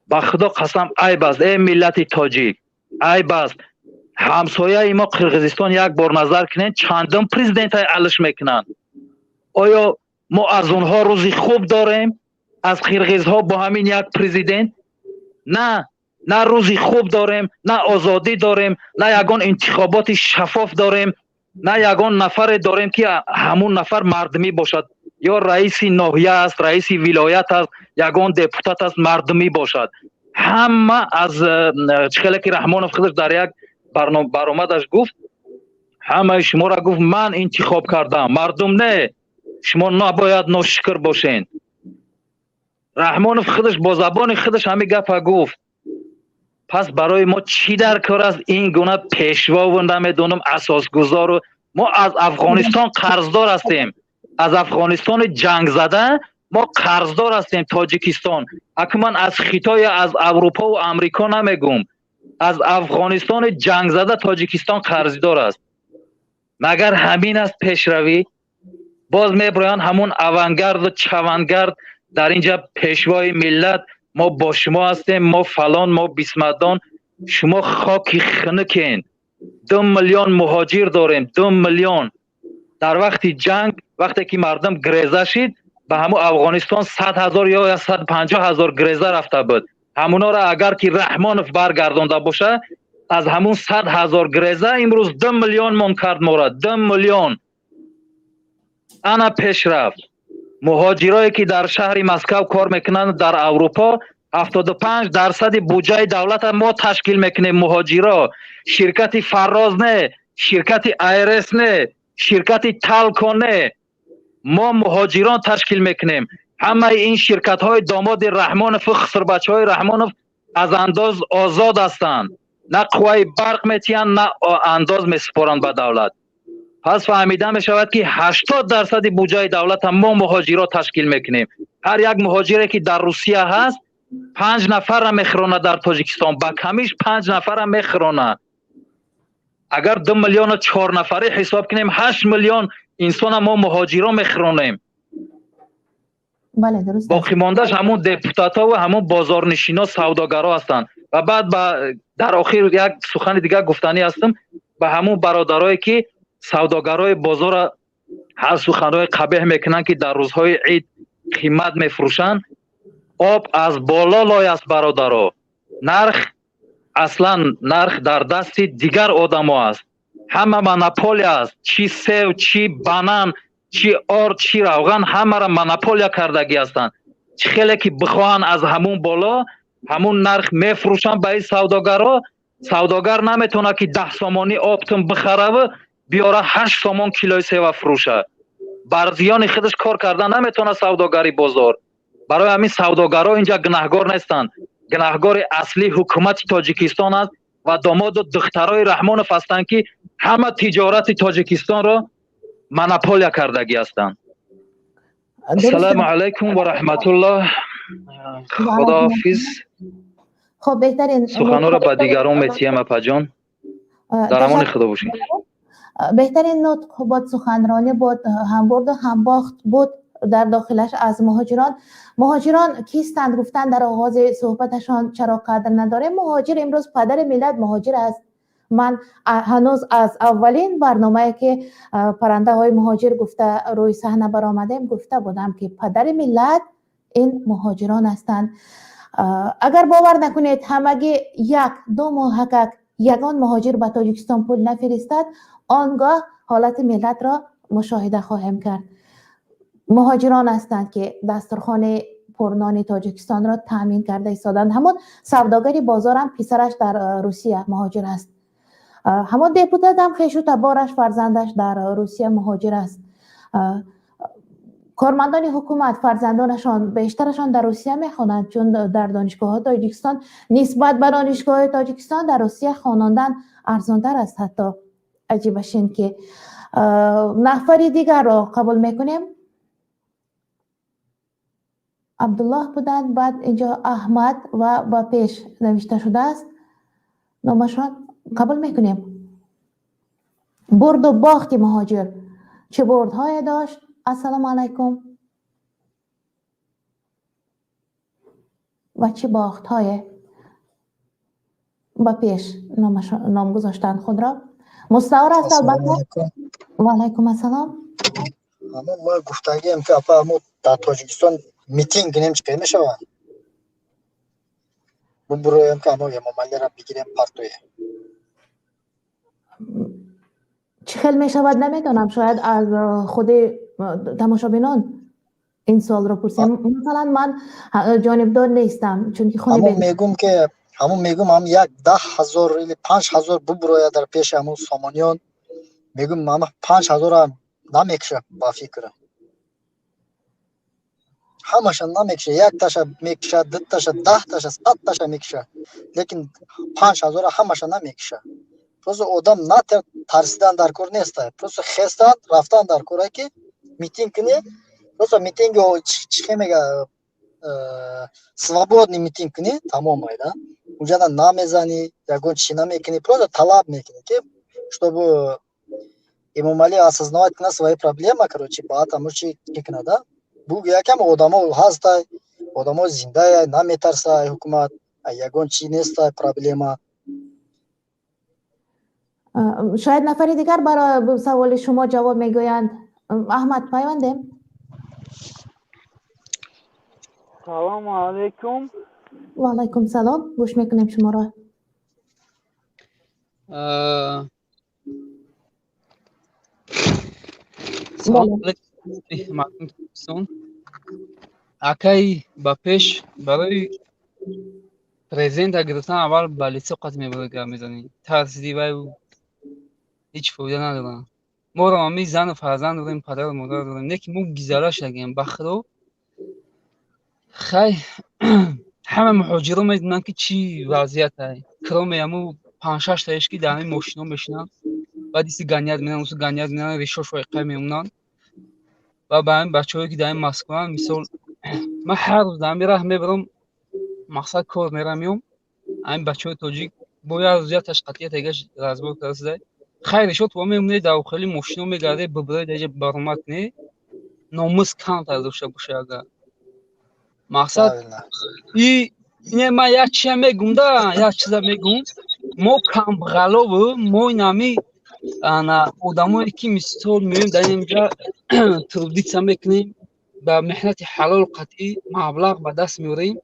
Ба Худо қасам, айб аст, э миллати тоҷик, айб аст. Ҳамсояи мо Қирғизистон як бор назар кунед, чандум президентҳои алиш мекунанд. Оё мо аз онҳо рӯзи хуб дорем? Аз қирғизҳо бо ҳамин як президент? На рӯзи хуб дорем, на озодӣ дорем, на ягон интихоботи шаффоф дорем, на ягон нафаре дорем, ки ҳамун нафар мардумӣ бошад, ё раиси ноҳия аст, раиси вилоят аст, ягон депутат аст, мардумӣ бошад. Ҳама аз чӣ хеле ки Раҳмонов худаш дар як баромадаш гуфт, ҳамаи шуморо гуфт, ман интихоб кардам, мардум не, шумо набояд ношукр бошед. Раҳмонов худаш бо забони худаш ҳамин гапа гуфт. Пас барои мо чӣ дар кор аст ин гуна пешвову, намедонам, асосгузору? Мо аз Афғонистон қарздор ҳастем, аз Афғонистони ҷангзада мо қарздор ҳастем, Тоҷикистон. Аку ман аз Хитой, аз Аврупову Амрико намегум, аз Афғонистони ҷангзада Тоҷикистон қарздор аст. Магар ҳамин аст пешравӣ? Боз меброянд ҳамун авангарду чавангард дар инҷа, пешвои миллат, мо бо шумо ҳастем, мо фалон, мо бисмадон. Шумо хоки хунукен. 2 миллион муҳоҷир дорем, 2 миллион. Дар вақти ҷанг, вақте ки мардум греза шид, ба ҳамун Афғонистон 100 000 ё 150 000 греза рафта буд. Ҳамунҳоро агар ки Раҳмонов баргардонда боша, аз ҳамун 100 000 греза имрӯз 2 миллион мон кард мора, 2 миллион. Ана пешрафт. Муҳоҷирое ки дар шаҳри Москав кор мекунанд, дар Аврупо, 75 дарсади буҷаи давлата мо ташкил мекунем. Муҳоҷиро, ширкати Фарроз не, ширкати Айрес не. Ширкати Талко не, мо муҳоҷирон ташкил мекунем. Ҳамаи ин ширкатҳои домоди Раҳмонов ва хусурбачаҳои Раҳмонов аз андоз озод ҳастанд. На қувваи барқ метиҳанд, на андоз месупоранд ба давлат. Пас фаҳмида мешавад, ки 80% буҷаи давлата мо муҳоҷирот ташкил мекунем. Ҳар як муҳоҷире ки дар Русия ҳаст, 5 нафарра мехӯронад дар Тоҷикистон, ба камиш 5 нафарра мехӯронад. Агар 2 миллиону 4 нафарӣ ҳисоб кунем, 8 миллион инсона мо муҳоҷиро мехӯронем. Бале, дуруст. Боқимондааш ҳамун депутатҳо ва ҳамун бозорнишино, савдогарҳо ҳастанд. Ва баъд дар охир як сухани дигар гуфтанӣ ҳастам ба ҳамун бародарое ки савдогарҳои бозорро ҳар суханҳои қабеҳ мекунанд, ки дар рӯзҳои ид қимат мефурӯшанд. Об аз боло лой аст, бародаро. Нарх аслан нарх дар дасти дигар одамо аст. Ҳама монополия аст. Чӣ сев, чӣ банан, чӣ орд, чӣ равған, ҳамаро монополия кардагӣ ҳастанд. Чӣ хеле ки бихоҳанд аз ҳамун боло ҳамун нарх мефурӯшанд ба ин савдогарҳо. Савдогар наметавонад ки 10 сомонӣ оптом бихараву биёра 8 сомон килои сева фурӯша. Бар зиёни худаш кор карда наметавонад савдогари бозор. Барои ҳамин савдогарҳо инҷа гунаҳгор нестанд. Гунаҳгори аслӣ ҳукумати Тоҷикистон аст ва домоду духтарои Раҳмонов ҳастанд, ки ҳама тиҷорати Тоҷикистонро монополия кардагӣ ҳастанд. Ассалому алайкум ва раҳматуллоҳ. Худоҳофиз. Хоб, беҳтарин. Суханҳоро ба дигарон метиҳам, апаҷон. Дар амони Худо бошед. Беҳтарин нутқ буд, суханронӣ буд, ҳам бурду ҳам бохт буд дар дохилаш аз муҳоҷирон. Муҳоҷирон кистанд гуфтанд дар оғози суҳбаташон, чаро қадр надорем. Муҳоҷир имрӯз падари миллат муҳоҷир аст. Ман ҳанӯз аз аввалин барномае ки паррандаҳои муҳоҷир гуфта рӯи саҳна баромадем, гуфта будам ки падари миллат ин муҳоҷирон ҳастанд. Агар бовар накунед, ҳамагӣ 1-2 моҳакак ягон муҳоҷир ба Тоҷикистон пул нафиристад, он гоҳ ҳолати миллатро мушоҳида хоҳем кард. Муҳоҷирон ҳастанд ки дастурхони пурнони Тоҷикистонро таъмин карда истоданд. Ҳамон савдогари бозорам писараш дар Русия муҳоҷир аст. Ҳамон депутатам хешу табораш, фарзандаш дар Русия муҳоҷир аст. Кормандони ҳукумат фарзандонашон бештарашон дар Русия мехонанд, чун дар донишгоҳҳои Тоҷикистон нисбат ба донишгоҳҳои Тоҷикистон дар Русия хонондан арзонтар аст. Ҳатто аҷибаш ин ки нафари дигарро қабул мекунем. Абдуллоҳ буданд, баъд инҷо Аҳмад ва ба пеш навишта шудааст номашон. Қабул мекунем. Бурду бохти муҳоҷир чӣ бурдҳое дошт? Ассалому алайкум. Ва чӣ бохтҳое ба пеш ном гузоштанд худро. Мустаор аст албатта. Ва алайкум ассалом. Ҳамон мо гуфтагием ки апа мо дар Тоҷикистон митинг кунем, чӣ кор мешавад? Бубуроем ки ҳамон Эмомалиро бигирем партоем. Чӣ хел мешавад намедонам, шояд аз худи тамошобинон ин суолро пурсем. Масалан, ман ҷонибдор нестам, чунки хуни ҳамон мегум ки ҳамон мегум ҳам 1 10,000 или 5,000 бубурояд дар пеши ҳамон сомониён, мегум ҳама 5,000 намекушад ба фикрам. Ҳамаша намекушад, якташа мекушад, дуташа, 10таша, 100таша мекушад, лекин 5,000 ҳамаша намекушад. Просто одам на тарсидан дар кор нест, просто хестан рафтан дар кор, ки митинг кунӣ, просто митинг чӣ мега, свободный митинг кунӣ, тамом айда. Унҷа намезанӣ, ягон чӣ намекунӣ, просто талаб мекунӣ ки чтобы Эмомалӣ осознавать кунад свои проблемы, короче, баъд ҳамон чи мекунад, да? Буг якам одамо ҳастай, одамо зиндая, наметарса ҳукумат, ягон чи нестай проблема. Шояд нафари дигар барои саволи шумо ҷавоб мегӯянд. Аҳмад, пайвандем. Салому алайкум. Ва алайкум салом. Гӯш мекунем шуморо. Салом алайкум мардуми Тоҷикистон. Акай ба пеш барои президента гирифтан аввал ба лицо қат мебарад гап мезанӣ. Тарсиди вай ҳеҷ фоида надорад. Моро ҳами зану фарзанд дорем, падару модар дорем, не ки мо гизала шагем ба худо. Хай, ҳама муҳоҷиро медонанд, ки чӣ вазъиятай, кроме ҳаму панҷ-шаш таеш, ки дар ҳамин мошино мешинанд, баъд иси ганият менан, усу ганият менан, решош вайқай мемонанд. Ва ба ҳамин бачаҳое, ки дар ҳамин Москваанд, мисол, ман ҳар рӯз дар ҳамин раҳ мебарам, мақсад кор мерам, меом, ҳамин бачаҳои тоҷик бо як рӯз як ташқатия тегаш разбор карда. Хайр, решот ва мемонед, дар хеле мошино мегарде, бибиред, аҷа баромад кунед, номус камтар дошта боша. Агар мақсад и не, ман як чиза мегум да, як чиза мегум: мо камбғалову мо инами ана одамое, ки мисол меоем дар инҷа трудиться мекунем, ба меҳнати ҳалол қатъӣ маблағ ба даст меорем.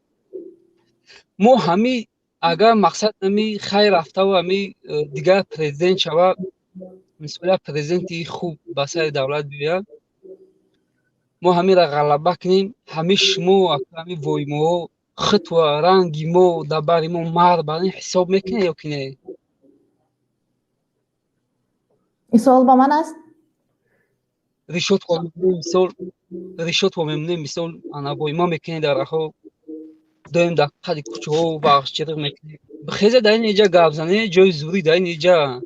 Мо ҳами агар мақсад ами хайр рафтаву ами дигар президент шава, мисол, як президенти хуб ба сари давлат биёяд, мо ҳамира ғалаба кунем, ҳами шумо, ҳами воймоҳо хитва ранги мо дар бари мо мар бар ин ҳисоб мекунед ё ки не? Ин суол ба ман аст? Решот мисол, решот мемонем, мисол, ана войма мекунед дар раҳо, доим дар қади кӯчаҳо вағзчириқ мекунед. Бихеза, дар ин иҷа гап зане, ҷои зурӣ дар ин иҷа.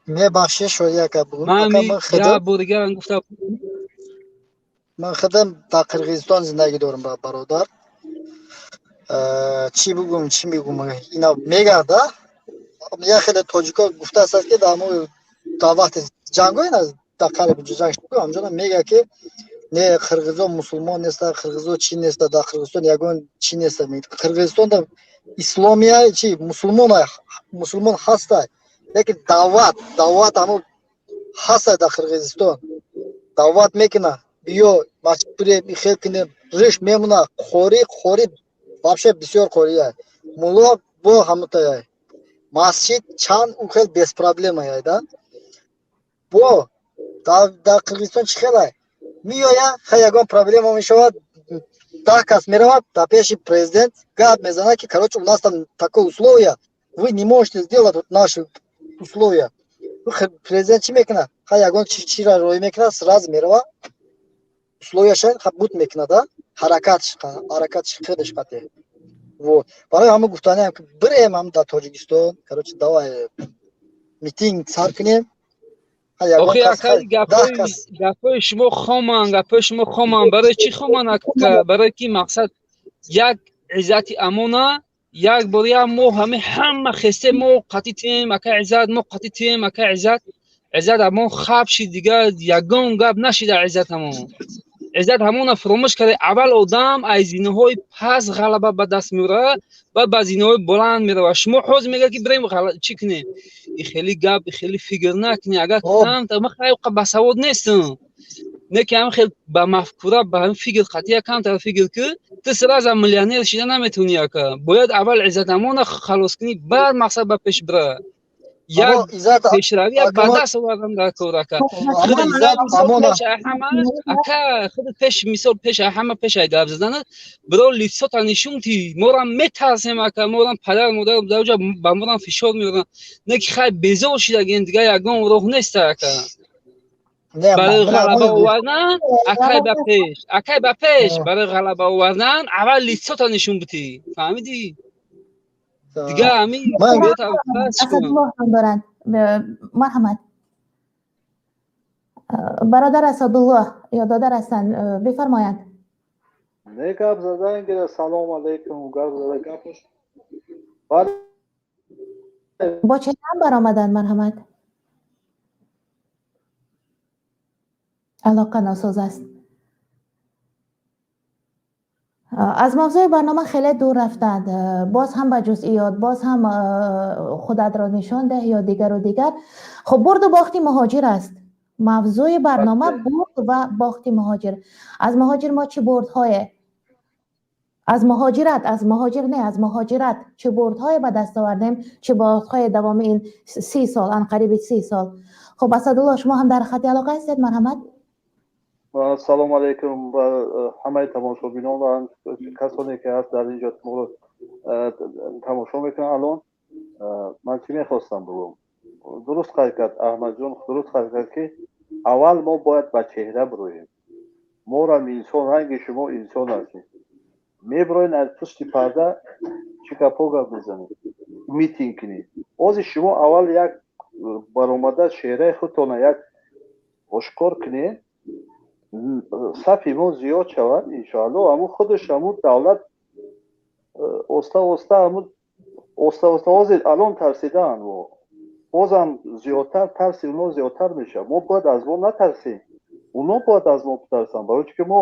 Мебахшед, шояд яка бугум. Ман бор дигарам гуфта. Ман худам дар Қирғизистон зиндагӣ дорам, бародар. Чӣ бугум, чӣ мегум, ина мегарда, як хеле тоҷико гуфтааст, ки дар дар вақти ҷанго, ина дар қариби ҷанг, ҳамҷона мега, ки не, қирғизо мусулмон неста, қирғизо чӣ неста, дар Қирғизистон ягон чӣ неста. Қирғизистонда исломия чи, мусулмон, мусулмон ҳаста, лекин даъват ҳамо ҳаста. Дар Қирғизистон даъват мекуна: биё, масҷид бирем, ихел кунем. Риш мемона, қори, қори вообще бисёр қория, мулло бо ҳамутая, масҷид чанд у хел без проблема да. Бо дар Қирғизистон чӣ хелай меоя, хай, ягон проблема мешавад, 10 кас меравад дар пеши президент, гап мезанад, ки короче, у нас там такое условие, вы не можете сделать вот наши условия. Президент чӣ мекунад? Хай, ягон чира роӣ мекунад, сразу мерава, условия ша бут мекунад, да, ҳаракат, ҳаракат худаш қате. Вот барои ҳама гуфтаниам, ки бирем ҳам дар Тоҷикистон, короче, давай митинг сар кунем. Охи, акай, гапҳои шумо хоманд, гапҳои шумо хоманд. Барои чӣ хоманд? Барои ки мақсад як иззати амона як бор як моҳ ҳами ҳама хесте, мо қатӣ тием, ака Иззат, мо қатӣ тием, ака Иззат. Иззат ҳамон хаб шид, дигар ягон гап нашида. Иззат ҳамон, иззат ҳамона фуромӯш карда. Аввал одам аз зинаҳои паст ғалаба ба даст меорад, баъд ба зинаҳои баланд меравад. Шумо ҳозир мегӯяд, ки бирем, чӣ кунем? И хеле гап, хеле фикр накунӣ. Агар камтар, ман хай басавод нестам, не ки ҳам хел ба мафкура, ба ҳам фикр қатъия камтар фикр ки, ту сразу миллионер шида наметавонӣ, ака. Бояд аввал иззатамона халос кунӣ, баъд мақсад ба пеш бира. Як пешравия ба даст овардан дар кор, ака. Ака, худ пеш, мисол, пеш ҳама, пеш ай гап задан биро, лицо та нишон ти. Морам метарсем, ака, морам падар модар дар ба морам фишор меоранд, не ки хай безор шидагем, дигар ягон роҳ нест, ака. Барои ғалаба овардан, акай, ба пеш, акай, ба пеш. Барои ғалаба овардан аввал лицо та нишон битӣ, фаҳмидӣ? Дигар ҳамин. Доранд, марҳамат, бародар Асадуллоҳ ё додар ҳастанд, бифармоянд. Не, гап задан гира. Салом алейкум. Гап зада, гапош. Бо чеҳрам баромаданд, марҳамат. Алоқа носоз аст. Аз мавзӯи барнома хеле дур рафтанд, боз ҳам ба ҷузъиёт, боз ҳам худатро нишон деҳ ё дигару дигар. Хуб, бурду бохти муҳоҷир аст мавзӯи барнома, бурд ва бохти муҳоҷир. Аз муҳоҷир мо чӣ бурдҳое, аз муҳоҷират, аз муҳоҷир не, аз муҳоҷират чӣ бурдҳое ба даст овардем, чӣ бохтҳое давоми ин 30 сол, анқариби 30 сол. Хуб, Асадулло, шумо ҳам дар хати алоқа ҳастед, марҳамат. Салом алейкум ба ҳамаи тамошобинон ва касоне, ки ҳаст дар инҷо моро тамошо мекунанд. Алон ман чӣ мехостам бигӯм? Дуруст қайд кард Аҳмадҷон, дуруст қайд кард, ки аввал мо бояд ба чеҳра бироем. Морам инсон, ранги шумо инсон ҳастем. Мебироен, аз пушти парда чӣ гапҳо гап мезанед, митинг кунед. Ози шумо аввал як баромада чеҳраи худтона як ошкор кунед, сафи мо зиёд шавад, иншоалло. Ҳамун худаш ҳамун давлат оста оста, ҳамун оста оста, ҳозир алон тарсидаанд, во бозам зиёдтар тарси уно зиёдтар мешавад. Мо бояд аз мо натарсем, уно бояд аз мо битарсанд, барои чӣ ки мо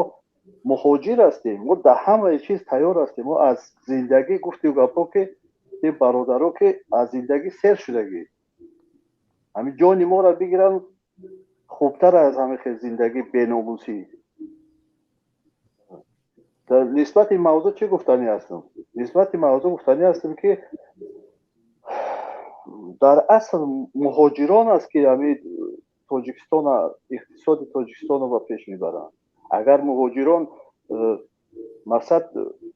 муҳоҷир ҳастем, мо дар ҳамаи чиз тайёр ҳастем. Мо аз зиндагӣ, гуфтем гапҳо, ки бародаро, ки аз зиндагӣ сер шудагӣ, ҳамин ҷони моро бигиранд хубтар аз ҳамин хел зиндагӣ беномусӣ. Дар нисбати мавзӯъ чӣ гуфтанӣ ҳастам? Нисбати мавзӯъ гуфтанӣ ҳастам, ки дар асл муҳоҷирон аст, ки ҳамин Тоҷикистона, иқтисоди Тоҷикистонро ба пеш мебаранд. Агар муҳоҷирон мақсад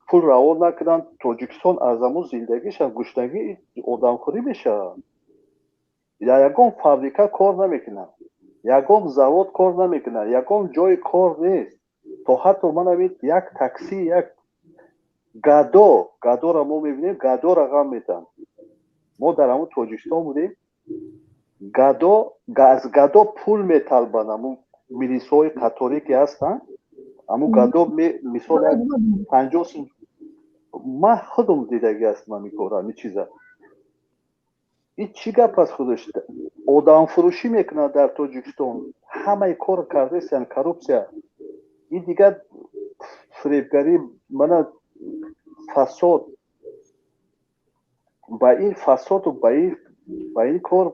пул равон накунанд, Тоҷикистон аз ҳамун зиндагиша гушнагӣ, одамхӯрӣ мешавад. Ягон фабрика кор намекунад, ягон завод кор намекунад, ягон ҷои кор нест. То ҳатто манавид як такси, як гадо, гадоро мо мебинем, гадоро ғам метаҳанд. Мо дар ҳамун Тоҷикистон будем, гадо, аз гадо пул металбанд. Ҳамун милисҳои қаторӣ ки ҳастанд, ҳамун гадо, мисол, як 50 сум. Ман худам дидагӣ ҳастам ҳамин кора, ҳамин чиза. Ин чӣ гап аст? Худаш одамфурӯшӣ мекунад дар Тоҷикистон, ҳамаи кор кардаистян, коррупсия, ин дигар фиребгарӣ, мана фасод. Ба ин фасоду ба ин кор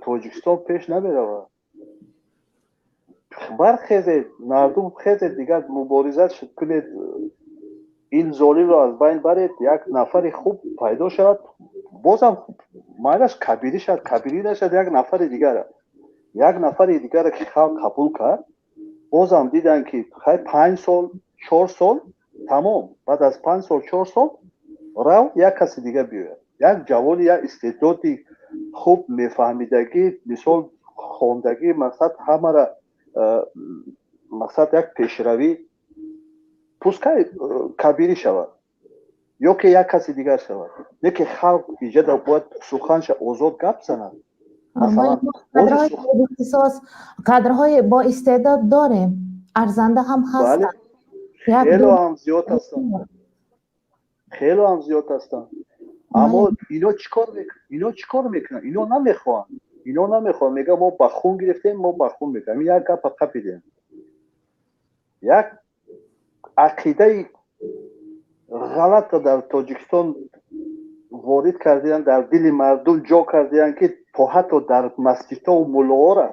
Тоҷикистон пеш намеравад. Бархезед, мардум, хезед, дигар мубориза кунед, ин золимро аз байн баред. Як нафари хуб пайдо шавад, бозам майлаш кабирӣ шавад, кабирӣ нашавад, як нафари дигара, як нафари дигара, ки халқ қабул кард. Бозам диданд, ки хай, 5 сол, 4 сол тамом, баъд аз 5 сол, 4 сол рав, як каси дига биёяд, як ҷавони, як истеъдоди хуб, мефаҳмидагӣ, мисол, хондагӣ, мақсад ҳамара, мақсад як пешравӣ, пускай кабирӣ шавад ё ки як каси дигар шавад, не ки халқ иҷада бояд суханша озод гап занад. Кадрҳои бо истеъдод дорем, арзанда ҳам ҳастанд. Хело ҳам зиёд ҳастанд, хело ҳам зиёд ҳастанд. Аммо ино чӣ кор ино чӣ кор мекунанд? Ино намехоҳанд, ино намехоҳанд. Мега, мо ба хун гирифтем, мо ба хун мекунем. Як гапа қапидем, як ақидаи ғалатро дар Тоҷикистон ворид кардиянд, дар дили мардум ҷо кардиянд, ки то ҳатто дар масҷидҳо муллоҳора,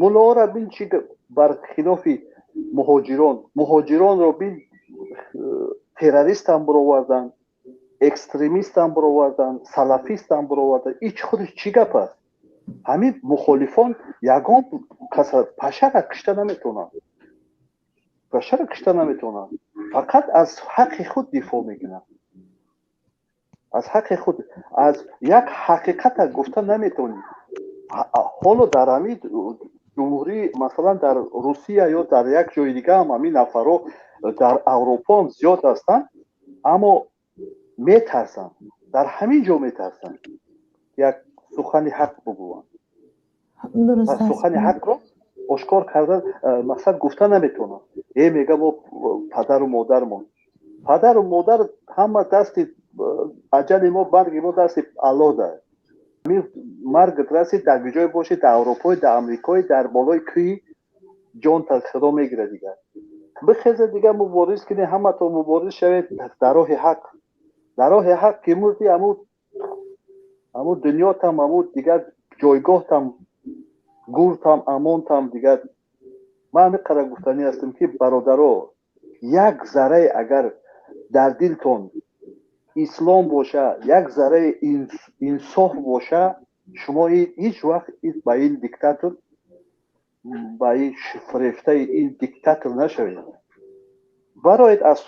муллоҳора бин, чи бар хилофи муҳоҷирон, муҳоҷиронро бин, террористам буроварданд, экстремистам буроварданд, салафистам буроварданд. Ич худаш чӣ гап аст? Ҳамин мухолифон ягон каса пашара кишта наметавонанд, пашара кишта наметавонанд, фақат аз ҳаққи худ дифоъ мекунанд. Аз ҳаққи худ, аз як ҳақиқата гуфта наметавонӣ. Ҳоло дар ҳамин ҷумҳурӣ, масалан, дар Русия ё дар як ҷои дига ҳам ҳамин нафарҳо дар Аврупо ҳам зиёд ҳастанд, аммо метарсанд, дар ҳамин ҷо метарсанд як сухани ҳақ бигӯянд. Сухани ҳақро ошкор кардан, мақсад, гуфта наметавонанд. Е, мега, мо падару модармон, падару модар ҳама дасти аҷали мо, марги мо дасти Аллоҳ дар. Маргат расид, дар куҷое бошӣ, дар Аврупои, дар Амрикои, дар болои кӯҳи, ҷонта Худо мегирад. Дигар бихезед, дигар мубориз кунед, ҳаматон мубориз шавед дар роҳи ҳақ. Дар роҳи ҳақ ки мурдӣ, аму дунётам, аму дигар ҷойгоҳтам, гуртам, амонтам. Дигар ман ҳамин қадар гуфтанӣ ҳастам, ки бародаро, як заррае агар дар дилтон ислом боша, як зарраи инсоф боша, шумо ҳеҷ вақт ба ин диктатор, ба ин фирефтаи ин диктатор нашавед. Бароед, аз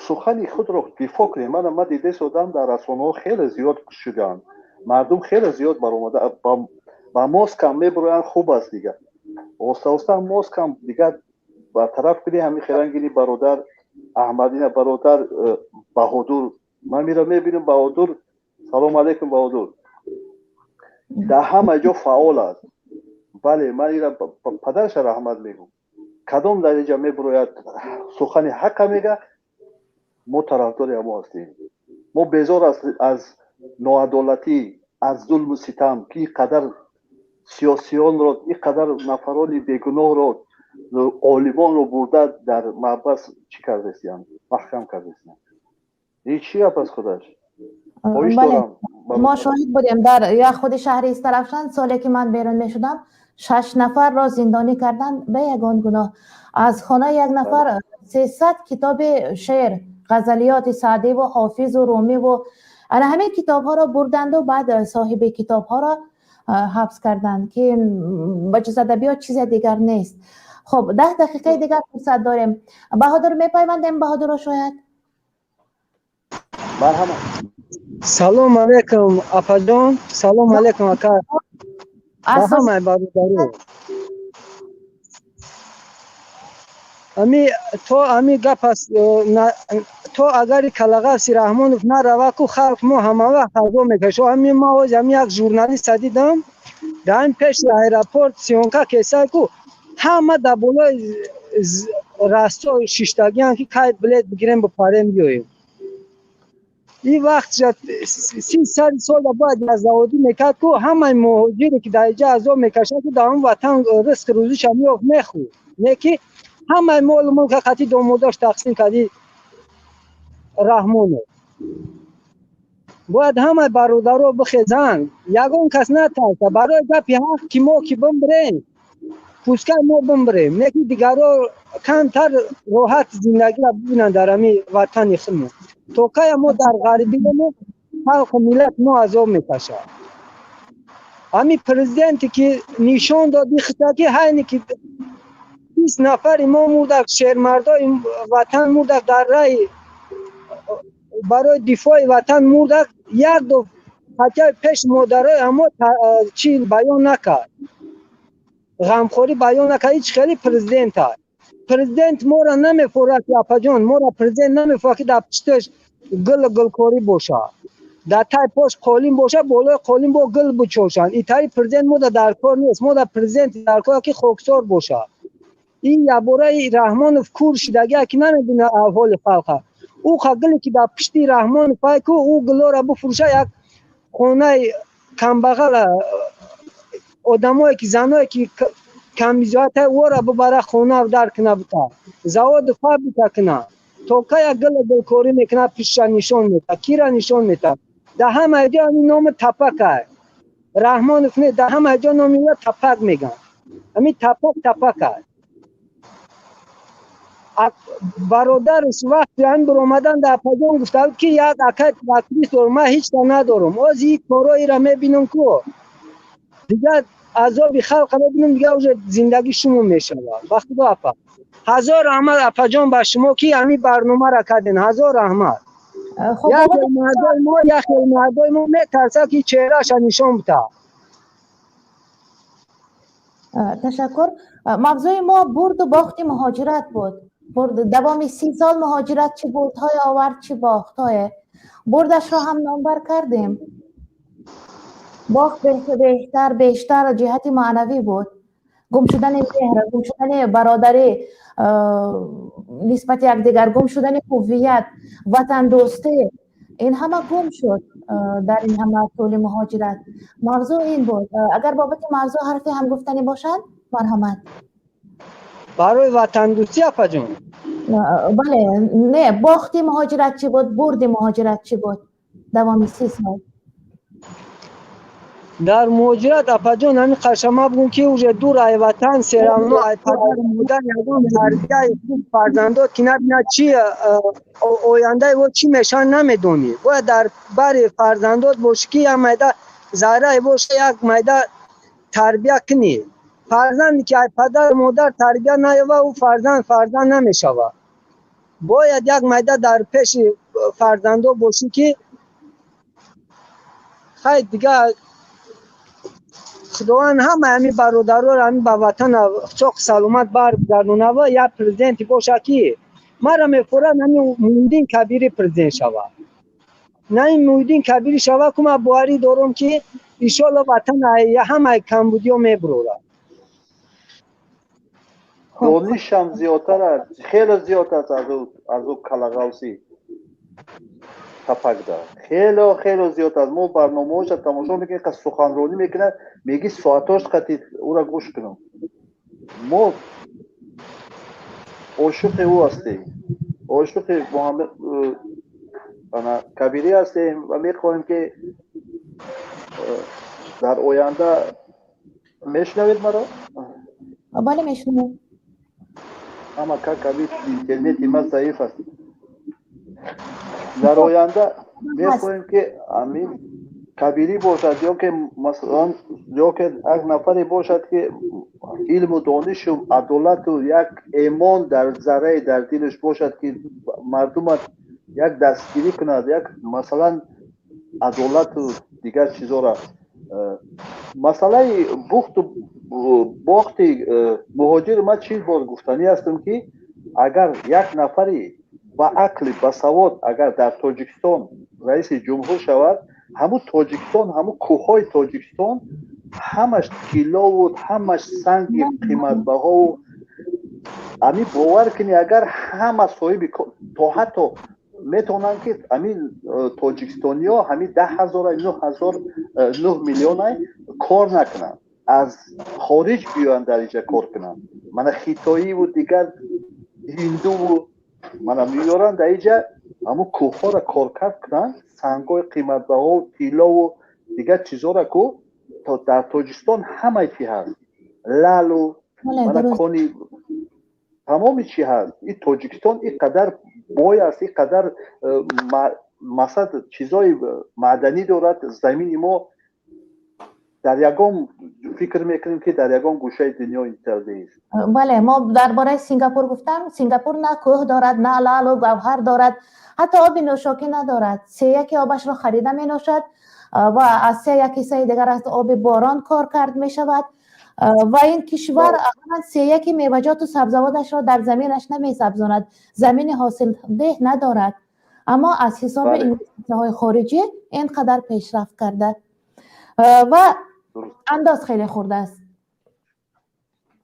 сухани худро дифоъ кунед. Мана, ман дида истодам, дар расонаҳо хеле зиёд шудаанд. Мардум хеле зиёд баромада, ба маскам мебуроянд, хуб аст дигар. Оста оста маскам дигар бартараф кунӣ, ҳамин хелангини бародар Аҳмадина, бародар Баҳодур. Ман мира мебинам Баҳодур. Салом алейкум, Баҳодур. Дар ҳама ҷо фаъол аст. Бале, ман ира падарша раҳмат мегӯм. Кадом дариҷа мебурояд, сухани ҳаққа мега, мо тарафдори ҳамо ҳастем. Мо безор аз ноадолатӣ, аз зулму ситам, ки ин қадар сиёсионро, ин қадар нафарони бегуноҳро, олимонро бурда дар маҳбас чӣ кардастиянд, маҳкам кардастиянд. Ин чӣ гап аст худаш? Хоҳиш дорам. Мо шоҳид будем дар як худи шаҳри Истаравшан, соле ки ман берун мешудам, 6 нафарро зиндонӣ карданд бе ягон гуноҳ. Аз хонаи як нафар 300 китоби шеър, ғазалиёти Саъдӣ ва Ҳофизу Румӣ ва ана ҳамин китобҳоро бурданду баъд соҳиби китобҳоро ҳабс карданд, ки ба ҷуз адабиёт чизе дигар нест. Хуб, 10 дақиқаи дигар фурсат дорем. Баҳодур мепайвандем, Баҳодурро шояд. Марҳамат. Салом алейкум, апаҷон. Салом алейкум, ака. Ба ҳамаи бародаро. Ами то ами гап аст, то агари Калағафси Раҳмонов нарава ку халқ мо ҳама вақт азоб мекашад. Ами ма ҳоз ами як журналист дидам, дар ин пеши аэропорт съёмка кесай ку ҳама дар болои расто шиштагианд ки кай билет бигирем бипарем биёем. Ин вақт 30 сари сола бояд аз заводӣ мекард ку ҳамаи муҳоҷире ки дар инҷа азоб мекашад ку дар он ватан ризқи рӯзиша меёфт мехӯрд. Не ки ҳамаи молу мулка қатъи домодош тақсим карди Раҳмонов. Бояд ҳамаи бародаро бихезанд, ягон кас натарса барои гапи ҳақ ки мо ки бимбирем, пускай мо бимбирем, не ки дигарро камтар роҳат зиндагиро бибинанд дар ҳамин ватани худмон. То кая мо дар ғарибимо халқу миллат мо азоб мекашад. Ҳамин президенте ки нишон дод ихта ки ҳайне ки 20 нафари мо мурдак, шермардои ватан мурдак, дар раи барои дифои ватан мурдак, як ду ҳатто пеш модарои ҳамо чи баён накард, ғамхорӣ баён накард. Ҳеҷ хеле президент аст. Президент моро намефорад ки апаҷон, моро президент намефорад ки дар пушташ гул гулкорӣ бошад, дар тай пош қолин бошад, болои қолин бо гул бичошанд. Итари президент мода дар кор нест. Мода президент дар кор ки хоксор бошад. Ин ябораи Раҳмонов кур шидагия ки намебинад аҳволи халқа. Ӯ ха гуле ки дар пушти Раҳмонов ай ку ӯ гулора бифурӯша, як хонаи камбағала одамое ки заное ки камбизоата ӯро бибара хона дар кина бита, заводу фабрика кина. То кая гула гулкорӣ мекунад, пуштша нишон метад, кира нишон метад. Дар ҳамаи ҷо ҳамин номи тапак ай. Раҳмонов не, дар ҳамаи ҷо номи ӯ тапак мегӯянд. Ҳамин тапак тапак ай. Бародараш вақти ҳамин биромадан дар апаҷон гуфта буд ки як акай тракторист дорам, ман ҳеҷ та надорам. Оз ин корҳоеро мебинам ку дигар азоби халқа мебинам, дигар уже зиндагӣ шумо мешавад. Ба худо апа. Ҳазор раҳмат апаҷон ба шумо ки ҳамин барномаро карден. Ҳазор раҳмат. Як хел мардои мо, як хел мардои мо метарсад ки чеҳраша нишон битад. Ташаккур. Мавзӯи мо бурду бохти муҳоҷират буд. Давоми 30 сол муҳоҷират чӣ бурдҳое овард, чӣ бохтҳое. Бурдашро ҳам номбар кардем. Бохт беҳтар, бештар ҷиҳати маънавӣ буд. Гум шудани меҳр, гум шудани бародарӣ нисбати якдигар, гум шудани ҳуввият, ватандӯстӣ, ин ҳама гум шуд дар ин ҳама тӯли муҳоҷират. Мавзӯъ ин буд. Агар бобати мавзӯъ ҳарфе ҳам гуфтанӣ бошад, марҳамат. Барои ватандӯстӣ апаҷон? Бале, не, бохти муҳоҷират чӣ буд, бурди муҳоҷират чӣ буд давоми 30 сол? Дар муҳоҷират апаҷон ҳамин қашама бугум ки уже дур ай ватан, серавно ай падару модар ягон тарбияи хуб фарзандот ки набинад чи ояндаи во чӣ мешавад намедонӣ. Бояд дар бари фарзандот бошӣ ки як майда заррае боша, як майда тарбия кунӣ. Фарзанде ки ай падару модар тарбия наёва, ӯ фарзанд фарзанд намешавад. Бояд як майда дар пеши фарзандо бошӣ ки Хай, дигар Худованд ҳама ҳамин бародароро ҳамин ба ватан соқ саломат баргардонад ва як президенте бошад, ки мара мефорад, ҳамин Муҳиддин Кабирӣ президент шавад. На ин Муҳиддин Кабирӣ шавад, ку ман боварӣ дорам, ки иншоалло ватан ҳамаи камбудиҳо мебурорад. Донишам зиёдтар аст, хеле зиёд аст аз ӯ калағавси тапакда, хело хело зиёд аст. Мо барномаҳоша тамошо мекунем, қа суханронӣ мекунад, меги соатош қати ӯра гӯш кунам. Мо ошиқи ӯ ҳастем, ошиқи Муҳаммад ана Кабирӣ ҳастем ва мехоҳем, ки дар оянда. Мешунавед маро? Бале, мешунавем. Ама как аби интернети ма заиф аст. Дар оянда мехоҳем, ки амин Кабирӣ бошад ё ки масалан ё ки як нафаре бошад, ки илму донишу адолату як эмон дар зарраи дар дилаш бошад, ки мардума як дастгирӣ кунад, як масалан адолату дигар чизора. Масъалаи бухту бохти муҳоҷир, ман чиз бор гуфтанӣ ҳастам, ки агар як нафари ба ақли басавод агар дар Тоҷикистон раиси ҷумҳур шавад, ҳамун Тоҷикистон, ҳамун кӯҳҳои Тоҷикистон ҳамаш тиллову ҳамаш санги қиматбаҳову ами бовар кунӣ, агар ҳама соҳиби то ҳатто метавонанд, ки ҳамин тоҷикистониҳо ҳамин 10 ҳазора, 9000, 9 миллионай кор накунанд, аз хориҷ биёянд, дар инҷа кор кунанд. Мана хитоиву дигар ҳиндуву мана меёранд, дар инҷа ҳамун кӯҳҳоро коркард кунанд, сангҳои қиматбаҳо, тиллову дигар чизҳоро ку то дар Тоҷикистон ҳамаи чи ҳаст, лалу мана кони тамоми чи ҳаст. И Тоҷикистон ин қадар бой аст, ин қадар масалан чизҳои маъданӣ дорад замини мо. Дар ягон фикр мекунем, ки дар ягон гӯшаи дунё интар нест. Бале, мо дар бораи Сингапур гуфтам. Сингапур на кӯҳ дорад, на лаълу гавҳар дорад, ҳатто оби нӯшокӣ надорад. Сеяки обашро харида меношад ва аз се як ҳиссаи дигар аз оби борон кор кард мешавад. Ва ин кишвар ақаллан сеяки меваҷоту сабзавоташро дар заминаш намесабзонад, замини ҳосилдеҳ надорад, аммо аз ҳисоби инвеститсияҳои хориҷӣ ин қадар пешрафт карда ва андоз хеле хурд аст.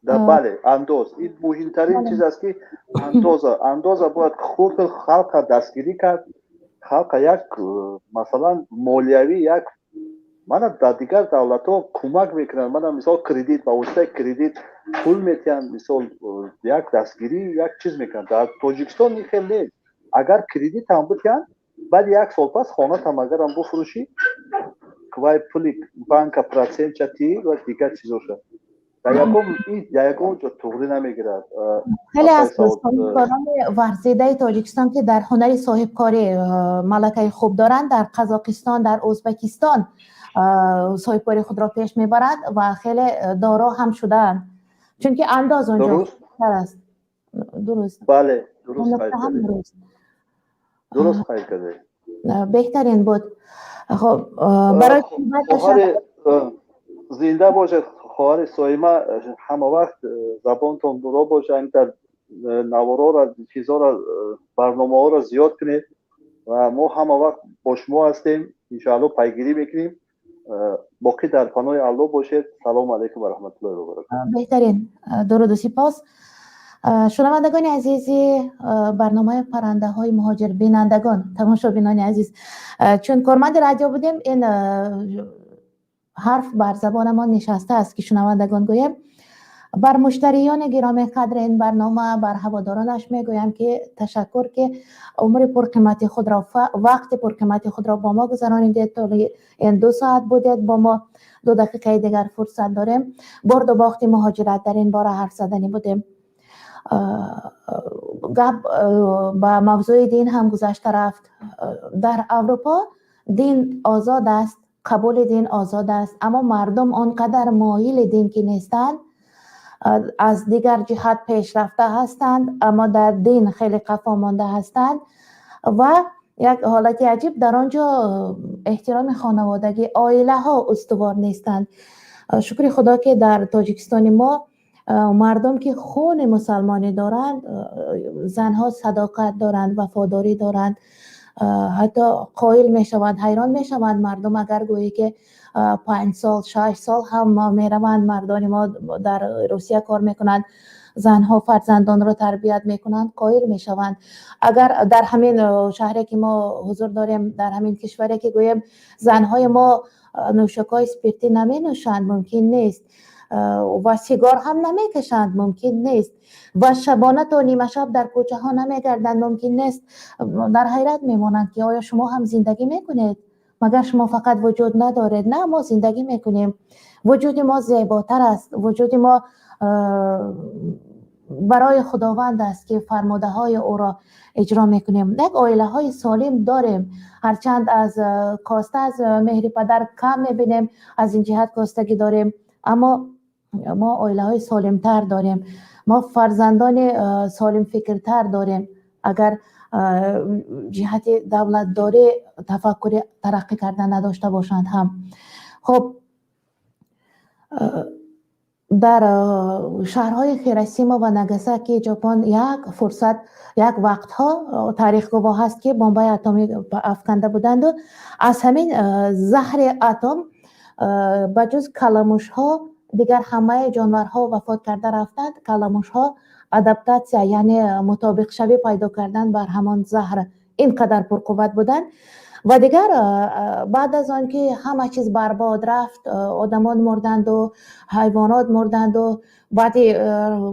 Бале, андоз ин муҳимтарин чиз аст, ки андоза бояд хурд, халқа дастгирӣ кард, халқа як масалан молиявӣ як мана дар дигар давлатҳо кӯмак мекунанд, мана мисол кредит, ба воситаи кредит пул метиҳанд, мисол як дастгирӣ, як чиз мекунанд. Дар Тоҷикистон ин хел нест. Агар кредит ҳам битиҳанд, баъди як сол пас хонатам агарам буфурӯшӣ, вай пули банка процентча тӣ ва дигар чизоша дар ягон ҷо туғрӣ намегирад. Хеле аз соҳибкорони варзидаи Тоҷикистон, ки дар ҳунари соҳибкорӣ малакаи хуб доранд, дар Қазоқистон, дар Ӯзбекистон соҳибкори худро пеш мебаранд ва хеле доро ҳам шудаанд, чунки андоз онҷо аст. Дуруст. Бале, дуруст қайд кардед, дуруст қайд кардед. Беҳтарин буд. Хоб, барои Зинда бошед, хоҳари Соима, ҳама вақт забонтон дуро бошад. Ҳаминтар наворора, чизҳоро, барномаҳоро зиёд кунед ва мо ҳама вақт бо шумо ҳастем, иншоалло пайгирӣ мекунем. Боқӣ дар паноҳи Аллоҳ бошед. Салому алайкум ва раҳматуллоҳи ва баракатуҳ. Беҳтарин, дуруду сипос. Шунавандагони азизи барномаи паррандаҳои муҳоҷир, бинандагон, тамошобинони азиз, чун корманди радио будем, ин ҳарф бар забонамон нишаста аст, ки шунавандагон гӯем. Бар муштариёни гиромӣ қадри ин барнома, бар ҳаводоронаш мегӯям, ки ташаккур, ки умри пурқимати худро, вақти пурқимати худро бо мо гузаронидед, толи ин 2 соат будед бо мо. 2 дақиқаи дигар фурсат дорем. Бурду бохти муҳоҷират, дар ин бора ҳарф заданӣ будем. Гап ба мавзӯи дин ҳам гузашта рафт. Дар Аврупо дин озод аст, қабули дин озод аст, аммо мардум он қадар моили дин ки нестанд. Аз дигар ҷиҳат пешрафта ҳастанд, аммо дар дин хеле қафо монда ҳастанд ва Як ҳолати аҷиб дар он ҷо, эҳтироми хонаводагӣ, оилаҳо устувор нестанд. Шукри Худо, ки дар Тоҷикистони мо мардум, ки хуни мусалмонӣ доранд, занҳо садоқат доранд, вафодорӣ доранд, ҳатто қоил мешаванд, ҳайрон мешаванд мардум, агар гӯӣ ки 5 сол, 6 сол ҳам мераванд мардони мо дар Русия кор мекунанд, занҳо фарзандонро тарбият мекунанд, қоил мешаванд. Агар дар ҳамин шаҳре ки мо ҳузур дорем, дар ҳамин кишваре ки гӯем занҳои мо нӯшокҳои спиртӣ наменӯшанд, мумкин нест, ва сигор ҳам намекашанд, мумкин нест, ва шабона то нимашаб дар кӯчаҳо намегарданд, мумкин нест, дар ҳайрат мемонанд, ки оё шумо ҳам зиндагӣ мекунед? Магар шумо фақат вуҷуд надоред? На, мо зиндагӣ мекунем, вуҷуди мо зеботар аст, вуҷуди мо барои Худованд аст, ки фармудаҳои ӯро иҷро мекунем. Як оилаҳои солим дорем, ҳарчанд аз коста аз меҳри падар кам мебинем, аз ин ҷиҳат костагӣ дорем, аммо мо оилаҳои солимтар дорем, мо фарзандони солимфикртар дорем, агар ҷиҳати давлатдорӣ тафаккури тараққӣ карда надошта бошанд ҳам. Хуб, дар шаҳрҳои Хиросима ва Нагасаки Ҷопон як фурсат, як вақтҳо, таърих гувоҳ аст, ки бомбаи атомӣ афканда буданду аз ҳамин заҳри атом ба ҷуз каламушҳо дигар ҳамаи ҷонварҳо вафот карда рафтанд. Каламушҳо адаптатсия, яъне мутобиқшавӣ пайдо кардан бар ҳамон заҳр, ин қадар пурқувват буданд. Ва дигар баъд аз он ки ҳама чиз барбод рафт, одамон мурданду ҳайвонот мурданду, баъди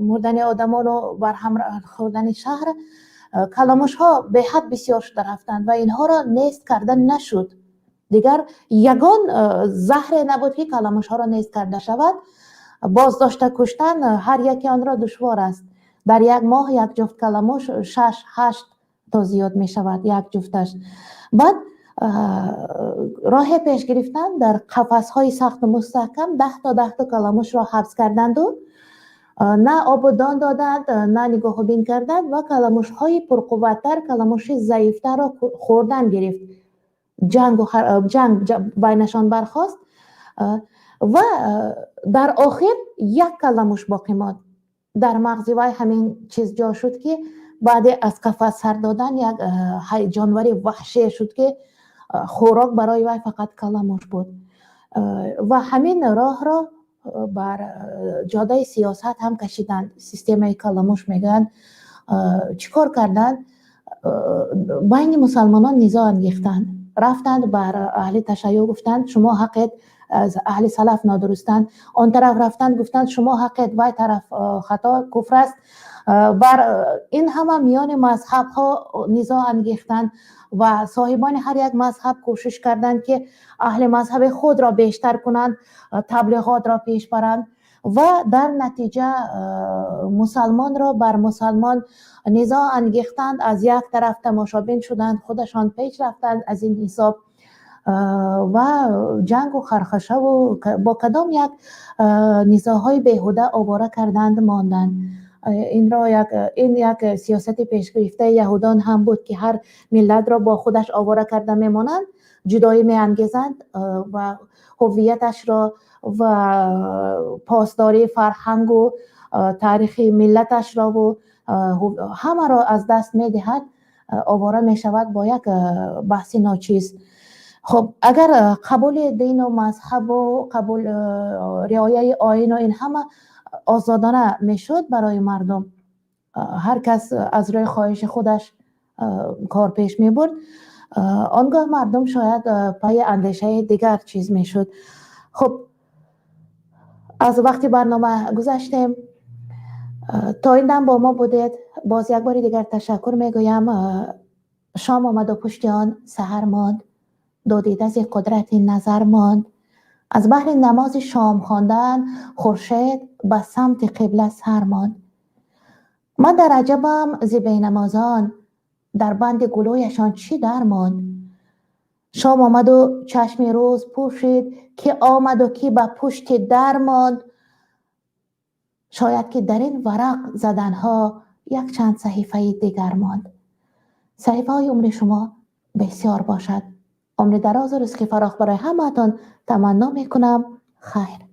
мурдани одамону барҳам хӯрдани шаҳр, каламушҳо беҳад бисёр шуда рафтанд ва инҳоро нест карда нашуд. Дигар ягон заҳре набуд, ки каламушҳоро нест карда шавад. Боздошта куштан ҳар яке онро душвор аст. Дар як моҳ як ҷуфт каламуш шаш, ҳашт то зиёд мешавад як ҷуфташ. Баъд роҳе пеш гирифтанд: дар қафасҳои сахту мустаҳкам 10-то 10-то каламушро ҳабс карданду на обу дон доданд, на нигоҳубин карданд, ва каламушҳои пурқувваттар каламуши заифтарро хӯрдан гирифт. Ҷанг байнашон бархост ва дар охир як каламуш боқӣ монд. Дар мағзи вай ҳамин чиз ҷо шуд, ки баъде аз қафас сар додан як ҷонвари ваҳше шуд, ки хӯрок барои вай фақат каламуш буд. Ва ҳамин роҳро бар ҷодаи сиёсат ҳам кашиданд. Системаи каламуш мегӯянд. Чӣ кор карданд? Байни мусалмонон низоъ ангехтанд. Рафтанд бар аҳли ташайюъ, гуфтанд: «Шумо ҳақед, аҳли салаф нодурустанд». Он тараф рафтанд, гуфтанд: «Шумо ҳақед, вай тараф хато, куфр аст». Бар ин ҳама миёни мазҳабҳо низоъ ангехтанд ва соҳибони ҳар як мазҳаб кӯшиш карданд, ки аҳли мазҳаби худро бештар кунанд, таблиғотро пеш баранд, ва дар натиҷа мусалмонро бар мусалмон низоъ ангехтанд. Аз як тараф тамошобин шуданд, худашон пеш рафтанд аз ин ҳисоб ва ҷангу хархашаву бо кадом як низоъҳои беҳуда овора карданд, монданд. Инро як, ин як сиёсати пешгирифтаи яҳудон ҳам буд, ки ҳар миллатро бо худаш овора карда мемонанд, ҷудоӣ меангезанд ва ҳувияташро ва посдории фарҳангу таърихи миллаташрову ҳамаро аз даст медиҳад, овора мешавад бо як баҳси ночиз. Хуб, агар қабули дину мазҳабу қабул, риояи оину ин ҳама озодона мешуд барои мардум, ҳар кас аз рӯи хоҳиши худаш кор пеш мебурд, он гоҳ мардум шояд пайи андешаи дигар чиз мешуд. Хуб, аз вақти барнома гузаштем. То ин дам бо мо будед, боз як бори дигар ташаккур мегӯям. Шом омаду пушти он саҳар монд, додида зи қудрати назар монд. Аз баҳри намози шом хондан хуршед ба самти қибла сар монд. Ман дар аҷабам зи бенамозон, дар банди гулӯяшон чӣ дар монд? Шом омаду чашми рӯз пӯшид, ки омаду ки ба пушти дар монд. Шояд ки дар ин варақ заданҳо якчанд саҳифаи дигар монд. Саҳифаҳои умри шумо. بسیار باشد. عمر دراز و رزق فراخ برای همه‌تان تمنا میکنم. خیر.